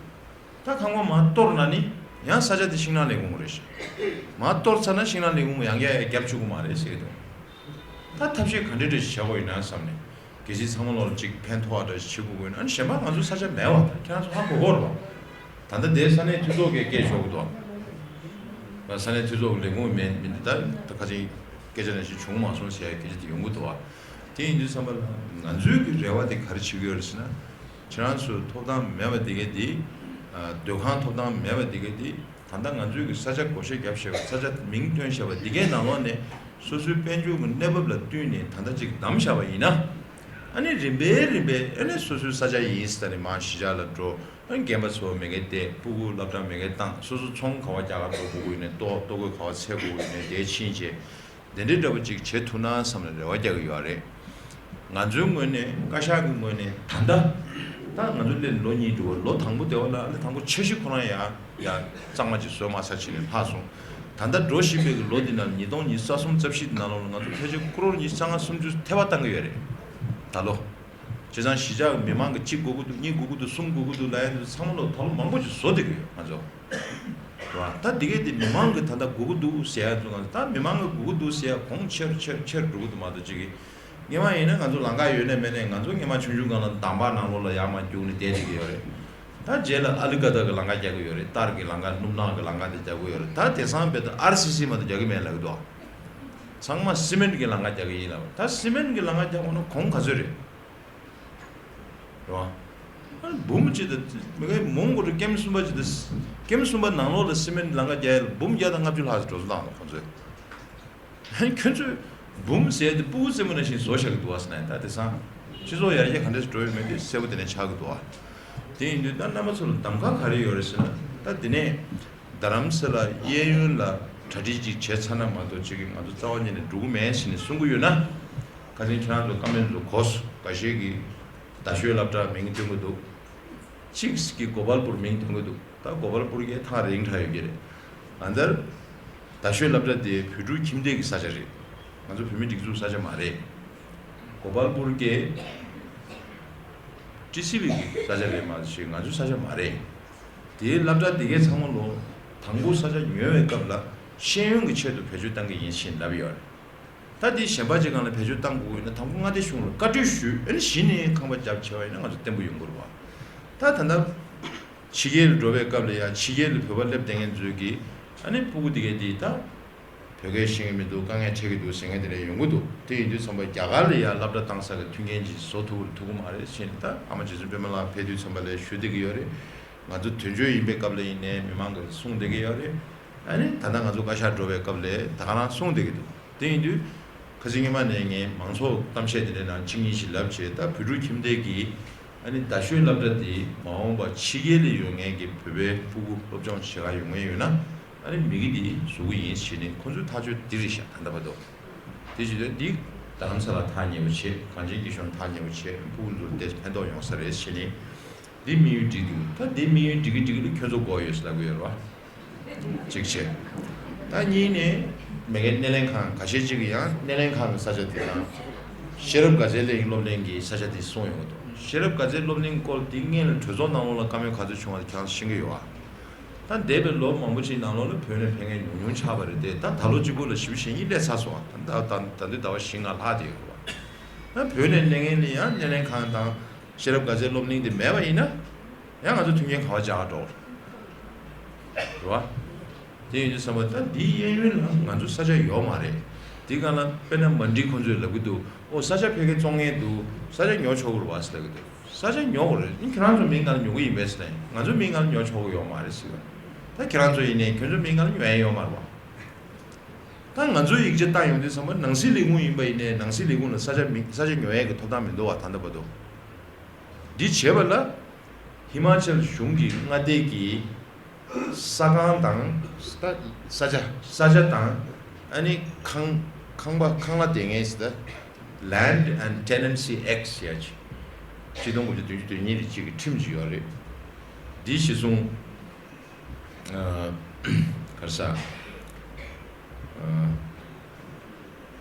ད་ཁང་པ་མར་གཏོར་ན་ནི་ཡང་ས་ཆ་དེ་ཤིང་ནགས་ལས་ཁུངས་རེད་ཤག་མར་གཏོར་ཚར་ན་ཤིང་ནགས་ལས་ཁུངས་ཡང་བསྐྱར་རྒྱབ་བཅུག་གི་མ་རེད་ཟེར་གྱི་འདུག་ད་ཐབས་ཤེས་ག་འདྲ་འདྲ་ཞིག་བྱ་དགོས་ཡིན་ན་བསམ་ནས། གལ་སྲིད་ཚང་མ་ལོག་ལ་གཅིག་ཕན་ཐོགས་པ་འདྲ་ཞིག་བྱེད་དགོས་ཀྱི་ཡོད་ན། ཨ་ནི་གཞན་པ་ང་ཚོའི་ས་ཆ་མེད་བ། ད་ཁྱེད་རང་ཚོ་ཧ་གོ་གོ་རེད་བ། ད་ལྟ་དེ་ས་གནས་འཐུས་ཚོགས་ཀྱིས་སྐད་ཤོར་གི་འདུག་ས་གནས་འཐུས་ཚོགས་ཀྱི་ལས་ཁུངས་མེད་མི་འདི་ད་ད་ཁ་ཅིག་སྐད་ཆ་ནང་བཞིན་བྱུང་མ་སོང་ཟེར་ཡ་སྐད་ཆ་དེ་ཡོང་གི་འདུག་བ། དེ་ཡིན་དུས་ཙམ་པ་ལ་ང་ཚོའི་གི་རེ་བ་དེ་ག་རེ་བྱེད་ཀྱི་ཡོད་རེད་ཟེར་ན། ཁྱེད་རང་ཚོའི་ཐོབ་ཐང་མེད་པ་དེ་ག་དེ། སྡོད་ཁང་ཐོབ་ཐང་མེད་པ་དེ་ག་དེ། ད་ལྟ་ང་ཚོའི་གི་ས་ཆ་བགོ་བཤའ་བརྒྱབ་བཞག་པ། ས་ཆ་མིང་བཏོན་བཞག་པ་དེ་གའི་ནང་ལོགས་ནས་སོ་སོའི་དཔལ་འབྱོར་གྱི་གནས་བབ་ལ་བསྟུན་ནས་ད་ལྟ་ཅིག་བདམས་བཞག་པ་ཡིན་ན། ཨ་ནི་རིམ་པས་རིམ་པས་ཨ་ནི་སོ་སོའི་ས་ཆ་ཡིན་ཟེར་ནས་མར་གཞིས་ཆགས་ལ་འགྲོ། ཨ་ནི་རྒན་པ་ཚོ་མེ་འགའ་བསྡད། སྤུ་གུ་སློབ་གྲྭ་མེ་འགའ་བཏང་། སོ་སོ་ཚོང་ག་བ་རྒྱག་ག་འགྲོ་དགོས་ཀྱི་ཡོད་ནའི་ལྟོ་ལྟོ་གོས་ག་བ་འཚོལ་དགོས་ཀྱི་ཡོད་ནའི་དེ་ཕྱིན་བྱས། དེ་འདྲའི་འདྲ་པོ་ཅིག་བྱེད་ཐུབ་ན་བསམ་ནས་རེ་བ་རྒྱག་གི་ཡོད་རེད། ང་ཚོའི་ངོས་ནས་བཀའ་ཤག་གི་ངོས་ནས་ད་ལྟ། ད་ང་ཚོ་སླེབས་ལོ་གཉིས་འགྲོ་བ། ལོ་དང་པོ་དེ་བ་ལ་ཨ་ནི་དང་པོ་འཆར་གཞི་ཁོ་རང་ཡང་ཡང་གཙང་མ་ཅིག་བཟོས་མ་ཚར་བྱས་ནས་ལྷག་སོང་། ད་ལྟ་འགྲོ་བཞིན་པའི་གི་ལོ་འདི་ནང་ཉིས་སྟོང་ཉི་ཤུ་རྩ་གསུམ་རྩ་བཞི་འདི་ནང་ལོགས་ལ་ང་ཚོ་ཕལ་ཆེར་ཀོ་རོར་ཉི་ཤུ་རྩ་ལྔ་སུམ་ཅུ་ཐལ་བ་བཏང་གི་ཡོད་རེད། ད་ལོ། བྱས་ཙང་གཞིས་ཆགས་མི་མང་གི་གཅིག་དགོས་ཀྱི་འདུག་གཉིས་དགོས་ཀྱི་འདུག་གསུམ་དགོས་ཀྱི་འདུག་ལབ་ཡ་འདི་ཚང་མ་ལོ་ད་ལོ་མང་པོ་ཅིག་བཟོ་བསྡད་ཀྱི་ཡོད་ང་ཚོ། རེད་བ། ད་འདི་གས་དེ་མི་མང་གི་ད་ལྟ་དགོས་ཀྱི་འདུག་ཟེར་ཡ་ཚོ་ང་ཚོ་ད་མི་མང་གི་དགོས་ཀྱི་འདུག་ཟེར་ཡ་གོང་ཆེར་ཆེར་ཆེར་འགྲོ་གི་འདུག་མ་གཏོགས་ཅིག་གི། སྔོན་མ་ཡིན་ན་ང་ཚོ་ལམ་ཁ་ཡོད་ནའི་མེད་ནའི་ང་ཚོ་སྔོན་མ་ཆུང་ཆུང་སྒང་ལ་འདམ་བག་ནང་ལོགས་ལ་ཡར་མར་རྒྱུགས་ནས་བསྡད་བསྡད་ཀྱི་ཡོད་རེད། ད་རྗེས་ལ་ཨ་ལི་ཀ་ཏར་གི་ལམ་ཁ་རྒྱག་གི་ཡོད་རེད། ཏར་གི་ལམ་ཁ། སྣུམ་ནག་གི་ལམ་ཁ་དེ་རྒྱག་གི་ཡོད་རེད། ད་དེང་སང་རྦད་དེ་ཨར་སི་སི་མ་གཏོགས་རྒྱག་གི་མེད་ལབ་ཀྱི་འདུག་ཚང་མ་སི་མེན་གི་ལམ་ཁ་རྒྱག་གི་ཡིན་ལབ། ད་སི་མེན་གི་ལམ་ཁ་རྒྱག་དགོས་ན་གོང་ག་ཚོད་རེད། རེད་བ། ཨ་ནི་འབུམ་གཅིག་དང་མི་གའི་མོང་གོ་རི་ཀེམ་གསུམ་པ་གཅིག་དང་། ཀེམ་གསུམ་པ་ནང་ལོགས་ལ་སི་མེན་ལམ་ཁ་རྒྱག་ཡ་ལ་འབུམ་བརྒྱ་དང་ལྔ་བཅུ་ལྷག་ཙམ་འགྲོ་སོང་བཏང་འདུག་ཁོང་ཚོས། ཨ་ནི་ཁྱོད་ཚོས་འབུམ་ཟེར་ཡ་དེ་སྤུ་གུ་རྩེད་མོ་ནང་བཞིན་བཟོ་བཞག་གི་འདུག་བ་ཟེར་ན། ད་དེང་སང་སྤྱི་ཚོགས་ཡར་རྒྱས་ག་འདྲས་འགྲོ་ཡོད་མེད་དེ་གསལ་པོ་དེ་ནས་ཆགས་ཀྱི་འདུག་བ། དེ་ཡིན་དུས་ད་རྣམ་པ་ཚོ་ལ་གདམ་ག་ག་རེ་ཡོད་རེད་ཟེར་ན། ད་དེ་ནས་རྡ་རམ་ས་ལ་གཡས་གཡོན་ལ་གྲ་སྒྲིག་ཅིག་བྱས་ཚར་ན་མ་གཏོགས་ཅིག་གི་ང་ཚོ་རྩ་བ་ཉིད་ནས་འགྲོ་གི་མེད་ཟེར་ནས་གསུང་གི་ཡོད་ན། ཁ་སང་ཁྱེད་རང་ཚོ་ཀོ་མེན་ཊི་ཚོ་གོ་སོང་། འགའ་ཤས་ཀྱིས་རྡ་ཤོད་སློབ་གྲྭ་མིང་བཏོན་གྱི་འདུག་གཅིག་གིས་གོ་པལ་པུར་མིང་བཏོན་གྱི་འདུག་ད་གོ་པལ་པུར་གྱི་ཐག་རིང་དྲགས་ཡོད་ཀྱི་རེད། ཨ་ནི་རྡ་ཤོད་སློབ་གྲྭ་དེ་བོད་ཕྲུག་ཁྱིམ་སྡེ་གི་ས་ཆ་རེད། ང་ཚོ་བོད་མི་སྒྲིག་འཛུགས་ས་ཆ་མ་རེད། གོ་པལ་པུར་གྱི་ཊི་སི་ཝི་གི་ས་ཆ་རེད་མ་གཏོགས་ང་ཚོའི་ས་ཆ་མ་རེད། དེའི་སློབ་གྲྭ་དེ་གའི་ཚང་མ་ལོ་དང་པོ་ས་ཆ་ཉོ་བའི་སྐབས་ལ་ཤེས་ཡོན་གྱི་ཆེད་དུ་བེད་སྤྱོད་བཏང་གི་ཡིན་ཞེས་ལབ་ཡོད་རེད། ད་དེ་གཞན་པ་ཅིག་སྒང་ལ་བེད་སྤྱོད་བཏང་དགོས་ཡོད་ན་དང་པོ་མངའ་སྡེ་གཞུང་ལ་བཀའ་འཁྲོལ་ཞུས། ཨ་ནི་གཞི་ནས་ཁང་པ་རྒྱབ་བྱས་པ་ཡིན་ན་ང་ཚོ་བརྟན་པོ་ཡོང་གི་རེད་བ། ད་ད་ལྟ་ཕྱི་རྒྱལ་ལ་འགྲོ་བའི་སྐབས་ལ་ཡང་ཕྱི་རྒྱལ་ལ་བོད་པ་སླེབས་བསྡད་མཁན་ཚོས་ཀྱིས་ཨ་ནི་སྤུ་གུ་དེ་གས་དེ་ད་བོད་སྐད་ཤེས་ཀྱི་མི་འདུག་དཀའ་ངལ་འཕྲད་ཀྱི་འདུག་ཟེར་མཁན་དེ་འདྲ་ཡོང་གི་འདུག་དེ་ཡིན་དུས་ཙམ་པ་རྒྱ་གར་ལ་ཡང་སློབ་གྲྭ་བཏང་ས་གི་མཐུན་རྐྱེན་ཅིག་བཟོ་ཐུབ་ཐུབ་ཀྱི་མ་རེད་ཟེར་ནས། ད་ཨ་མ་རྗེ་བཙུན་པད་མ་ལགས་ཕེབས་དུས་ཙམ་པ་ལ་ཞུ་བསྡད་ཀྱི་ཡོད་རེད། ང་ཚོ་དོན་གཅོད་ཡིན་པའི་སྐབས་ལ་ཡིན་ནའི་མི་མང་གིས་གསུངས་བསྡད་ཀྱི་ཡོད་རེད། ཨ་ནི་ད་ལྟ་ང་ཚོ་བཀའ་ཤག་འགྲོ་བའི་སྐབས་ལ་ད་ག་རང་གསུངས་བསྡད་ཀྱི་འདུག་དེ་ཡིན་དུས་ཁ་སང་ཉི་མ་ནས་ངས་མང་ཚོགས་གཏམ་བཤད་དེ་འདྲའི་ནང་གཅིག་གཉིས་ཤིག་ལབ་བྱས། ད་བོད་ཕྲུག་ཁྱིམ་སྡེ་གིས་ཨ་ནི་རྡ་ཤོད་སློབ་གྲྭ་དེ་མ་འོངས་པ་ཕྱི་རྒྱལ་ལ་ཡོད་མཁན་གྱི་བོད་པའི་སྤུ་གུ་སློབ་སྦྱོང་བྱེད་ག་ཡོང་མཁན་ཡོད་ན་ཨ་ནི་མི་གི་དེ་བཟོ་གི་ཡིན་ཞེས་ནས་ཁོང་ཚོའི་ཐག་གཅོད་འདི་རེད་ཤག་ད་ལྟ་བར་དུ། དེ་བྱེད་དུས་འདི་རྡ་རམ་ས་ལ་ཐག་ཉེ་པོ་བྱེད། གངས་ཅན་སྐྱིད་གཤོངས་ཐག་ཉེ་པོ་བྱེད། སྤུ་གུ་ཚོར་དེ་ཕན་ཐོགས་ཡོང་ས་རེད་ཞེས་ནས། འདི་དམིགས་ཡུལ་འགྲིག་འདུག་ད་འདི་དམིགས་ཡུལ་འགྲིག་གི་འགྲིག་གི་ལ་ཁྱོད་ཚོ་དགོས་ཡོད་ཟེར་ལབ་གི་ཡོད་རེད་བ། གཅིག་བྱས། ད་གཉིས་ནས་མ་གིའི་སྣེ་ལེན་ཁང་ཁ་ཤས་ཅིག་གིས་ཡང་སྣེ་ལེན་ཁང་གི་ས་ཆ་དེ་དང་། ཤེས་རབ་དགའ་ཚལ་གླིང་སློབ་གླིང་གི་ས་ཆ་དེ་གསུངས་ཡོང་གི་འདུག་ཤེས་རབ་དགའ་ཚལ་སློབ་གླིང་སྐོར་དེ་སྔོན་ལ་གྲོས་ཚོགས་ནང་ལོགས་ལ་བཀའ་མོལ་ག་ཚོད་བྱུང་བ་དེ་ཁྱེད་རང་ཤེས་ཀྱི་ཡོད་བ། ད་འདས་པའི་ལོ་མང་པོ་ཞིག་ནང་ལོགས་ལ་བོད་ནས་ཕེབས་མཁན་ཉུང་ཉུང་ཆགས་པ་རེད་དེ། ད་ད་ལོ་གཅིག་པོ་ལ་བཞི་བཅུ་ཞེ་གཉིས་སླེབས་ཚར་སོང་བ། ད་ད་ད་དུང་ཟླ་བ་བཞི་ལྔ་ལྷག་བསྡད་ཡོད་རེད་བ། ད་བོད་ནས་སླེབས་མཁན་ལ་ཡང་སྣེ་ལེན་ཁང་དང་ཤེས་རབ་དགའ་ཚལ་སློབ་གླིང་དེ་མེད་པ་ཡིན་ན། ཡང་ང་ཚོ་མཐུན་རྐྱེན་ག་པར་སྦྱར་འགྲོ་རེད་བ། དེ་ཡིན་དུས་ཙམ་པ་ད་འདིའི་གཡས་གཡོན་ལ་ང་ཚོ་ས་ཆ་ཡོད་མ་རེད། དེ་ག་ལ་དཔེར་ན་མན་ཌི་ཁོང་ཚོས་ལབ་ཀྱི་འདུག་ཨོ་ས་ཆ་ཕལ་སྐད་བཙོང་མཁན་འདུག་ས་ཆ་ཉོ་ཆོག་གི་རེད་བ་ཟེར་ལབ་ཀྱི་འདུག་ས་ཆ་ཉོ་དགོས་རེད། ཨིན་ཁྱེད་རང་ཚོ་མིང་ང་ལ་ཉོ་གི་ཡིན་པས་ཟེར་ནས་ང་ཚོ་མིང་ང་ལ་ཉོ་ཆོག་གི་ཡོད་མ་རེད་ཟེར་བ། ད་ཁྱེད་རང་ཚོ་ཡིན་ནའི་ཁྱོད་ཚོ་མིང་ང་ལ་ཉོ་ཡ་ཡོད་མ་རེད་བ། ད་ང་ཚོའི་ཡིག་ཆ་བཏང་ཡོང་དུས་ཙམ་པ་ནང་སྲིད་ལས་ཁུངས་ཡིན་པ་ཡིན་ནའི་ནང་སྲིད་ལས་ཁུངས་ལ་ས་ཆ་མི་ས་ཆ་ཉོ་ཡ་གི་ཐོབ་ཐང་མི་འདུག་བ་ད་ལྟ་བར་དུ། འདི་བྱེད་པ་ལ་ཧི་མ་ཅལ་གཞུང་གི་མངའ་སྡེ་གི་ས་ཁང་དང་ས་ས་ཆ་ས་ཆ་དང་ཨ་ནི་ཁང་ཁང་པ་ཁང་གླ་དེ་ངས་ཟེར་ད། Land and Tenancy Act ཟེར་ཡ་ཅིག་ཆིག་སྟོང་དགུ་བརྒྱ་བདུན་ཅུ་དོན་གཉིས་ལ་གཅིག་གི་ཁྲིམས་ཅིག་ཡོད་རེད། འདི་གཞི་བཟུང་ཨ་ག་རེ་ཟ། ཨ་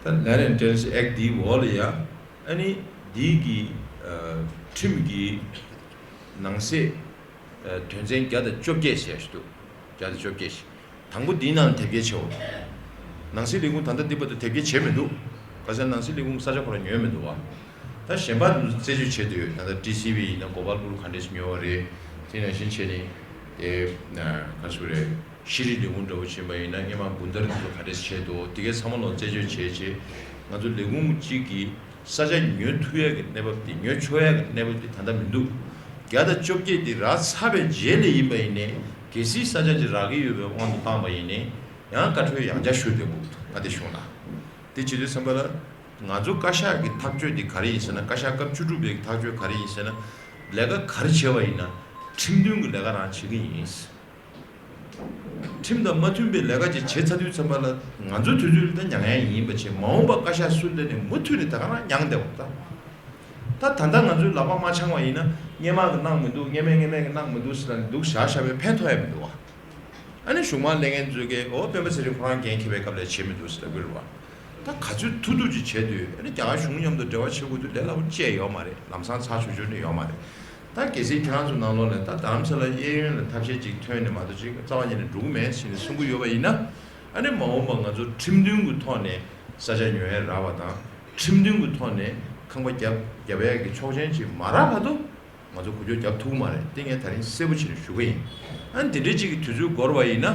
ད་Land and Tenancy Act འདིའི་འོག་ལ་ཡ་ཨ་ནི་འདི་གི་ཨ་ཁྲིམས་ཀྱི་ནང་གསེས་ཨ་དོན་ཚན་བརྒྱ་དང་བཅོ་བརྒྱད་ཟེར་ཞིག་འདུག་བརྒྱ་དང་བཅོ་བརྒྱད་ཞིག་དང་པོ་འདིའི་ནང་ལ་དེབ་སྐྱེལ་བྱེད་འོ། ནང་སྲིད་ལས་ཁུངས་ད་ལྟ་འདི་བར་དུ་དེབ་སྐྱེལ་བྱས་མི་འདུག་ག་ས་ནང་སྲིད་ལས་ཁུངས་ས་ཆ་ཁོ་རང་ཉོས་མི་འདུག་བ། ད་གཞན་པ་རྩད་གཅོད་བྱེད་འདོད་ཡོད། ད་ལྟ་ཊི་སི་ཝི་ཡིན་ན་གོ་པལ་པུར་ག་འདྲས་ཉོས་པ་རེད། དེ་ནང་བཞིན་བྱས་ནས་དེ་ག་ཚོད་རེད། ཤེས་རིག་ལས་ཁུངས་འདྲ་བོ་ཕྱིན་པ་ཡིན་ན་སྔོན་མ་དགུན་ཐར་དེ་ཚོ་ག་འདྲས་བྱས་འདུག་དེ་གའི་ཚང་མ་ལོག་རྩད་གཅོད་བྱས་རྗེས་ང་ཚོ་ལས་ཁུངས་གཅིག་གིས་ས་ཆ་ཉོ་ཐུབ་ཡག་གི་གནས་བབ་དེ་ཉོ་ཆོག་ཡག་གི་གནས་བབ་དེ་ད་ལྟ་མི་འདུག་བརྒྱ་དང་བཅོ་བརྒྱད་དེ་རག་ཚར་བའི་རྗེས་ལ་ཡིན་པ་ཡིན་ནའི་གལ་སྲིད་ས་ཆ་ཅིག་རག་གི་ཡོད་པའི་དབང་དུ་བཏང་པ་ཡིན་ནའི་ཡང་བཀའ་འཁྲོལ་ཡང་བསྐྱར་ཞུ་བསྡད་དགོས་འདུག་མངའ་སྡེ་གཞུང་ལ། དེ་བྱེད་དུས་ཙམ་པ་ལ་ང་ཚོ་བཀའ་ཤག་གི་ཐག་གཅོད་དེ་ག་རེ་ཡིན་ཟེར་ན། བཀའ་ཤག་སྐབས་བཅུ་དྲུག་པའི་ཐག་གཅོད་ག་རེ་ཡིན་ཟེར་ན། ལས་ཀ་ག་རེ་བྱས་པ་ཡིན་ན་ཁྲིམས་མཐུན་གྱི་ལས་ཀ་རང་བྱེད་ཀྱི་ཡིན། ཁྲིམས་དང་མ་མཐུན་པའི་ལས་ཀ་ཅིག་བྱེད་ཚར་དུས་ཙམ་པ་ལ་ང་ཚོ་དུས་ཚོད་ལ་ད་མྱངས་ཡ་ཡིན་པ་བྱས། མ་འོངས་པ་བཀའ་ཤག་སུ་སླེབས་ནས་མུ་མཐུད་ནས་ད་ག་རང་མྱངས་བསྡད་པ་ད། ད་ད་ལྟ་ང་ཚོའི་ལག་པ་མ་འཆང་བ་ཡིན་ན་སྔོན་མ་གི་གནང་མི་འདུག་སྔོན་མའི་སྔོན་མའི་གི་གནང་མི་འདུག་ཟེར་ནས་འདུག་བཞག་བཞག་པའི་ཕན་ཐོགས་ཡ་མི་འདུག་བ། ཨ་ནི་གཞུང་མང་སླེབས་མཁན་ཚོས་ཀྱིས་ཨོ་སྤེན་པ་ཚེ་རིང་ཁོ་རང་འགན་འཁྱེར་བའི་སྐབས་ལ་བྱེད་མི་འདུག་ཟེར་ལབ་ཀྱི་རེད་བ། ད་ག་ཚོད་ཐུབ་ཐུབ་ཅིག་བྱས་དུས་ཨ་ནི་རྒྱ་གར་གཞུང་མཉམ་དུ་འབྲེལ་བ་བྱེད་དགོས་དུས་ལས་སླ་པོ་ཅིག་ཡོད་མ་རེད། ལམ་སང་ཚར་ཆོག་ཆོག་ནི་ཡོད་མ་རེད། ད་གལ་སྲིད་ཁྱེད་རང་ཚོ་ནང་ལོགས་ལ་ད་རྡ་རམ་ས་ལ་གཡས་གཡོན་ལ་ཐབས་ཤེས་ཅིག་ཐོན་ནས་མ་གཏོགས་ཅིག་རྩ་བ་ཉིད་ནས་འགྲོ་གི་མེད་ཟེར་ནས་གསུང་གི་ཡོད་པ་ཡིན་ན། ཨ་ནི་མ་འོངས་པ་ང་ཚོ་ཁྲིམས་མཐུན་གྱི་ཐོག་ནས་ས་ཆ་ཉོ་ཡ་རག་པ་དང་ཁྲིམས་མཐུན་གྱི་ཐོག་ནས་ཁང་པ་བརྒྱབ་བརྒྱབ་ཡ་གི་ཆོག་མཆན་ཅིག་མ་རག་བར་དུ་ང་ཚོ་འགུལ་སྐྱོད་རྒྱག་ཐུབ་ཀྱི་མ་རེད། དེ་ངས་ད་རིང་གསལ་པོ་བྱས་ནས་ཞུ་གི་ཡིན། ཨ་ནི་དེ་འདྲའི་ཅིག་གི་དུས་ཚོད་འགོར་བ་ཡིན་ན་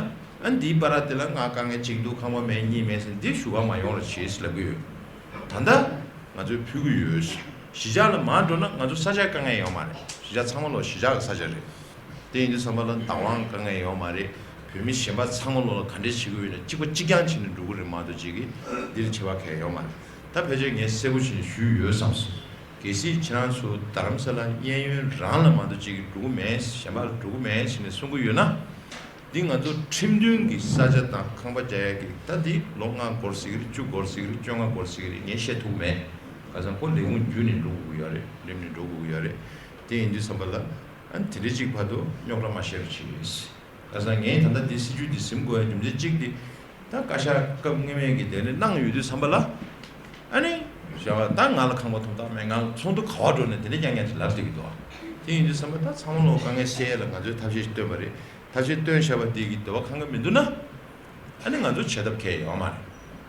ཨ་ནི་འདིའི་བར་དེ་ལ་ང་དཀའ་ངལ་ཅིག་འདུག་ཁང་པ་མེད་གཉིས་མེད་ཟེར་འདི་ཞུ་ག་མ་ཡོང་རོགས་བྱེད་ཟེར་ལབ་ཀྱི་ཡོད། ད་ལྟ་ང་ཚོས་ཕུལ་གྱི་ཡོད། གཞིས་ཆགས་ལ་མར་འགྲོ་ན་ང་ཚོ་ས་ཆ་དཀའ་ངལ་ཡོད་མ་རེད། གཞིས་ཆགས་ཚང་མ་ལོག་གཞིས་ཆགས་ཀྱི་ས་ཆ་རེད། དེ་ཡིན་དུས་ཙམ་པ་ལ་བདག་དབང་དཀའ་ངལ་ཡོད་མ་རེད། བོད་མི་གཞན་པ་ཚང་མ་ལོག་ལ་ག་འདྲས་བྱེད་དགོས་ཡོད་ན་གཅིག་པ་གཅིག་རྐྱང་བྱས་ནས་འགྲོ་གི་རེད་མ་གཏོགས་ཅིག་གིས་འདིར་བྱེད་པ་གང་ཡང་ཡོད་མ་རེད། ད་ཕལ་ཆེར་ངས་གསལ་པོ་བྱས་ནས་ཞུས་ཡོད་བསམ་སོང་། གལ་སྲིད་ཁྱེད་རང་ཚོ་རྡ་རམ་ས་ལ་གཡས་གཡོན་རང་ལ་མ་གཏོགས་ཅིག་གིས་འགྲོ་གི་མེད། གཞན་པ་ལ་འགྲོ་གི་མེད་བྱས་ནས་གསུང་གི་ཡོད་ན། འདི་ང་ཚོ་ཁྲིམས་མཐུན་གྱི་ས་ཆ་དང་ཁང་པ་རྒྱག་ཡ་གི་ད་འདི་ལོ་ལྔ་འགོར་སྲིད་ཀྱི་རེད། བཅུ་འགོར་སྲིད་ཀྱི་རེད། བཅོ་ལྔ་འགོར་སྲིད་ཀྱི་རེད། ངས་བཤད་ཐུབ་མེད། ཁ་སང་ཁོ་ལས་ཁུངས་བརྒྱུད་ནས་འགྲོ་དགོས་ཀྱི་ཡོད་རེད། རིམ་ནས་འགྲོ་དགོས་ཀྱི་ཡོད་རེད། དེ་ཡིན་དུས་ཙམ་པ་ལ་ཨ་ནི་དེ་འདྲའི་གཅིག་བར་དུ་རྙོག་དྲ་མ་བཤད་རོགས་གྱིས། ཁ་སང་ངས་ད་ལྟ་འདི་སྲིད་ཇུས་འདི་ཟིན་དགོས་ཡ་རྒྱུ་མཚན་གཅིག་དེ། ད་བཀའ་ཤག་སྐབས་སྔོན་མའི་གི་དེ་ནས་གནང་ཡོད་དུས་ཙམ་པ་ལ། ཨ་ནི། བྱ་བ་ད་ང་ལ་ཁང་པ་ཐོབ་ཐང་མེད། ང་ཚོགས་འདུ་ག་བ་འགྲོ་ནས་དེ་འདྲ་རྐྱང་རྐྱང་ཅིག་ལབ་བསྡད་ཀྱི་འདུག་དེ་ཡིན་དུས་ཙམ་པ་ད་ཚང་མ་ལོག་དཀའ་ངལ་སེལ་ཡ་ལ་ང་ཚོས་ཐབས་ཤེས་ཤིག་བཏོན་པ་རེད། ཐབས་ཤེས་བཏོན་བཞག་པ་འདི་གི་འདོད་པ་ཁེངས་ཀྱི་མི་འདུག་ན། ཨ་ནི་ང་ཚོ་བྱེད་ཐབས་གང་ཡང་ཡོད་མ་རེད།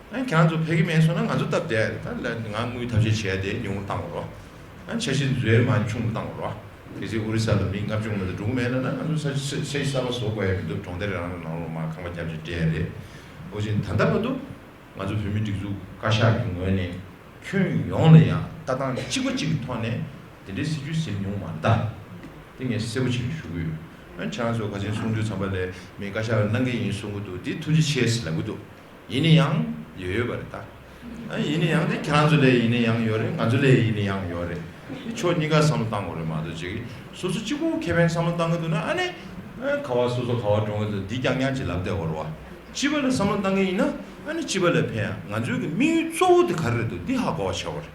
ཨ་ནི་ཁྱེད་རང་ཚོ་ཕེབས་ཀྱི་མེད་སོང་ན་ང་ཚོ་སྟབས་བདེ་ཡ་རེད། ད་ལ་ང་དངུལ་ཐབས་ཤེས་བྱས་ཏེ་ཉུང་བཏང་དགོས་རོགས། ཨ་ནི་འཆར་གཞི་འཛུལ་མ་ཆུང་བཏང་དགོས་རོགས། གལ་སྲིད་ཨོ་རི་ས་ལ་མི་ལྔ་བཅུ་ང་མ་གཏོགས་འགྲོ་གི་མེད་ལབ་ན་ང་ཚོ་ས་ས་ས་གསར་པ་བཟོ་དགོས་ཡ་མི་འདུག་གྲོང་སྡེ་རང་ནང་ལོགས་མར་ཁང་པ་རྒྱབ་ཅིག་སྤྲད་ཡ་རེད། འོ་ཅིག་ད་ལྟ་བར་དུ། ང་ཚོ་བོད་མིའི་སྒྲིག་འཛུགས་བཀའ་ཤག་གི་ངོས་ནས་ཁྱོན་ཡོངས་ལ་ཡང་ལྟ་སྟངས་གཅིག་པ་གཅིག་གི་ཐོག་ནས་དེ་འདྲའི་སྲིད་ཇུས་ཟིན་མྱོང་མ་རེད་ད། དེ་ངས་གསལ་པོ་བྱས་ནས་ཞུ་གི་ཡོད། ཨ་ཁྱེད་རང་ཚོ་ཁ་ཆེན་གསུང་དུས་ཙམ་པ་ལས་མི་བཀའ་ཤག་གནང་གི་ཡིན་གསུང་གི་འདུག་འདི་ཐུགས་རྗེ་ཆེ་ཟེར་ལབ་གི་འདུག་ཡིན་ན་ཡང་ཡོད་ཡོད་པ་རེད་ད། ཨ་ཡིན་ན་ཡང་དེ་ཁྱེད་རང་ཚོ་ལ་ཡིན་ན་ཡང་ཡོད་རེད། ང་ཚོ་ལ་ཡིན་ན་ཡང་ཡོད་རེད། དེ་ཕྱོགས་གཉིས་ཀ་བསམ་བློ་བཏང་དགོས་རེད་མ་གཏོགས་ཅིག་སོ་སོ་གཅིག་པུ་ཁེ་ཕན་བསམ་བློ་བཏང་གི་འདུག་ན་ཨ་ནི། ཨ་ག་བ་སོ་སོ་ག་བ་འགྲོ་གི་འདུག་འདི་རྐྱང་རྐྱང་ཅིག་ལབ་བསྡད་དགོས་རེད་བ། སྤྱི་པ་ལ་བསམ་བློ་བཏང་གི་ཡིན་ན་ཨ་ནི་སྤྱི་པ་ལ་ཕན་ཡ། ང་ཚོའི་གི་དམིགས་ཡུལ་གཙོ་བོ་དེ་ག་རེ་རེད་འདུག་འདི་ཧ་གོ་བ་བྱ་བ་རེད།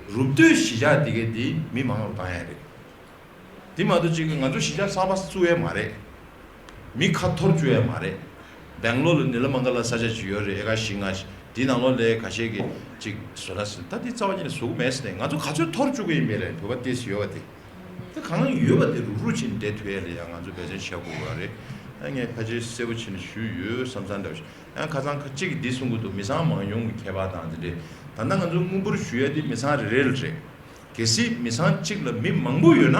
རུབ་བསྡུས་གཞིས་ཆགས་འདི་གའི་འདི་མི་མང་རུ་བཏང་ཡ་རེད། འདི་མ་གཏོགས་ཅིག་གི་ང་ཚོ་གཞིས་ཆགས་གསར་པ་བཙུགས་ཡ་མ་རེད། མི་ཁ་འཐོར་བཅུག་ཡ་མ་རེད། སྦེང་ལོར་ལ་ནི་ལ་མང་ག་ལ་ས་ཆ་ཅིག་ཡོད་རེད། ཨེ་ཀར་བཞི་ལྔ་ཞིག་འདི་ནང་ལོགས་ལ་ཁ་ཤས་ཀྱིས་ཅིག་བཟོ་ན་ཟེར། ད་འདི་རྩ་བ་ཉིད་ནས་བཟོ་གི་མེད་ཟེར་ནས། ང་ཚོ་ག་ཚོད་འཐོར་བཅུག་གི་ཡིན་མིན་རེད། བོད་པ་ཏོག་ཙམ་ཡོད་པ་དེ། ད་གང་ཡོད་པ་དེ་རུག་རུག་བྱས་ནས་བསྡད་ཐུབ་ཡ་ལ་ཡང་ང་ཚོ་འབད་བརྩོན་བྱེད་དགོས་པ་རེད། ཨ་ངས་ཕལ་ཆེར་གསལ་པོ་བྱས་ནས་ཞུས་ཡོད་བསམ་བསམ་འདྲ་བོ་ཞིག་ཡང་ཁ་སང་ཁ་ཅིག་གིས་འདི་གསུང་གི་འདུག་མི་ཚང་མང་ཉུང་གི་ཁྱད་པར་དང་འདི་འདྲས། ད་ལྟ་ང་ཚོ་དངུལ་འབོར་ཞུ་ཡ་འདི་མི་ཚང་རེ་རེ་ལ་རེད། གལ་སྲིད་མི་ཚང་གཅིག་ལ་མི་མང་པོ་ཡོད་ན་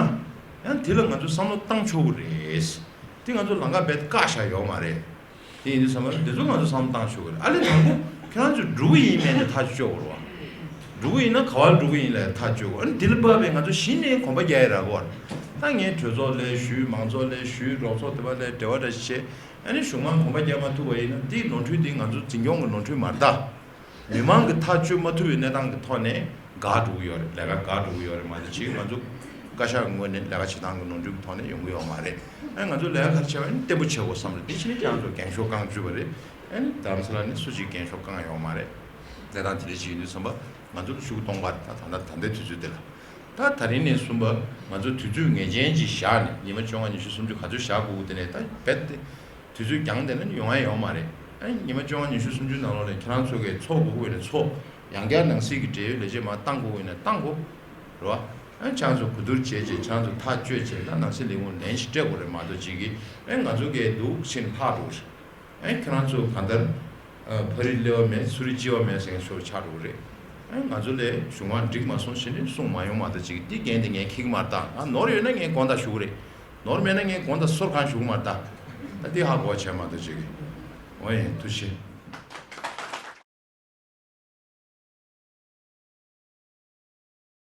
ཡང་དེ་ལ་ང་ཚོ་བསམ་བློ་བཏང་ཆོག་གི་རེད། དེ་ང་ཚོ་ལམ་ཁ་རྦད་དེ་བཀག་བཞག་ཡོད་མ་རེད། དེ་ཡིན་དུས་ཙམ་པ་འདི་ཚོ་ང་ཚོ་བསམ་བློ་བཏང་ཆོག་གི་རེད། ཨ་ལས་དང་པོ་ཁྱེད་རང་ཚོས་འགྲོ་གི་ཡིན་མིན་དེ་ཐག་གཅོད་དགོས་རེད་བ། འགྲོ་གི་ཡིན་ན་ག་པར་འགྲོ་གི་ཡིན་ལབ་ཐག་གཅོད་དགོས། ཨ་ནི་འདི་ལ་དཔག་པའི་ང་ཚོ་གཞི་ནས་གོམ་པ་རྒྱག་ཡ་རག་གི་རེད། ད་ངས་གྲོས་ཚོགས་ལ་ཞུས། མང་ཚོགས་ལ་ཞུས། རོགས་ཚོགས་དེ་པ་ལ་འབྲེལ་བ་འདྲ་ཞིག་བྱས། ཨ་ནི་གཞུང་མང་གོམ་པ་རྒྱག་མ་ཐུབ་པ་ཡིན་ན་འདིའི་ནོར་འཁྲུལ་འདི་ང་ཚོ་འཛིན་སྐྱོང་གི་ནོར་འཁྲུལ་མ་རེད་ད། མི་མང་གིས་ཐག་གཅོད་མ་ཐུབ་པའི་གནས་སྟངས་ཀྱི་ཐོག་ནས་འགག་འགྲོ་གི་ཡོད་རེད། ལས་ཀ་འགག་འགྲོ་གི་ཡོད་རེད་མ་གཏོགས་ཅིག་ང་ཚོ་བཀའ་ཤག་ངོས་ནས་ལས་ཀ་བྱེད་སྟངས་ཀྱི་ནོར་འཁྲུལ་གྱི་ཐོག་ནས་ཡོང་གི་ཡོད་མ་རེད། ཨ་ང་ཚོ་ལས་ཀ་ག་རེ་བྱས་པ་ཡིན་བརྟན་པོ་བྱེད་དགོས་བསམ་རེད། དེ་བྱས་ནས་ཁྱེད་རང་ཚོ་འགེངས་ཤོག་རྐང་བཅུ་པ་རེད། ཨ་ནི་རྡ་རམ་ས་ལ་ནས་སུ་གཅིག་འགེངས་ཤོག་རྐང་ཡོད་མ་རེད། གནས་སྟངས་དེ་འདྲ་ཅིག་ཡིན་དུས་ཙམ་པ་ང་ཚོ་ལ་ཤུགས་གཏོང་བར་ད་ད་ལྟ་ད་ལྟའི་དུས་ཚོད་འདི་ལ། ད་ད་རིང་ནས་བཟུང་པ་ང་ཚོ་དུས་ཚོད་ངེས་ཅན་ཅིག་བཞག་ནས་ཉི་མ་བཅོ་ལྔ་ཉི་ཤུ་སུམ་ཅུ་ག་ཚོད་བཞག་དགོས་དེ་ནས་ད་རྦད་དེ། དུས་ཚོད་འགྱངས་བསྡད་ན་ཡོང་ཡ་ཡོད་མ་རེད། ཨ་ཉི་མ་བཅོ་ལྔ་ཉི་ཤུ་སུམ་ཅུ་ནང་ལོགས་ལ་ཁྱེད་རང་ཚོ་གིས་ཚོགས་དགོས་ཀྱི་ཡོད་ན་ཚོགས། ཡང་བསྐྱར་ནང་སྲིད་ཀྱི་འབྲེལ་ཡོད་ལས་བྱེད་མར་བཏང་དགོས་ཀྱི་ཡོད་ན་བཏང་དགོས། རེད་བ། ཨ་ཁྱེད་རང་ཚོ་གོ་བསྡུར་བྱས་བྱས་ཁྱེད་རང་ཚོ་ཐག་གཅོད་བྱས་ད་ནང་སྲིད་ལས་ཁུངས་ལན་ཞིག་སྤྲད་དགོས་རེད་མ་གཏོགས་ཅིག་གིས་ཨ་ང་ཚོ་གིས་འདུག་ཕྱིན་ལྷག་འགྲོ་གི་རེད། ཨ་ཁྱེད་རང་ཚོ་གང་ལྟར་ཨ་ཕ་རི་སླེ་བ་མེད་ཚུ་རི་ལྕི་བ་མེད་ཟེར་མཁན་ཤོར་ཆགས་འགྲོ་གི་རེད། ཨ་ང་ཚོ་ལས་གཞུང་མང་འགྲིག་མ་སོང་ཞེས་ནས་གསུང་མ་ཡོང་མ་གཏོགས་ཅིག་གིས་འདི་འགན་དེ་ངས་འཁྱེར་གྱི་མ་རེད་ད། ང་ནོར་ཡོད་ན་ངས་དགོངས་དག་ཞུ་གི་རེད། ནོར་མེད་ན་ངས་དགོངས་དག་སོར་གང་ཞུ་གི་མ་རེད་ད། ད་འདི་ཧ་གོ་བ་བྱས་མ་གཏོགས་ཅིག་གིས། འོ་ཡིན་ཐུགས་རྗེ་ཆེ།